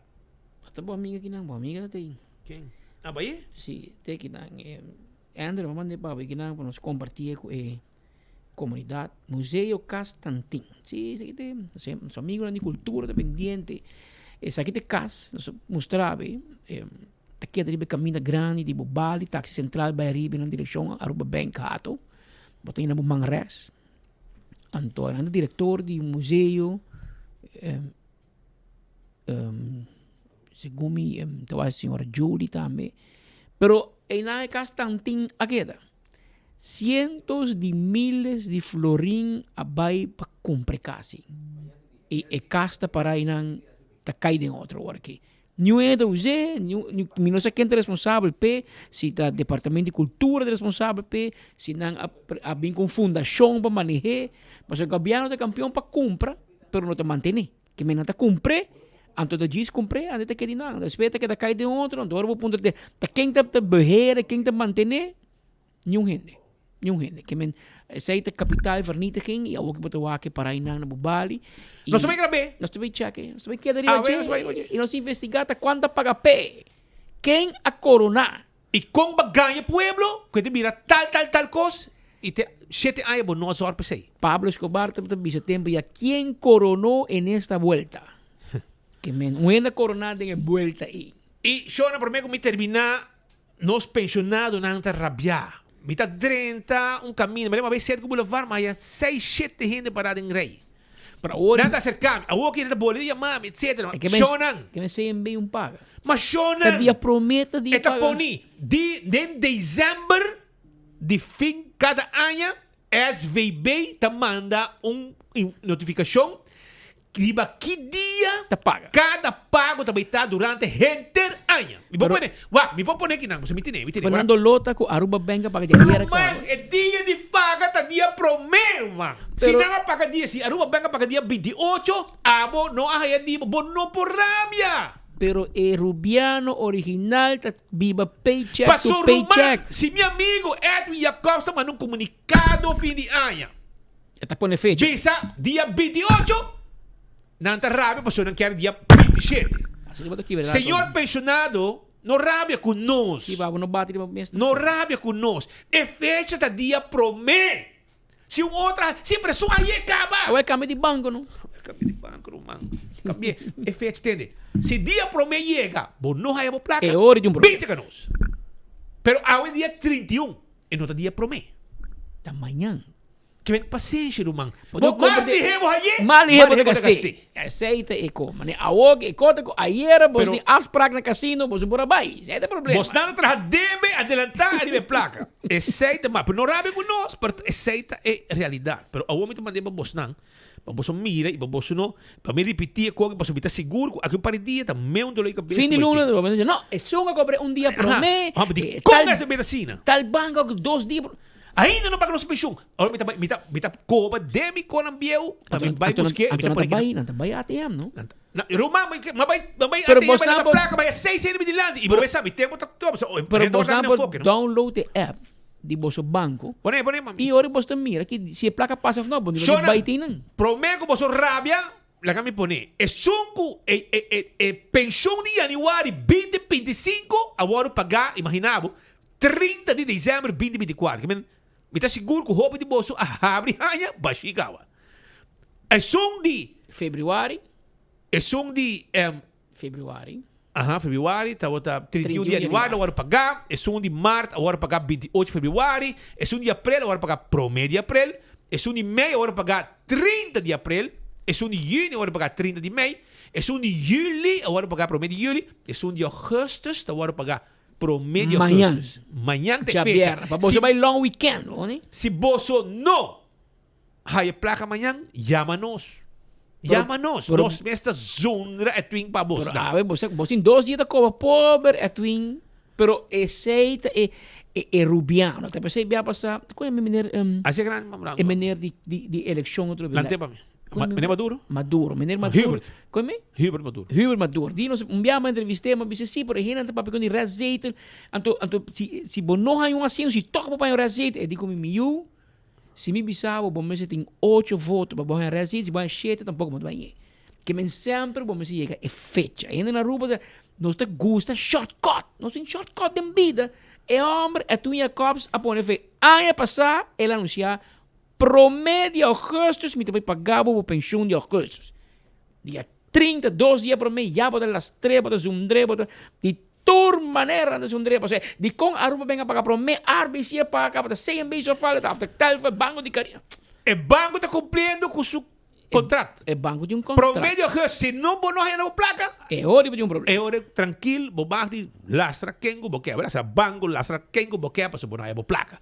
Ata bo amiga kinan, bo amiga ta tei. Ken? Ah, bai e? Si, te kinan. Eh, Andrew, m'a manda e papa kinan pa nos comparti ku e comunidad. Museo Cas Tantin. Si, esaki te, nos amigonan di cultura ta pendiente. Esaki te cas, nos a mustra be, eh, ta keda riba e caminda grandi di bo bali, taxi central bai ariba na direccion Aruba Bank Hato. Bo ta yendo bo man rechts. Anto nan ta director di museo, eh, Segun mi ta wak señora Judy tambe. Pero einan e kas tantin a keda. Cientos di miles di florin a bai pa kumpra e kas ei. I e kas ta para einan ta kai den otro ora aki. Niun hende ta us'é, mi no sa ken ta responsabel p'e, si ta departamento di kultura ta responsabel p'e, si nan a bin ku un fundashon pa maneh'é. Pasobra gobièrnu ta kampion pa kumpra. pero no ta mantené. Ke men nan ta kumpr'é, anto ta djis kumpr'é, anto ta keda nan. Despues ta keda kai den otro, anto ora bo puntra te, ta ken ta ta beheer, ken ta mantené? Niun hende, niun hende. Ke men esei ta kapitaalvernietiging i awor ke bo ta wak e para einan na bo bali. I Nos ta bai grab'é. Nos ta bai chèk'é, nos ta bai keda riba Awe dje nos bai oye. i nos investigá ta kuantu a paga p'e, ken a koroná. I kon bo a gaña pueblo ku e ta bira tal tal tal kos i te shete aña bo no a zòrg p'esei. Pablo Escobar tabata bisa tempu ya quién coronó en esta vuelta? Ke men un hende a coroná den e buelta ei. I shona promé ku mi terminá nos penshonadonan ta rabiá. Mi ta drenta un kaminda, mi a bai Cedco Boulevard, mi a haya seis shete hende pará den rei. Pero awor. Nan ta acerca mi. Awor ki nan ta bolbe yama mi, etcetera. E ke men, Shonan. ke men CMB un paga. Ma shonan. Ta dia prome ta dia E ta paga. poni di den december di fin cada aña SVB ta manda un notificacion riba ki dia Ta paga. cada pago ta bay ta durante henter aña. Mi por Pero- pone, wak, mi por pone kinan, pasobra mi tene, mi tene. Pero nan doló ta ku Aruba Bank a paga dje ayera Ruman, kaba. e dia di paga ta dia promé, ruman. Si Pero- nan a paga dia, si Aruba Bank a paga dia 28, abo no a haya di bo, bo no por rabia. Pero e Rubiano original ta biba paycheck to Paso, ruman, paycheck. si mi amigo Edwin Jacobs a manda un comunicado fin di aña, E ta pone fecha. bisa dia 28, Nan ta rabia pasobra nan kier dia 27. Asina bo ta kibra Señor pensionado, no rabia cu nos. Si babo no bati riba mes. No rabia cu nos. E fecha ta dia prome. Si un otra, si pero esun aye caba. Awor e cambia di banco no. E cambia di banco ruman. Cambia e fecha tende. Si dia prome yega, bo no haya bo placa. E ora di un problema. Binse ca nos. Pero awe dia 31, e no ta dia prome. Ta mañan. Ke men pasenshi ruman. Bo Bo mas lihé bo haye, mas lihé bo ta gast'é. gast'é. Esei ta e ko. Mane awor e ko ta ku ayera bo Pero tin afsprak na kasino bo por a bai. Esei ta e problema. Bos nan a traha debe adelantá ariba e plaka. Esei ta mas. Pero no rabia ku nos, pero esei ta e realidat. Pero awor mi ta mand'é pa bosnan, pa boso mira i pa boso no, pa mi ripití e koki pasobra mi ta sigur ku aki un par di dia ta meu un dolor di kabesa Fin di bo luna tin. bo ta bisa no, esun a kobr'é un dia promé, Aha, di tal kon esei bira asina? tal banko a dos dia. Ainda no paga nos penshun. Ora mi ta bai, mi ta, mi ta koba den mi konan bieu pa mi bai busk'é, mi Anto ta nan pone ta ki bai, nan ta bai ATM, no? Na, ruman, mi ke, mi bai, mi bai Pero ATM, bos bai nan lanta por plaka, bai a seis hende mi dilanti. I bo Pero bai sa, mi tempo ta top, sa, Pero hende bos ta nan wak mi por enfoke, no? download e app di boso banko. Pone, pone, mami. I ora bos ta mira ki si e plaka pasa of no, bo no Shona, bai tin nan. promé ku boso rabia, laga mi pone, esun ku e, e, e, e penshun di yanüari binti 25 a wòrdu pagá, imaginá bo, 30 di december 2024. Ke men, mi ta sigur ku hopi di boso a habri haña bashí kawa. Esun di. Februari. Esun di. Um, Februari. Aha, februari tabata 31 di januari a wòrdu pagá. Esun di mart a wòrdu pagá 28 februari. Esun di aprel a wòrdu pagá promé di aprel. Esun di mei a wòrdu pagá 30 di aprel. Esun di yüni a wòrdu pagá 30 di mei. Esun di yüli a wòrdu pagá promé di yüli. Esun di augustus ta wòrdu pagá Promé di Mañan. augustus. Mañan ta e fecha. Djabièrnè. Pa boso Si bai long weekend, bo ni? Si boso no haya plaka mañan, yama nos. Pero, Yama nos. pero, Nos mes ta zundra e twin pa bos pero dan. awe bo sa, bo tin dos dia ta koba pober e twin, pero esei ta e, e, e rubiano. Ta pesei bia pasa, kon e meneer, um, Así grandi, mam, e meneer di, di, di elekshon otro Lante pa mi. Meneer Maduro? Maduro, meneer Maduro. Hubert. Kon mi? Hubert Maduro. Hubert Maduro. Di nos un biaha entrevisté, ma bisa si, pero e hende ta papia con di restzetel. Anto, anto si, si bo no haña un asiento, si toch bo paña un restzetel, e di ku mi, mi yu, si mi bisa bo, bo mester tin ocho voto pa bo haña restzetel, si bo haña shete tampoco bo ta hañ'é. Ke men semper bo mester yega e fecha. E hende na Aruba ta, nos ta gusta shortcut. Nos tin shortcut den bida. E homber, Edwin Jacobs, a pone fe aña pasá, el a anuncia Promé di augustus mi ta bai paga bo bo penshun di augustus. Dia 30, dos dia promé, ya bo ta lastr'é, bo ta zundr'é, bo ta di tur manera nan ta zundr'é. Pasobra dikon Aruba benga paga promé, RBC a paga kaba ta CMB so falta, ta aftertelfer, Banco di Caribe. E banco ta cumpliendo cu su contract. E banco tin un contract. Promé di augustus, si no bo no haya bo placa. E ora bo tin un problema. E ora trankil bo mag di lastra ken cu bo ke. Lastra banco, lastra ken cu bo ke pasobra bo no haya bo placa.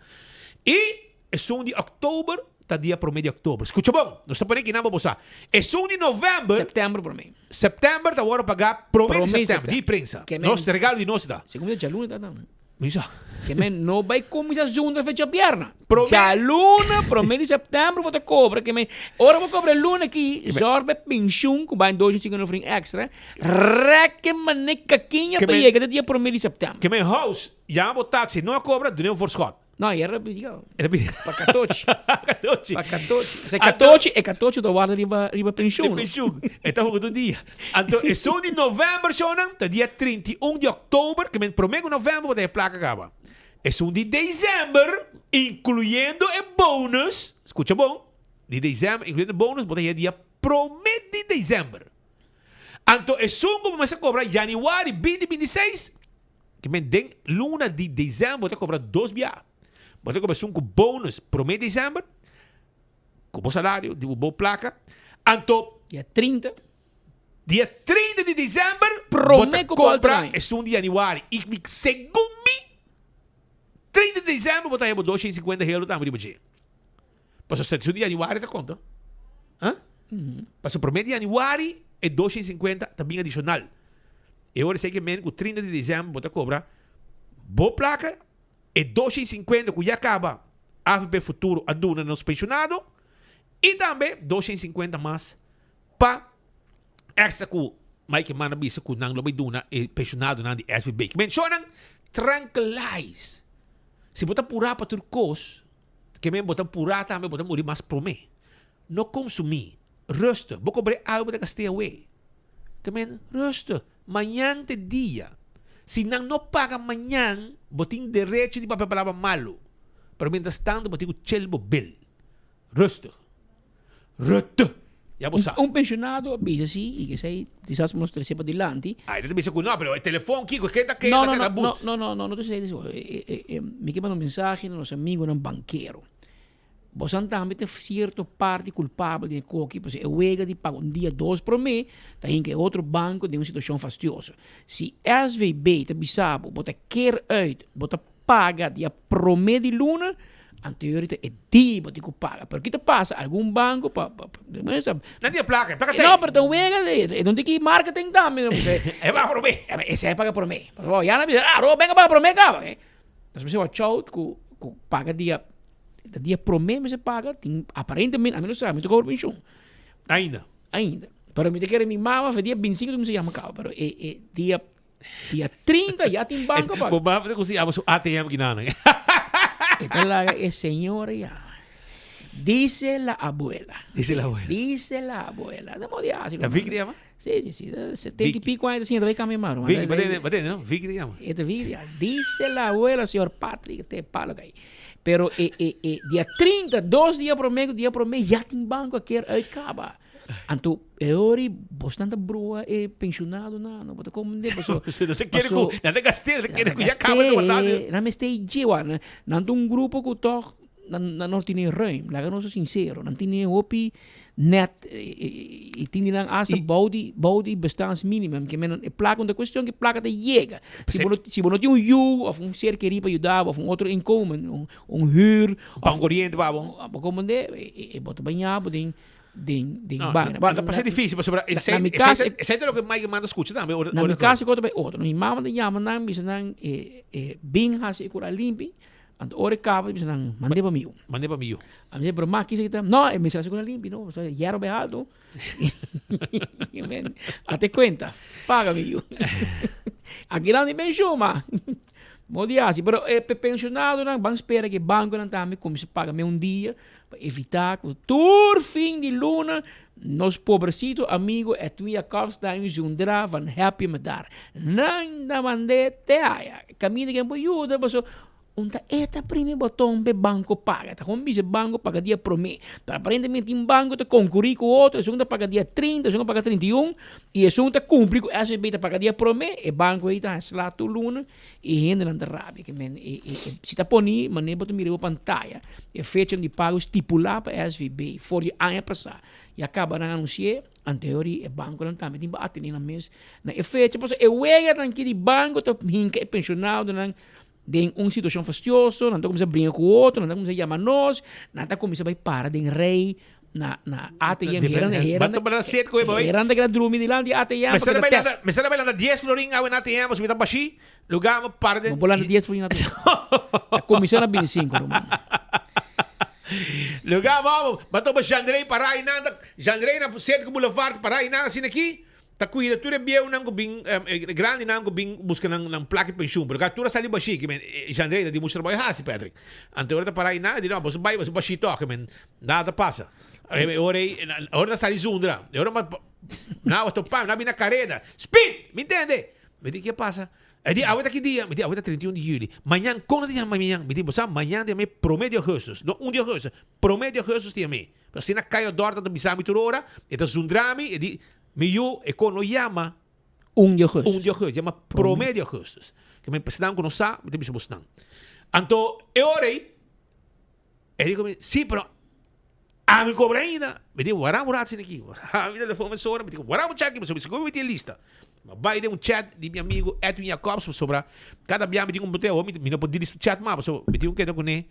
Y Esun di oktober ta dia promé di oktober. Skucha bon, nos ta pone kinan pa bo sa. Esun di novèmber. Sèptèmber promé. Sèptèmber ta wòrdu pagá promé di sèptèmber, di prensa. Ke men. Nos regalo di nos ta. Segun mi ta djaluna ta dan. Mi sa. Ke men no bai kuminsá zundra fecha bierna. Djaluna, promé di sèptèmber bo ta kobra. Ke men ora bo kobra e luna aki, zòrg pa e penshun ku bai 250 florin èkstra, rèk e mané kakiña pa yega te dia promé di sèptèmber. Ke men house, yama bo taxi, no a kobra, dun'é un voorschot. No, e era pidi kaba. Era pidi. Pa katochi. Katochi. Pa katochi. Se katochi, e katochi ta warda riba riba penshun. E penshun. E ta hunga tur dia. Anto esun di november shownan ta dia 31 di oktober, ke men prome ku november bo ta e plaka kaba. Esun di december, inkluyendo e bonus, skucha bon, di december inkluyendo e bonus bo ta haya dia prome di december. Anto esun ku bo mester kobra januari binti 26, Ke men den luna di december bo ta cobra dos bia. Bo ta cobra esun cu bonus prome december, cu bo salario di bo placa. Anto Dia 30. Dia 30 di december bo Prome ta cu bo cobra altra. esun di januari. Y mi segun mi 30 di december bo ta haya bo 250 euro tambe riba dje. Pasobra esun di januari ta conta. Ha? Pasobra prome di januari e 250 ta bin adicional. E ora esei ke men ku 30 di desèmber bo ta kobra bo plaka, e 250 ku ya kaba AFP Futuro a duna nos penshonado i tambe 250 mas pa èkstra ku Mike Eman a bisa ku nan lo bai duna e penshonadonan di SVB. Ke menshonan tranquilize. Si bo ta purá pa tur kos, ke men bo ta purá tambe bo ta muri mas promé. No konsumí. Rustig. Bo kobr'é algu bo ta gast'é awé. Ta men, rustig, mañan ta e dia. Si nan no paga mañan, bo tin derecho di papia palabra malu. Pero mientras tanto bo tin cu chel bo bil. Rustig. Rutte. Ya bo sa. Un pensionado a bisa si, y esey kisas nos trece padilanti. Ay, ta bisa cu no, pero e telefon kico, ken ta keda, No, no, keda no, but. no, no, no, no ta esey. Mi ke manda un mensahe na nos amigonan bankero. Bosan tambe ta cierto parti culpabel den e koki, pasobra e wega di paga un dia dos prome ta hinca e otro banco den un situacion fastioso. Si SVB ta bisa bo, bo ta keer uit, bo ta paga dia prome di luna, anto ta e dia bo tin cu paga. Pero ki ta pasa? Algun banco pa, pa, pa, Nan tin e placa, e placa ten. No, pero ta un wega, e no tin ki marketing tambe. E paga prome. Esey paga prome. Pasobra ya nan bisa, ah, Rob, benga paga prome caba. Nos mester watch out cu cu paga dia ta dia prome mester paga tin aparentemente ami no sa mi ta cobra pensioen. Ainda. Ainda. Pero mi ta kere mi mama fe dia 25 mi mester yama caba pero e e dia dia 30 ya tin banco paga. Bo mama ta cusi yama su ATM kinanan. E ta laga e señora yama. Dice la abuela. Dice la abuela. Dice la abuela. No modi haci. Ta Vicky ta yama? Sí, sí, sí. 70 y pico años, señor, cambia más. Vicky, batende, batende, no? Vicky te llama. Este Vicky, dice la abuela, señor Patrick, te palo que hay. Pero eh, eh, eh, dia 30, dos dia promedio, dia promedio, ya tin banco a keer uitkaba. Anto, e ori, bos tanta brua e pensionado na, no bota como de, paso. No te quiere ku, no te gasté, no te quiere ku ya caba de guardar. Na me stay jiwa, na un grupo ku toch nan nan no tine ruim, laga nos ser sincero, nan tine hopi net y tin di nan hasta bou di bou di bestaansminimum, ke men e plaka no ta cuestion ke plaka ta yega, si bo no si bo no tin un yu of un ser keri pa yuda bo of un otro inkomen, un un huur, Pan coriente pa bo. Bo comprende e bo ta baña bo den den den No, baña. no, ta pasa difícil pasobra Na esei mi cas esei esei ta loke Mike manda scucha tambe ora Na mi cas e cosa ta bay otro, mi mama ta yama nan bisa nan e e bin haci e cura limpi. Anto ora e kaba, bisa nan, mand'é pa mi yu. Mand'é pa mi yu. A mi di, pero ma kisa kita, no, e mester hasi ku nan limpi, no, pasobra hierro bai haltu. Men, ate kuenta, paga mi yu. Aki nan di penshun, ma. Mo di hasi, pero e pensionadonan ban spera ku e bankonan tambe kuminsá paga men un dia pa evitá ku tur fin di luna nos pobrecito amigo Edwin Jacobs ta un zundra van happy me dar. Nan ta mand'é te aya. Caminda ken por yuda paso un ta e ta primi boton p'e banco paga. Ta con bisa e banco paga dia prome. Pero aparentemente tin banco ta concuri cu otro, esun ta paga dia 30, esun ta paga 31 y esun ta cumpli cu SVB ta paga dia prome, e banco ey ta sla tur luna y hendenan ta rabia. Ke men e e e si ta poni manera bo ta mira bo pantaya e fecha di pago stipula pa SVB for di aña pasa ya caba nan anuncia anteori e banconan tambe tin pa atene nan mes Na e fecha pasobra e weganan ki di banco ta hinca e pensionadonan den un situacion fastioso, nan ta cuminsa bringa cu otro, nan ta cuminsa yama nos, nan ta cuminsa bay para den rey. Na na ATM heranda keda drumi dilanti ATM pa keda test. Mester a bai landa dies florin awe na ATM pasobra mi ta bashi luga mi para den. No por landa dies florin na ATM. Ta kuminsá na bintisinko ruman. Luga bo bo topa Jandrey para einan ta Jandrey na Cedric Boulevard para einan asina aki ta kuida tur e bieunan ku bin e grandinan ku bin buska nan nan plaka di penshun pero tur a sali bashi ki men Jandrey ta di mucho trabou e hasi Patrick anto ora ta para einan e di no boso bai boso bashi tok men Nada ta pasa. E ora ei, ora ta sali zundra. E ora ma na wa topa, na bina kareda. Speed! Mi ntende? Mi di, ke pasa? E di, awe ta ki dia? Mi di, awe ta 31 di juli. Mañan, kon nan ta yama mañan? Mi di, bo sa, mañan ta yama e prome di augustus. No un di augustus, prome di augustus ta yama e. Pero asina Cayo Dorta ta bisa mi tur ora, e ta zundra mi, e di, mi yu, e kon no yama Un di augustus. Un di augustus, yama prome di augustus. Ke men esnan ku no sa, mi ta bisa bosnan. Anto, e ora ei, E di ku mi, Si, pero ami kobra ainda. Mi di, Wara un rato aki. Mi telefon mi sora, mi di, Wara un chaki, pasobra mi sigur mi tin lista. Mi a bai den un chat di mi amigu Edwin Jacobs, pasobra kada bia mi tin un awor mi no por dili su chat mas, pasobra mi tin un keda kuné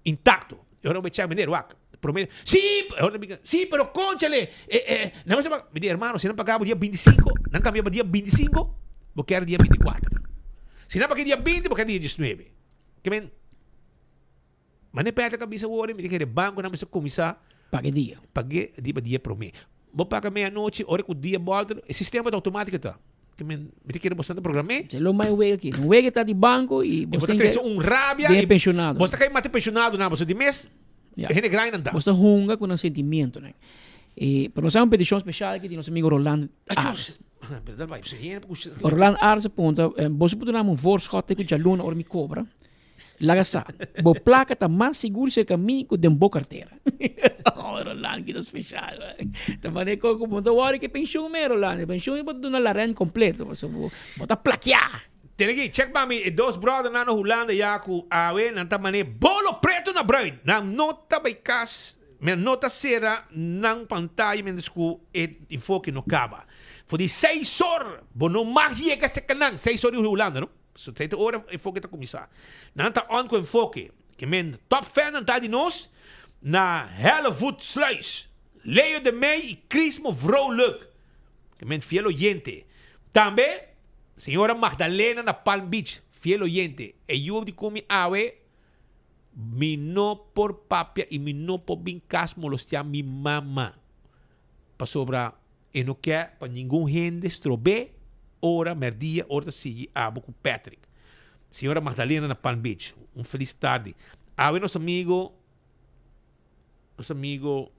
intakto. E ora mi chat, meneer, wak, prome, si, e ora mi si, pero konchale, e, e, nan mester paga. Mi di, hermano, si nan paga bo dia bintisinko, nan kambia pa dia bintisinko, bo kere dia bintikuater. Si nan paga dia binti, bo kere dia diesnuebe. Ke men. Mane Patrick a bisa worde, mi ta kere banconan mester cuminsa Paga e dia. Paga e dia pa dia prome. Bo paga mei anochi, ora cu dia bolter, e sistema ta automatico ta. Ke men, mi ta kere boso ta program'é. Esei lo mai wega aki. Un wega ta di banco y Y bo bo ta tin trece un rabia den y pensionado. Bo ta kai mata pensionadonan, boso di mes, Ya. e hende grandinan ta. Bo ta hunga cu nan sentimientonan. E, pero nos a un peticion special aki di nos amigo Roland Adios. Arends. Pero dal bai, bo hende pa cu Roland Arends a punta, boso por dunami un voorschot te cu djaluna ora mi cobra? Laga sa, bo plaka ta mas sigur serka mi ku den bo kartera. Oh, Roland, kita spesial. Ta manera ku bo ta wòri ku e penshun me, Roland. E penshun bo ta duna la rent kompleto, pasobra bo bo ta plakiá. Tene aki, check pa mi, e dos bròdernan na Hulanda ya ku awe nan ta manera bolo preto na bruid. Nan no ta bai kas, men no ta sera nan pantaya mientras ku e enfoke no kaba. For di seis or bo no mag yega serka nan, seis or di Hulanda no. So ta ora enfoke ta kuminsá. Nan ta on ku enfoke. Ke men top fan nan ta di nos na Hellevoetsluis. Leo de Meij i Crismo Vrolijk. Ke men fiel oyente. Tambe señora Magdalena na Palm Beach, fiel oyente. E yu di ku mi awe mi no por papia i mi no por bin kas molostiá mi mama. Pasobra e no ke pa ningun hende strob'é ora mèrdia ora ta sigui abo ku Patrick. Señora Magdalena na Palm Beach, un felis tardi. Awe nos amigo, nos amigo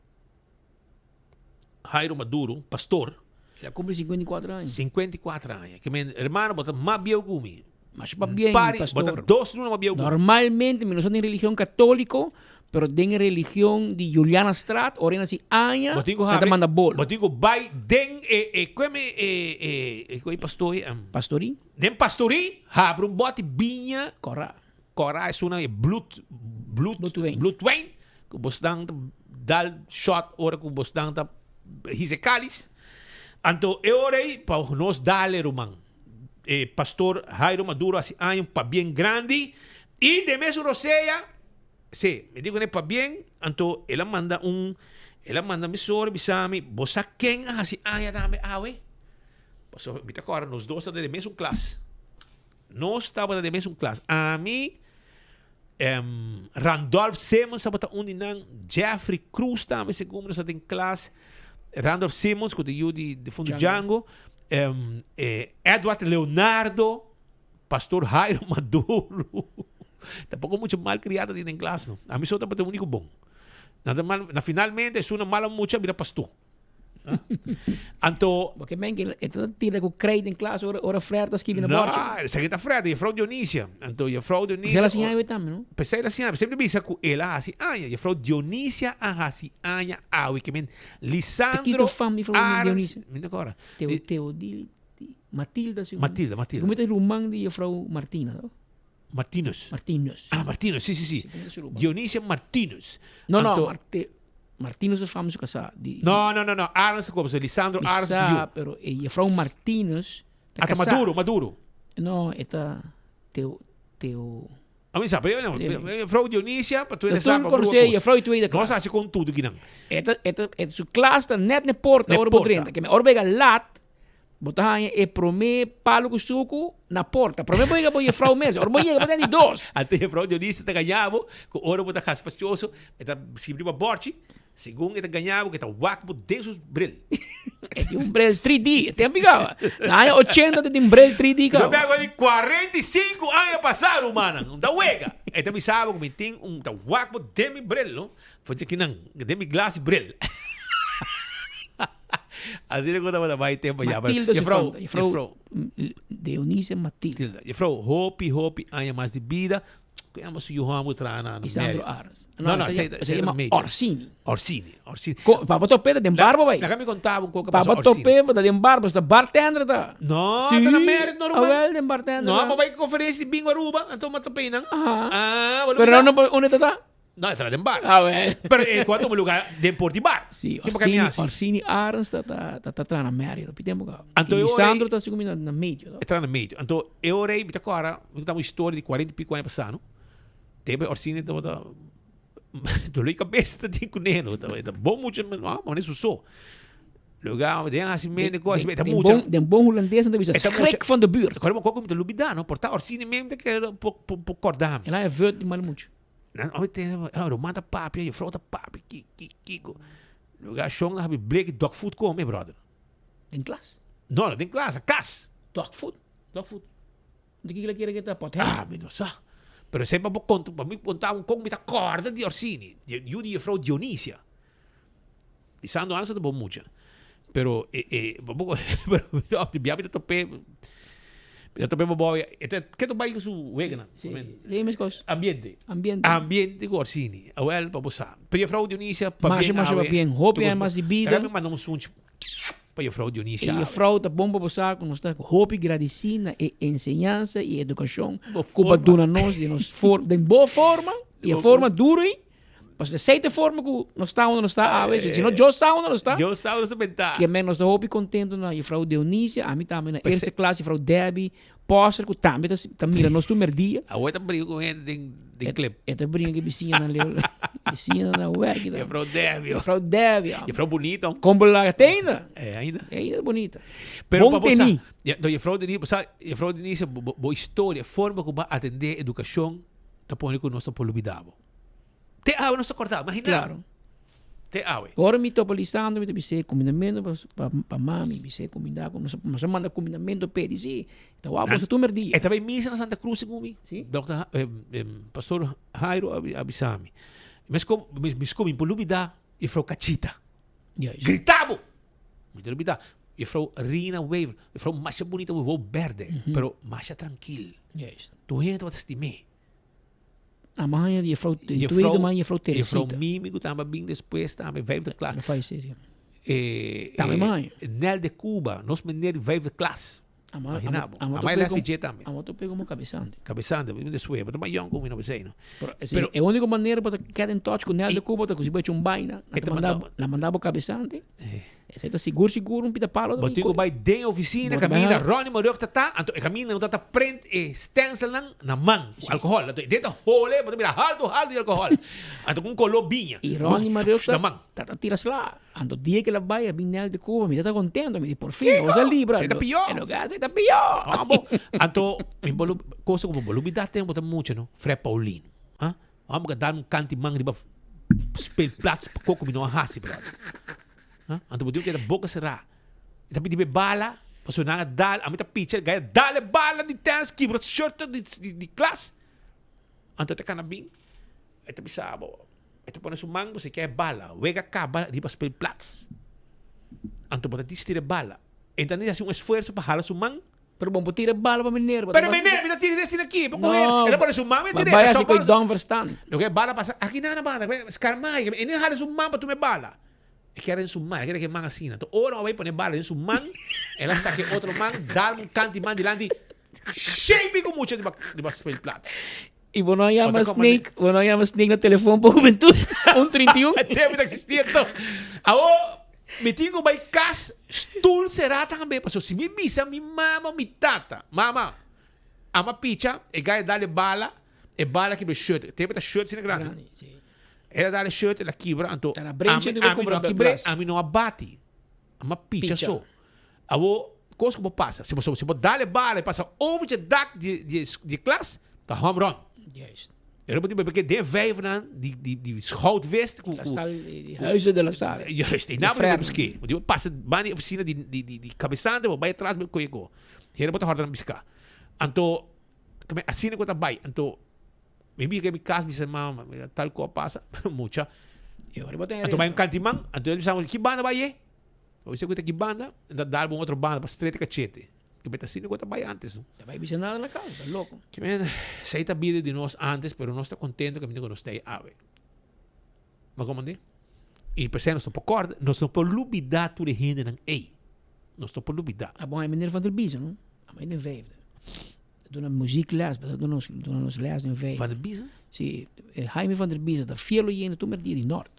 Jairo Maduro, pastor. El a cumpli 54 aña. 54 aña. Ke men, hermano, bo ta mas bieu ku mi. Mas pabien, Pari, pastor. Bo ta dos luna mas bieu ku mi. Normalmente mi no sa den religion católico, pero den e religion di Juliana Straat, ora e naci aña, Bo tin ku nan ta habri, manda bolo. bo tin ku bai den e, e, kue me e, e, e, kue pastor e, um, Pastorí? Den pastorí, habri un bòti biña. Kòrá. Kòrá esun e bloed, bloed, Bloedwijn. bloedwijn, ku bosnan ta dal shot ora ku bosnan ta hisa e kalis. Anto e ora ei pa nos dal e ruman. E pastor Jairo Maduro hasi aña un pabien grandi y den mesun rosea, si, mi di kuné pabien, anto el a manda un, el a manda mi sor bisa mi, bo sa ken a hasi aña tambe awe? Pasobra mi ta kòrda nos dos tabata den mesun klas. Nos tabata den mesun klas. Ami, Randolph Simmons tabata un di nan, Jeffrey Cruz tambe segun mi nos tabata den klas. Randolph Simmons ku ta yu di difunto Django, Edward Leonardo, Pastor Jairo Maduro. Tampoko mucha malcriado tin den klas no. Ami so tabata e unico bon. Na finalmente esun na mala mucha a bira pastor. Anto. Bo ke men ke e ta tira ku krijt den klas ora ora Fred ta skibi na No, bòrchi. esaki ta Fred, juffrouw Dionisia. Anto juffrouw Dionisia. P'esei el a siña awe tambe, no? P'esei el a siña, p'esei mi ta bisa ku el a hasi aña. Juffrouw Dionisia a hasi aña awe. Ke men Ta kis Lisandro ta fam juffrouw Arends. Dionisia? Mi no kòrda. Teo Teodili Matilda si. Matilda, Matilda. Ku mi ta ruman di juffrouw Martina, to? Martinus. Martinus. Ah, Martinus, sí, sí, sí. Dionisia Martinus. No, no, Marte, Martinus es fam su casá. Di, no, no, no, no, Arends como se Lisandro Arends su yu. pero e juffrouw Martinus ta casá. Maduro, Maduro. No, e ta Teo, Teo. A mi sa, pero no, juffrouw Dionisia, pa tweede Dus toen sa, pa kon broer ze kos. juffrouw tweede Nos klas. hasi kon tudo kinan. E ta, e ta, e su klas ta net ne porta Ne ora bo porta. drenta. Ke me ora bo yega laat, bo ta haña e prome palo ku suku na porta. Prome bo yega bo juffrouw mes. Ora bo yega bo ta di dos. Anto juffrouw Dionisia ta gaña bo, ku ora bo ta hasi fastioso, e ta skirbi riba borchi, Segun e ta gaña bo ke ta wak bo den su bril. E tin un bril 3D, e tempo kaba. Na aña ochenta ta tin bril 3D kaba. Yo pega di 45 aña pasá rumannan, un ta wega. E ta bisa bo ku mi tin un ta wak bo den mi bril no. For dje kinan, den mi glas di bril. Asina ku tabata bai tempo ya. Matilda su Juffrouw, fanta, juffrouw Dionisia Matilda. Matilda. Juffrouw, hopi hopi aña mas di bida. Ku yama su yu hòmber traha na Isandro Marriott? Aras. No, no, ese ese llama medio. Orsini. Orsini, Orsini. Ko, papa topé ta den barba bai. Laga mi konta bo un koko pasó Papa Orsini. topé ta den barba, ta bartender ta. No, Sí. ta na Marriott no ruman. Awel den bartender. No, ta. pa bai konferensia di Bingo Aruba, anto mi a topé nan. Aha. Ah, bo lo Pero mira? no, no, unda ta ta? No, e ta den bar. Awel. Pero e ku a tuma lugar den por di bar. Sí, Ki pa kami Orsini, hasi? Orsini Arends ta ta ta traha na Marriott, hopi tempo kaba. Anto I e ora Lisandro ei- ta segun mi na na medio, no? E traha na medio. Anto e ora ei mi ta kòrda, mi ta konta un historia di kuarenta i piko aña pasá, no. Tempo ei Orsini tabata doló di kabes ta tin kuné, no. E ta bon mucha, no, manera su so. Lugar den hasi mende kos, e ta Den mucha. bon, den bon hulandes nan ta bisa E ta mucha. schrik van de buurt. Kòrda bo koko mi ta lubidá, no. Por ta Orsini mende ke por por kòrda mi. El a e vurt di mal mucha. Nan oi tene, ah, ruman ta papia, juffrouw ta papia, ki, ki, kiko. Lugar shon na habi bleki dog food kome, brother. Den klas? No, no den klas, na kas. Dog food? Dog food. Di kiko la kere ke ta pot hen? Ah, mi no sa. Pero semper bo konta, pa mi konta un kon mi ta korda di Orsini, di yu di juffrouw Dionisia. Lisandro Arends ta bon mucha. Pero e e bo pero di bia mi ta top'é mi ta top'é boboy e ta ke ta bai ku su weganan. Sí, sí mes kos. Ambiente. Ambiente. Ambiente ku Orsini. Awel pa bo sa. Pero juffrouw Dionisia Masha pabien masha awe. pabien. Hopi aña mas di bida. Laga mi manda un sunchi pa juffrouw Dionisia E awe. juffrouw ta bon pa bo sa ku nos ta hopi gradisí na e enseñansa i edukashon Bo ku bo a forma. duna nos den nos for den bo forma i e forma duru ei. Pasobra esei ta e forma ku nos ta unda nos ta awe. Si no Dios sa unda nos ta. Dios sa unda nos ta bentá. Ke men nos ta hopi kontento na Juffrouw Dionisia, ami tambe na eerste klas, Juffrouw Debbie Poster ku tambe ta ta mira nos tur merdia. Awor e ta bringa ku hende den den klip. E ta bringa ku e bisiñanan leu. Bisiñanan na wèk. Juffrouw Debbie. Juffrouw Debbie. Juffrouw bonito. Kon bo laga te ainda? E ainda. E ainda ta bonita. Pero Bon pa bo sa, tení. ya, no, Juffrouw Denise, bo sa, Juffrouw Denise, bo bo historia, forma ku bo a atendé edukashon ta pone ku nos no por lubidá bo. Te awe nos ta korda, imagina. Claro. Te awe. Ora mi topa Lisandro mi ta bis'é kumindamentu pa pa pa mami, bis'é kuminda ku nos nos a manda kumindamentu p'e di si, ta wak boso tur merdia. E ta bai misa na Santa Cruz segun mi. Si. Dokter Pastor Jairo a bisa mi. Mesco mesco mi por lubida Juffrouw Cachita. Juist. Grita bo! Mi ta lubida Juffrouw Rina Wever, juffrouw masha bunita, wou berde, pero masha trankil. Juist. Tur hende tabata stim'é. A maña di juffrouw, de tweede maña juffrouw Teresita. Juffrouw Mimi ku tamba bin despues tambe vijfde klas. No fai sí, sí. Eh, Tambe eh, maña. Nel de Cuba, nos meneer di vijfde klas. Ama, Imagina ama, bo. ama Amai les tope di dje tambe. Ama tope como cabezante. Cabezante, bin despues, pero ta yong ku mi no besei no. Pero, pero e único manera pa get in touch ku Nel de Cuba ta ku si bo hecho un baina, na ta manda, na manda bo cabezante. Esei ta sigur sigur un pita palo. Bo tin ku bai den oficina Bo ta kaminda bai- Ronnie Moriok ta ta, anto e kaminda nan ta ta print e stencilnan na man ku alcohol. Anto den ta hole, bo ta mira haltu haltu di alcohol. Anto ku un kolo biña. I Ronnie Moriok Na ta, man. ta ta tira sla. Anto dia ke el a bai a bin Nel de Cuba, mi ta ta contento, mi di por fin, nos a libra. Esei ta pió. E lugar esei ta pió. Amo. Anto mi bo lo cosa ku bo bo lubida tempo ta mucha no, Fred Paulino. Ha? Amo ka dal un kanti man riba speelplaats pa koko mi no a hasi brother. Ha? Anto bo tin ku keda boka será. E ta pidi mi bala, pasobra nan a dal, ami ta picha, gaya dal e bala di tennis, kibra shirt di, di, di klas. Anto e ta kana bin, e ta bisa bo, e ta pone su man, bo se ke e bala, wega kaba riba speelplaats. Anto bo ta distira e bala. E ta hasi un esfuerso pa hala su man. Pero bon, bo tira bala pa meneer. Pero meneer, mi ta tira asina aki. Pa coger. No. E ta pone su man, mi tira. Bai hasi koe don verstaan. Loke e bala pasa aki na na banda. Scarmai. E no hala su man pa tuma e bala. E kier den su man. E kier e man asina. Enton ora mi a bai pone bala den su man, el a saca e otro man, dal un kanti man dilanti. Shei ku mucha riba riba speelplaats. I bo no a yama Snake, bo no a yama Snake na telefon pa hubentud, un 31. E tempo ta existi anto. Awo mi tin ku bai kas stul será tambe pasobra si mi bisa mi mama o mi tata, mama, ama picha, e gaya dal e bala. E bala kibra e shirt. Tempo ta shirt asina grandi. Grandi, si. El a dal e shirt, el a kibra, anto Ta na brenchi ami, di ami kumpra no a kibr'é, glas. ami no a bati. Ami a picha Picha. so. Awo, kos ku bo pasa, si bo si bo dal e bala i pasa over dje dak di di di e klas, ta home run. Juist. Pero bo tin porque den vijvernan di di di schout wist ku La ku Salle, di huizen de la Salle. Juist, e De naam frère. bo buské. Bo tin pasa ban di oficina di di di di cabesante, bo bai atras bo koe ko. Hende bo ta hòrta nan biská. Anto, asina ku ta bai. Anto, mi bira mi kas mi bisa mama, tal ku a pasa, mucha. E ora bo ta Anto bai un kantiman, anto el bisa mi, ki banda bai e? Bo bisa ku ta ki banda, e ta dal bo un otro banda pa strete kachete. Ke ta asina ku ta bai antes no. Ta bai bisa nada na kas, ta loko. Ke men, esei ta bida di nos antes, pero nos ta kontento kaminda ku nos ta ei awe. Bo komprende? I p'esei nos no por kòrda, nos no por lubidá tur e hendenan ei. Nos no por lubidá. A bon, e meneer van der Biesen, no? A mei den vijfde. Duna muziekles, ta duna nos, duna nos les den vijfde. Van der Biesen? Si, Jaime van der Biesen, ta fiel oyente tur merdia di Noord.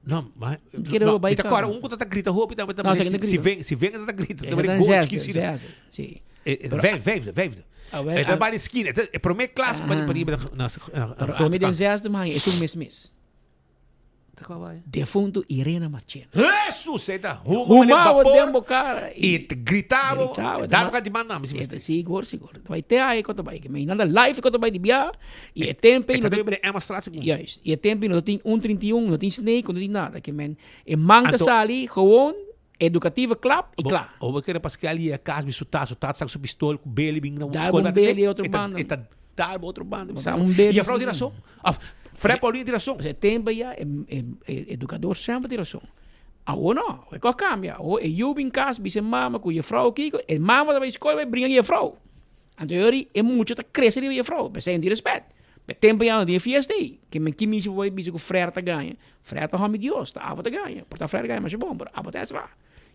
No, maar, Kere no, bai mi ta kaba. kòrda un ku ta ta grita hopi tambe No, tambe sa kende si, si grita. ven, si ven ta ta grita, E ta ta gochi zesde, ki sina. zesde, si. E, e, Pero vijf, vijfde, vijfde. Ah, wel, E ta ah. bai di skina, e ta e promé klas pa pa riba na na na Pero grote ami den kant. zesde man, esun mes mes. Ta kua bai? Defunto Irena Marchena. Hesus, e ta huma den Humabo bapor den bo cara. i ta gritabo, Gritabo, dar bo kanti manda, mi si mester. Sigur, sigur. Ta bai te ai ku ta bai. Mi nan ta live ku ta bai di bia i e tempo E ei ta no tambe den Emma Straat segun. Juist. I e tempo ei no tin un 31, no tin snake, no tin nada. Ke men e man ta Anto sali gewoon educatieve klap i Bo kla. bo kere Pascal yega kas mi su tata, su tata saka su pistol ku beli bin na Dar skol un bati beli e otro ta banda. e ta dar bo otro banda Bo bisa un beli i juffrouw tin sin. rason of Fred Paulino tin rason. E tempo ya e e educador semper tin rason. Awo no, e kos kambia. Awo e yu bin kas bisa e mama ku juffrouw kiko, e mama ta bai skol bai bringa ku juffrouw. Anto e ora e mucha ta krese riba juffrouw, p'esei no tin respet. P'e tempo ya no tin e fiesta ei. Ke men ki misi bo bai bisa ku frère ta gaña? Frère ta hòmber di Dios, ta abo ta gaña. Por ta frère gaña masha bon, pero abo ta esla.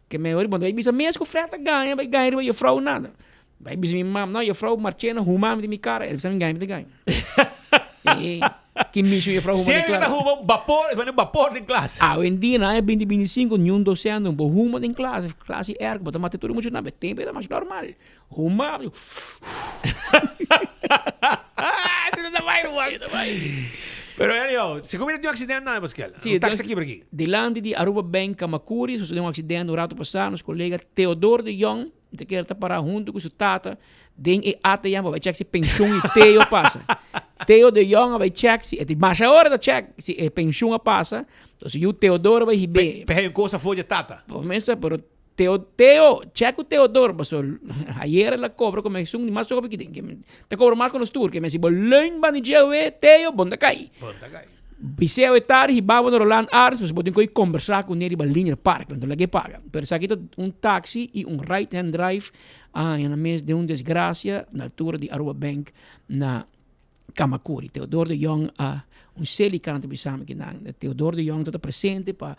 Ke men ora bo no bai bisa mes ku frère ta gaña, bai gaña riba juffrouw nada. Bai bisa mi mama, no juffrouw Marchena huma mi den mi kara, el bisa mi gaña mi ta gaña. Ki mishi juffrouw huma den Siempre klas? ta huma un bapor, e un bapor den klas. Awendia na aña binti binti sinku niun docente no por huma den klas, klas di erko, bo ta mata tur e muchanan, e tempo ei ta mas normal. Huma, Asina ta bai ruman. Pero anyhow, segun mi ta tin un accident nan, Pascal. Sí, Un taxi a kibra aki. Dilanti di Aruba Bank Camacuri sucedió un accidente un rato pasá. Nos colega Theodor de Jong ta kere ta pará hunto cu su tata den e ATM pa bai check si pensioen di Theo pasa. Theo de Jong a bai check si, e tin masha ora ta check si e pensioen a pasa. Entonces yu Theodor a bai hib'é. Pe hay un cosa for dje tata. Bo mester, pero Theo, Theo, check cu Theodor, paso ayer el a cobra como esun di mas hopi ki tin. Ke ta cobra mas cu nos tur. Ke men si bo leun ban di dje awe, Theo, bon ta cay. Bon ta cay. Bis'é awe tardi hiba bo na Roland Arts, paso bo tin cu e combersa cu ne riba Linear Park, anto lag'é paga. Pero esaki ta un taxi y un right hand drive a haña nan mes den un desgracia na altura di Aruba Bank na Camacuri. Theodor de Jong a un celican ta bisa mi kinan. Theodor de Jong ta presente pa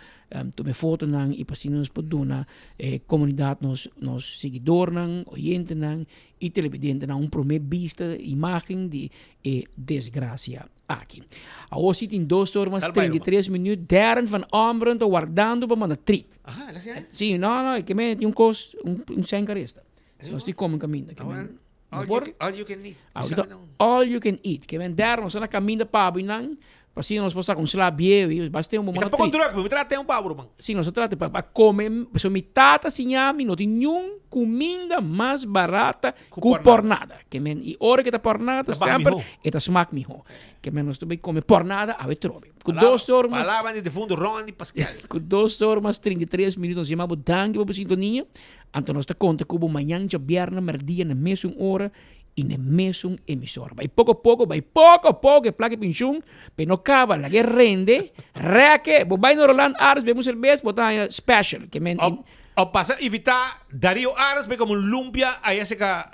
tuma e fotonan y pa asina nos por duna e comunidad nos nos siguidornan, oyentenan y televidentenan un prome bista, imagen di e desgracia aki. Awor si tin dos or mas 33 minuut. Darren van Ommeren ta wardando pa manda treat. Aha, el a siña? Si, no, no, ke men tin un kos, un senkarista. Nos tin come caminda. Ke men All, por, you, all you can eat. Ahorita, all you can eat. Ke men der nos na caminda pa nan, pa si nos por saca un sla bieu, y basta un Mi tampoco druk, mi trata un pabro man. Si nos trata pa, pa come, so mi tata siña mi no tin niun cuminda mas barata ku por nada. Ke men y ora ke ta por nada semper e ta smaak miho. Ke men nos ta bay come por nada awe trobe. Ku dos or mas Palabra di defunto Ronnie Pascal. Ku dos or mas 33 minuut nos yama bo danki pa bo sintonia. Anto nos ta konta ku bo mañan djabièrnè mèrdia na mesun ora i na e mesun emisora. Bai poko poko, bai poko poko e plaka e penshun pe no kaba, laga e rende, rèke, bo bai na Roland Arts bebe un serbes bo ta haña special, ke men O o pasa invitá Darío Arts bai komo lumpia aya seka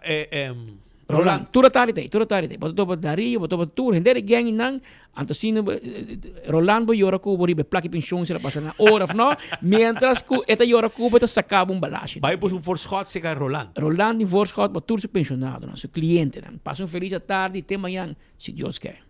Roland, tur atardi ta ei, tur atardi ta ei. Bo ta topa Darío, bo ta topa tur henter e gang einan. Anto asina Roland bo yora ku bo riba e plaka di penshon si el a pasa na ora of no, mientras ku e ta yora ku bo e ta saka bo un balashi. Bai por un voorschot seka Roland. Roland tin voorschot pa tur su penshonadonan, su klientenan. Pasa un felis atardi, te mañan, si Dios ke.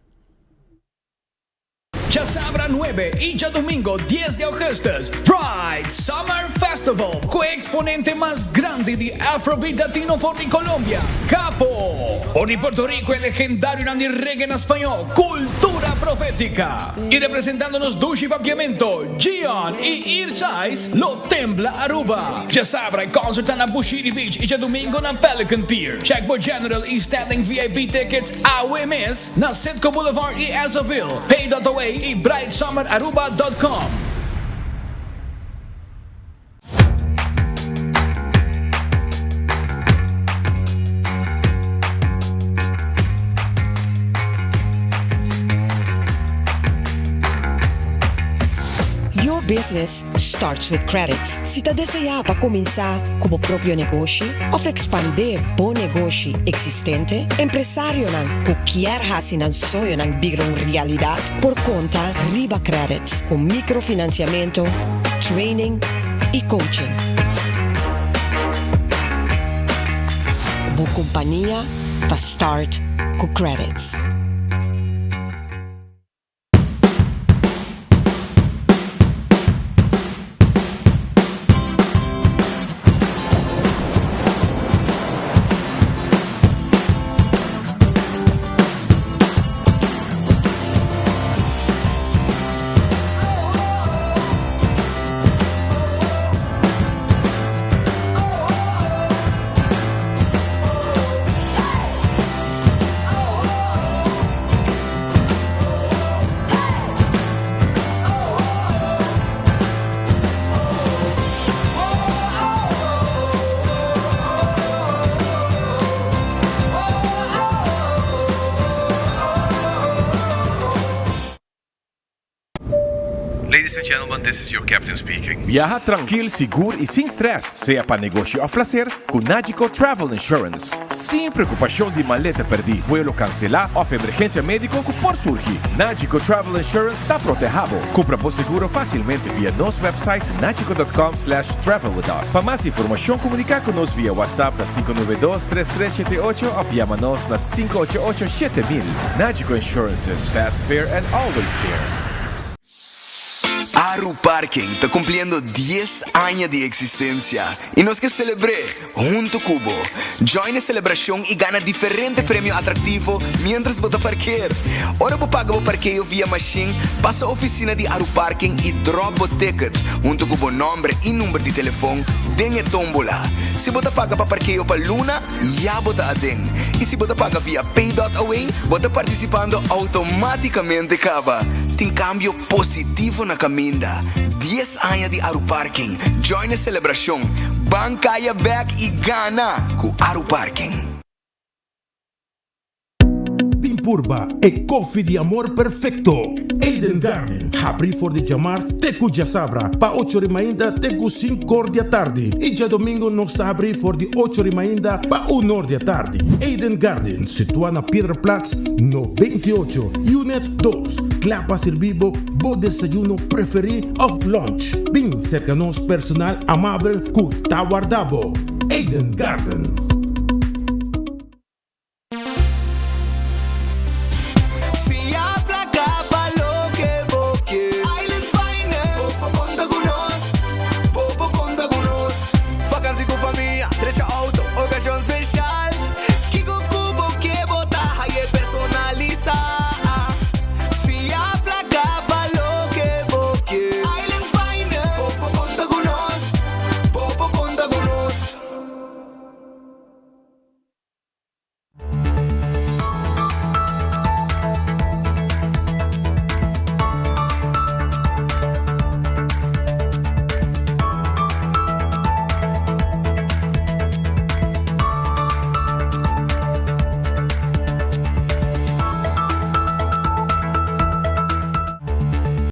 Djasabra nuebe y djadomingo dies di augustus, Pride Summer Festival cu e exponente mas grandi di Afrobeat Latino for di Colombia, Capo. For di Puerto Rico e legendarionan di reggae na spañol, Cultura Profética. Y representando nos dushi papiamento, Gion y Irchais lo tembla Aruba. Djasabra e concert ta na Bushiri Beach y djadomingo na Pelican Pier. Check bo General y Standing VIP tickets awe mes na Citgo Boulevard y Esso-ville, Pay.away y brightsummeraruba.com. Your business starts with credit. Si ta deseá pa kuminsá ku bo propio negoshi òf ekspandé bo negoshi eksistente, empresarionan ku kier hasi nan soñonan bira un realidat por konta riba Credit ku mikrofinansiamentu, training i coaching. Bo kompania ta start ku Credits. Ladies and gentlemen, this is your captain speaking. Biaha trankil, sigur i sin stress, sea pa negoshi òf plaser, ku Nagico Travel Insurance. Sin preokupashon di maleta pèrdí, vuelo kanselá òf emergensia médiko ku por surgi, Nagico Travel Insurance ta protehá bo. Kumpra bo seguro fásilmente via nos website nagico dot com slash travel with us. Pa mas informashon komuniká ku nos via WhatsApp na 592 3378 òf yama nos na 588 7000. Nagico Insurances, fast, fair and always there. Aru Parking ta cumpliendo dies aña di existencia y nos ke celebr'é hunto cu bo. Join e celebracion y gana diferente premio atractivo mientras bo ta parkeer. Ora bo paga bo parkeo via machine, pasa oficina di Aru Parking y drop bo ticket hunto cu bo nomber y number di telefon den e tombola. Si bo ta paga pa parkeo pa luna, ya bo ta aden. Y si bo ta paga via Pay dot Away, bo ta participando automaticamente caba. Tin cambio positivo na caminda. Dies aña di Aruparking. Join e celebracion. Ban caya bek y gana cu Aruparking. Bin purba e koffie di amor perfecto! Eden Garden, habri for di djamars te ku djasabra pa ocho ri mainta te ku sinkor di atardi i djadomingo nos ta habri for di ocho ri mainta pa unor di atardi. Eden Garden, situa na Piedraplaats no 28, Unit dos, kla pa sirbi bo bo desayuno preferi of lunch. Bin serka nos personal amabel ku ta warda bo. Eden Garden.